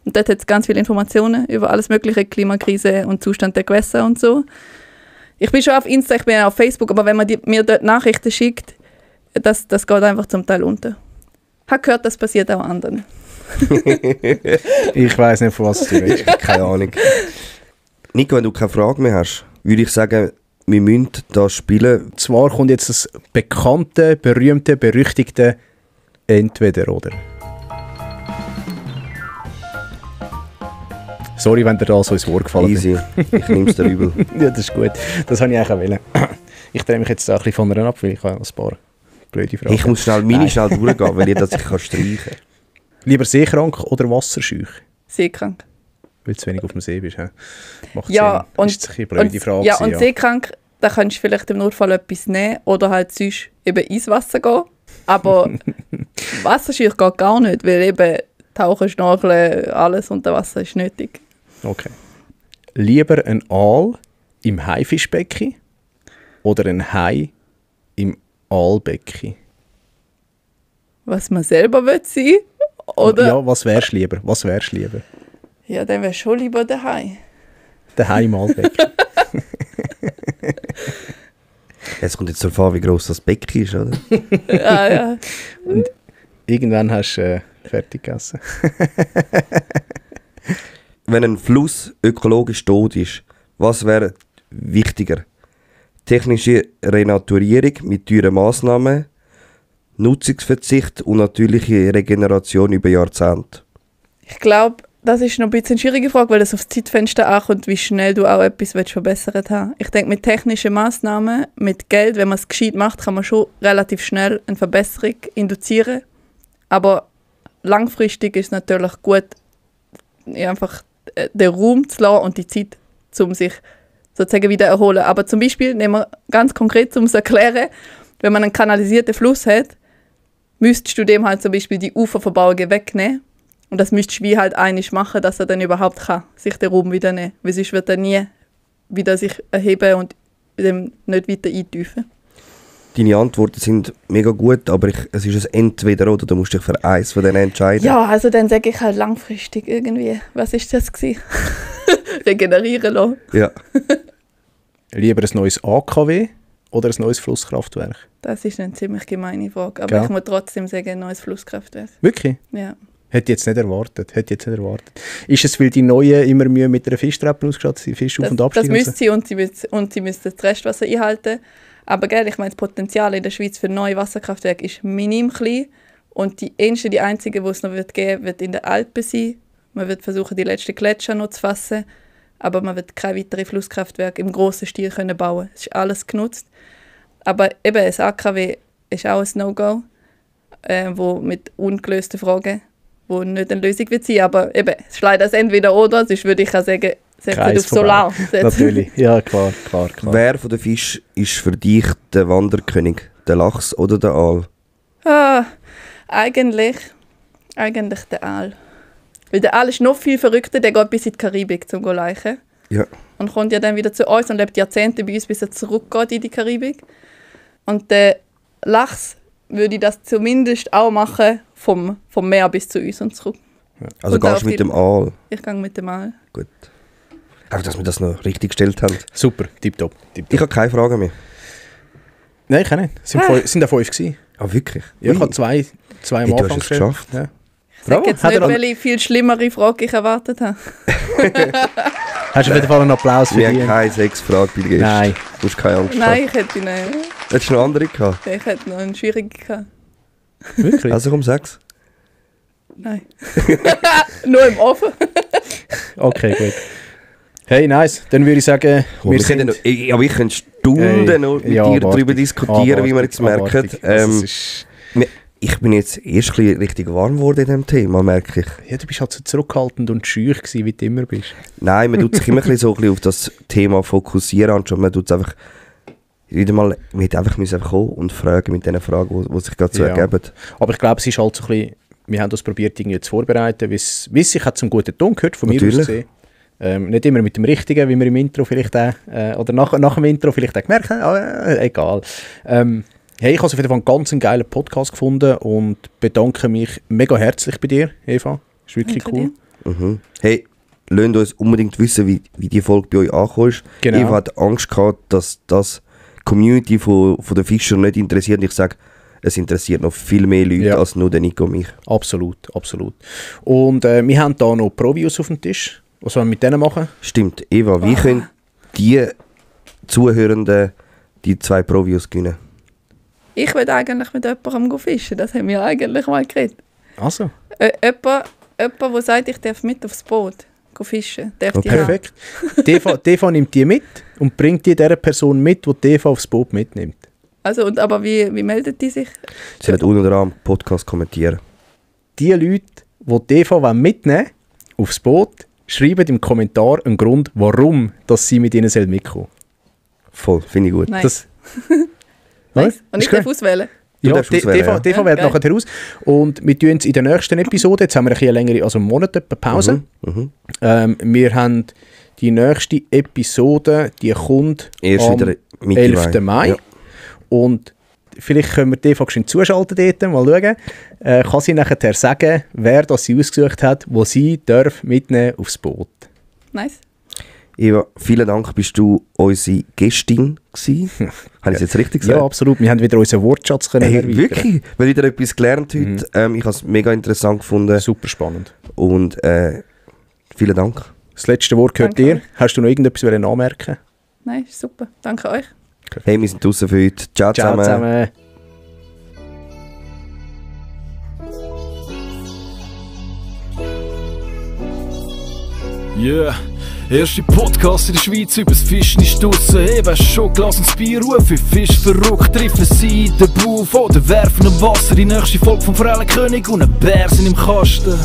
und dort hat es ganz viele Informationen über alles mögliche, Klimakrise und Zustand der Gewässer und so. Ich bin schon auf Insta, ich bin auf Facebook, aber wenn man mir dort Nachrichten schickt, das geht einfach zum Teil unter. Ich habe gehört, das passiert auch anderen. Ich weiss nicht, von was du redest. Keine Ahnung. Nico, wenn du keine Frage mehr hast, würde ich sagen, wir müssen das spielen. Zwar kommt jetzt das bekannte, berühmte, berüchtigte Entweder-Oder. Sorry, wenn dir da so ins Wort gefallen ist. Easy, ich nehme es dir übel. Ja, das ist gut. Das wollte ich eigentlich auch wollen. Ich drehe mich jetzt auch ein bisschen von einer ab, weil ich habe ein paar blöde Fragen. Ich muss meine schnell durchgehen, weil ich das ich kann streichen kann. Lieber seekrank oder wasserscheu? Seekrank. Weil du zu wenig auf dem See bist. He? Macht Ja, Sinn. Ist jetzt eine blöde Frage. Ja, und seekrank, da kannst du vielleicht im Notfall etwas nehmen oder halt sonst eben ins Wasser gehen. Aber wasserscheu geht gar nicht, weil eben Tauchen, Schnorcheln, alles unter Wasser ist nötig. Okay. Lieber ein Aal im Haifischbecken oder ein Hai im Aalbecken? Was man selber will sein. Oder? Ja, was wärst du lieber? Was wärst du lieber? Ja, dann wärst du schon lieber daheim. Daheim Malbeck. Es kommt jetzt darauf an, wie gross das Becken ist, oder? Ja. Und irgendwann hast du fertig gegessen. Wenn ein Fluss ökologisch tot ist, was wäre wichtiger? Technische Renaturierung mit teuren Massnahmen, Nutzungsverzicht und natürliche Regeneration über Jahrzehnte? Ich glaube, das ist noch ein bisschen eine schwierige Frage, weil es auf das Zeitfenster ankommt, wie schnell du auch etwas verbessert haben. Ich denke, mit technischen Massnahmen, mit Geld, wenn man es gescheit macht, kann man schon relativ schnell eine Verbesserung induzieren. Aber langfristig ist es natürlich gut, einfach den Raum zu lassen und die Zeit, um sich sozusagen wieder erholen. Aber zum Beispiel, nehmen wir ganz konkret, um es zu erklären, wenn man einen kanalisierten Fluss hat, müsstest du dem halt zum Beispiel die Uferverbauungen wegnehmen. Und das müsstest du wie halt einig machen, dass er dann überhaupt kann, sich den Raum wieder nehmen kann. Weil sonst wird er nie wieder sich erheben und dem nicht weiter eintiefen. Deine Antworten sind mega gut, aber es ist ein Entweder-oder. Du musst dich für eins von denen entscheiden. Ja, also dann sage ich halt langfristig irgendwie. Was ist das gewesen? Regenerieren lassen. Ja. Lieber ein neues AKW oder ein neues Flusskraftwerk? Das ist eine ziemlich gemeine Frage. Aber Gell? ich muss trotzdem sagen, ein neues Flusskraftwerk. Wirklich? Ja. Hätte ich jetzt nicht erwartet. Ist es, weil die Neuen immer Mühe mit einer Fischtreppe ausgestattet sind, Fisch auf- und Abstieg? Das müsste sie und sie müssten das Restwasser einhalten. Aber gell, ich meine, das Potenzial in der Schweiz für neue Wasserkraftwerke ist minim klein. Und die einzige, die es noch geben wird in den Alpen sein. Man wird versuchen, die letzten Gletscher noch zu fassen. Aber man wird keine weiteren Flusskraftwerke im grossen Stil können bauen. Es ist alles genutzt. Aber eben, das AKW ist auch ein No-Go, wo mit ungelösten Fragen, wo nicht eine Lösung wird sein. Aber eben, es ist leider das Entweder-Oder, sonst würde ich auch sagen, setzt auf Solar. Natürlich, ja, klar. Wer von den Fischen ist für dich der Wanderkönig? Der Lachs oder der Aal? Eigentlich der Aal. Weil der Aal ist noch viel verrückter, der geht bis in die Karibik zum Laichen. Ja. Und kommt ja dann wieder zu uns und lebt Jahrzehnte bei uns, bis er zurückgeht in die Karibik. Und der Lachs würde das zumindest auch machen, vom Meer bis zu uns und zurück. Ja. Also Und gehst auf du mit jeden- dem Aal? Ich gehe mit dem Aal. Gut. Einfach, dass wir das noch richtig gestellt haben. Super, tipptopp. Ich habe keine Fragen mehr. Nein, ich kann nicht. Es sind ja 5 gewesen. Ah, wirklich? Ja, ich Ui. habe zwei am Hey, du Anfang hast es gestellt. geschafft. Ja. Ich sage Bravo. jetzt Hat nicht, er- welche viel schlimmere Frage ich erwartet habe. Hast du auf jeden Fall einen Applaus Wir haben verdient? keine 6 Fragen bei den Gästen. Nein. Du hast keine Angst Nein, ich hätte nicht. gehabt. Hättest du noch andere gehabt? Ich hätte noch eine schwierige gehabt. Wirklich? Also komm, 6. Nein. Nur im Ofen. Okay, gut. Hey, nice. Dann würde ich sagen, wir sind... Aber ich könnte Stunden noch mit dir darüber diskutieren, wie wir jetzt merken. Ich bin jetzt erst ein bisschen richtig warm geworden in diesem Thema, merke ich. Ja, du bist halt so zurückhaltend und schüch gewesen, wie du immer bist. Nein, man tut sich immer ein bisschen so ein bisschen auf das Thema fokussieren, anstatt man tut es einfach wieder mal, man hätte einfach kommen und fragen mit den Fragen, die sich gerade so ergeben. Aber ich glaube, es ist halt so ein bisschen, wir haben das probiert irgendwie zu vorbereiten, wie es sich hat zum guten Ton gehört, von mir aus gesehen. Nicht immer mit dem Richtigen, wie wir im Intro vielleicht auch, oder nach dem Intro vielleicht auch gemerkt haben, aber egal. Hey, ich habe auf jeden Fall einen ganz geilen Podcast gefunden und bedanke mich mega herzlich bei dir, Eva. Ist wirklich Danke cool. Mhm. Hey, lasst uns unbedingt wissen, wie die Folge bei euch angekommen ist. Genau. Eva hat Angst gehabt, dass das Community von den Fischern nicht interessiert. Und ich sage, es interessiert noch viel mehr Leute als nur den Nico und mich. Absolut. Und wir haben da noch Pro-Views auf dem Tisch. Was sollen wir mit denen machen? Stimmt. Eva, wie können die Zuhörenden die 2 Pro-Views gewinnen? Ich will eigentlich mit jemandem fischen. Das haben wir eigentlich mal geredet. Also, Jemand, der sagt, ich darf mit aufs Boot fischen. Darf die haben. perfekt. Eva nimmt die mit und bringt die der Person mit, die Eva aufs Boot mitnimmt. Also, aber wie meldet die sich? Sie werden unten dran am Podcast kommentieren. Die Leute, die Eva mitnehmen wollen, aufs Boot, schreiben im Kommentar einen Grund, warum dass sie mit ihnen mitkommen. Voll, finde ich gut. Nein. Das, Nice. Und Ist ich darf gut. auswählen. Du Ja, darfst auswählen, Eva ja. wählt geil. nachher heraus. Und wir tun es in der nächsten Episode, jetzt haben wir ein bisschen längere, also einen Monat etwa Pause. Mhm. Wir haben die nächste Episode, die kommt Erst am wieder Mitte 11. Mai. Ja. Und vielleicht können wir die schon zuschalten dort, mal schauen. Kann sie nachher sagen, wer das sie ausgesucht hat, wo sie darf mitnehmen aufs Boot. Nice. Eva, vielen Dank, bist du unsere Gästin gewesen. Habe ich es jetzt richtig gesagt? Ja, absolut. Wir haben wieder unseren Wortschatz erweitern. Wirklich? Wir haben wieder etwas gelernt heute. Ich habe es mega interessant gefunden. Super spannend. Und vielen Dank. Das letzte Wort gehört Danke dir. Hast du noch irgendetwas anmerken? Nein, super. Danke euch. Hey, wir sind draussen für heute. Ciao zusammen. Yeah, erste Podcast in der Schweiz übers Fischen ist draussen. Hey, weisst schon, lass uns Bier rufen. Fisch verrückt, treffen sie den Bauch oder werfen im Wasser. Die nächste Folge vom Forellenkönig und ein Bär sind im Kasten.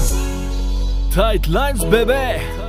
Tight Lines, Baby!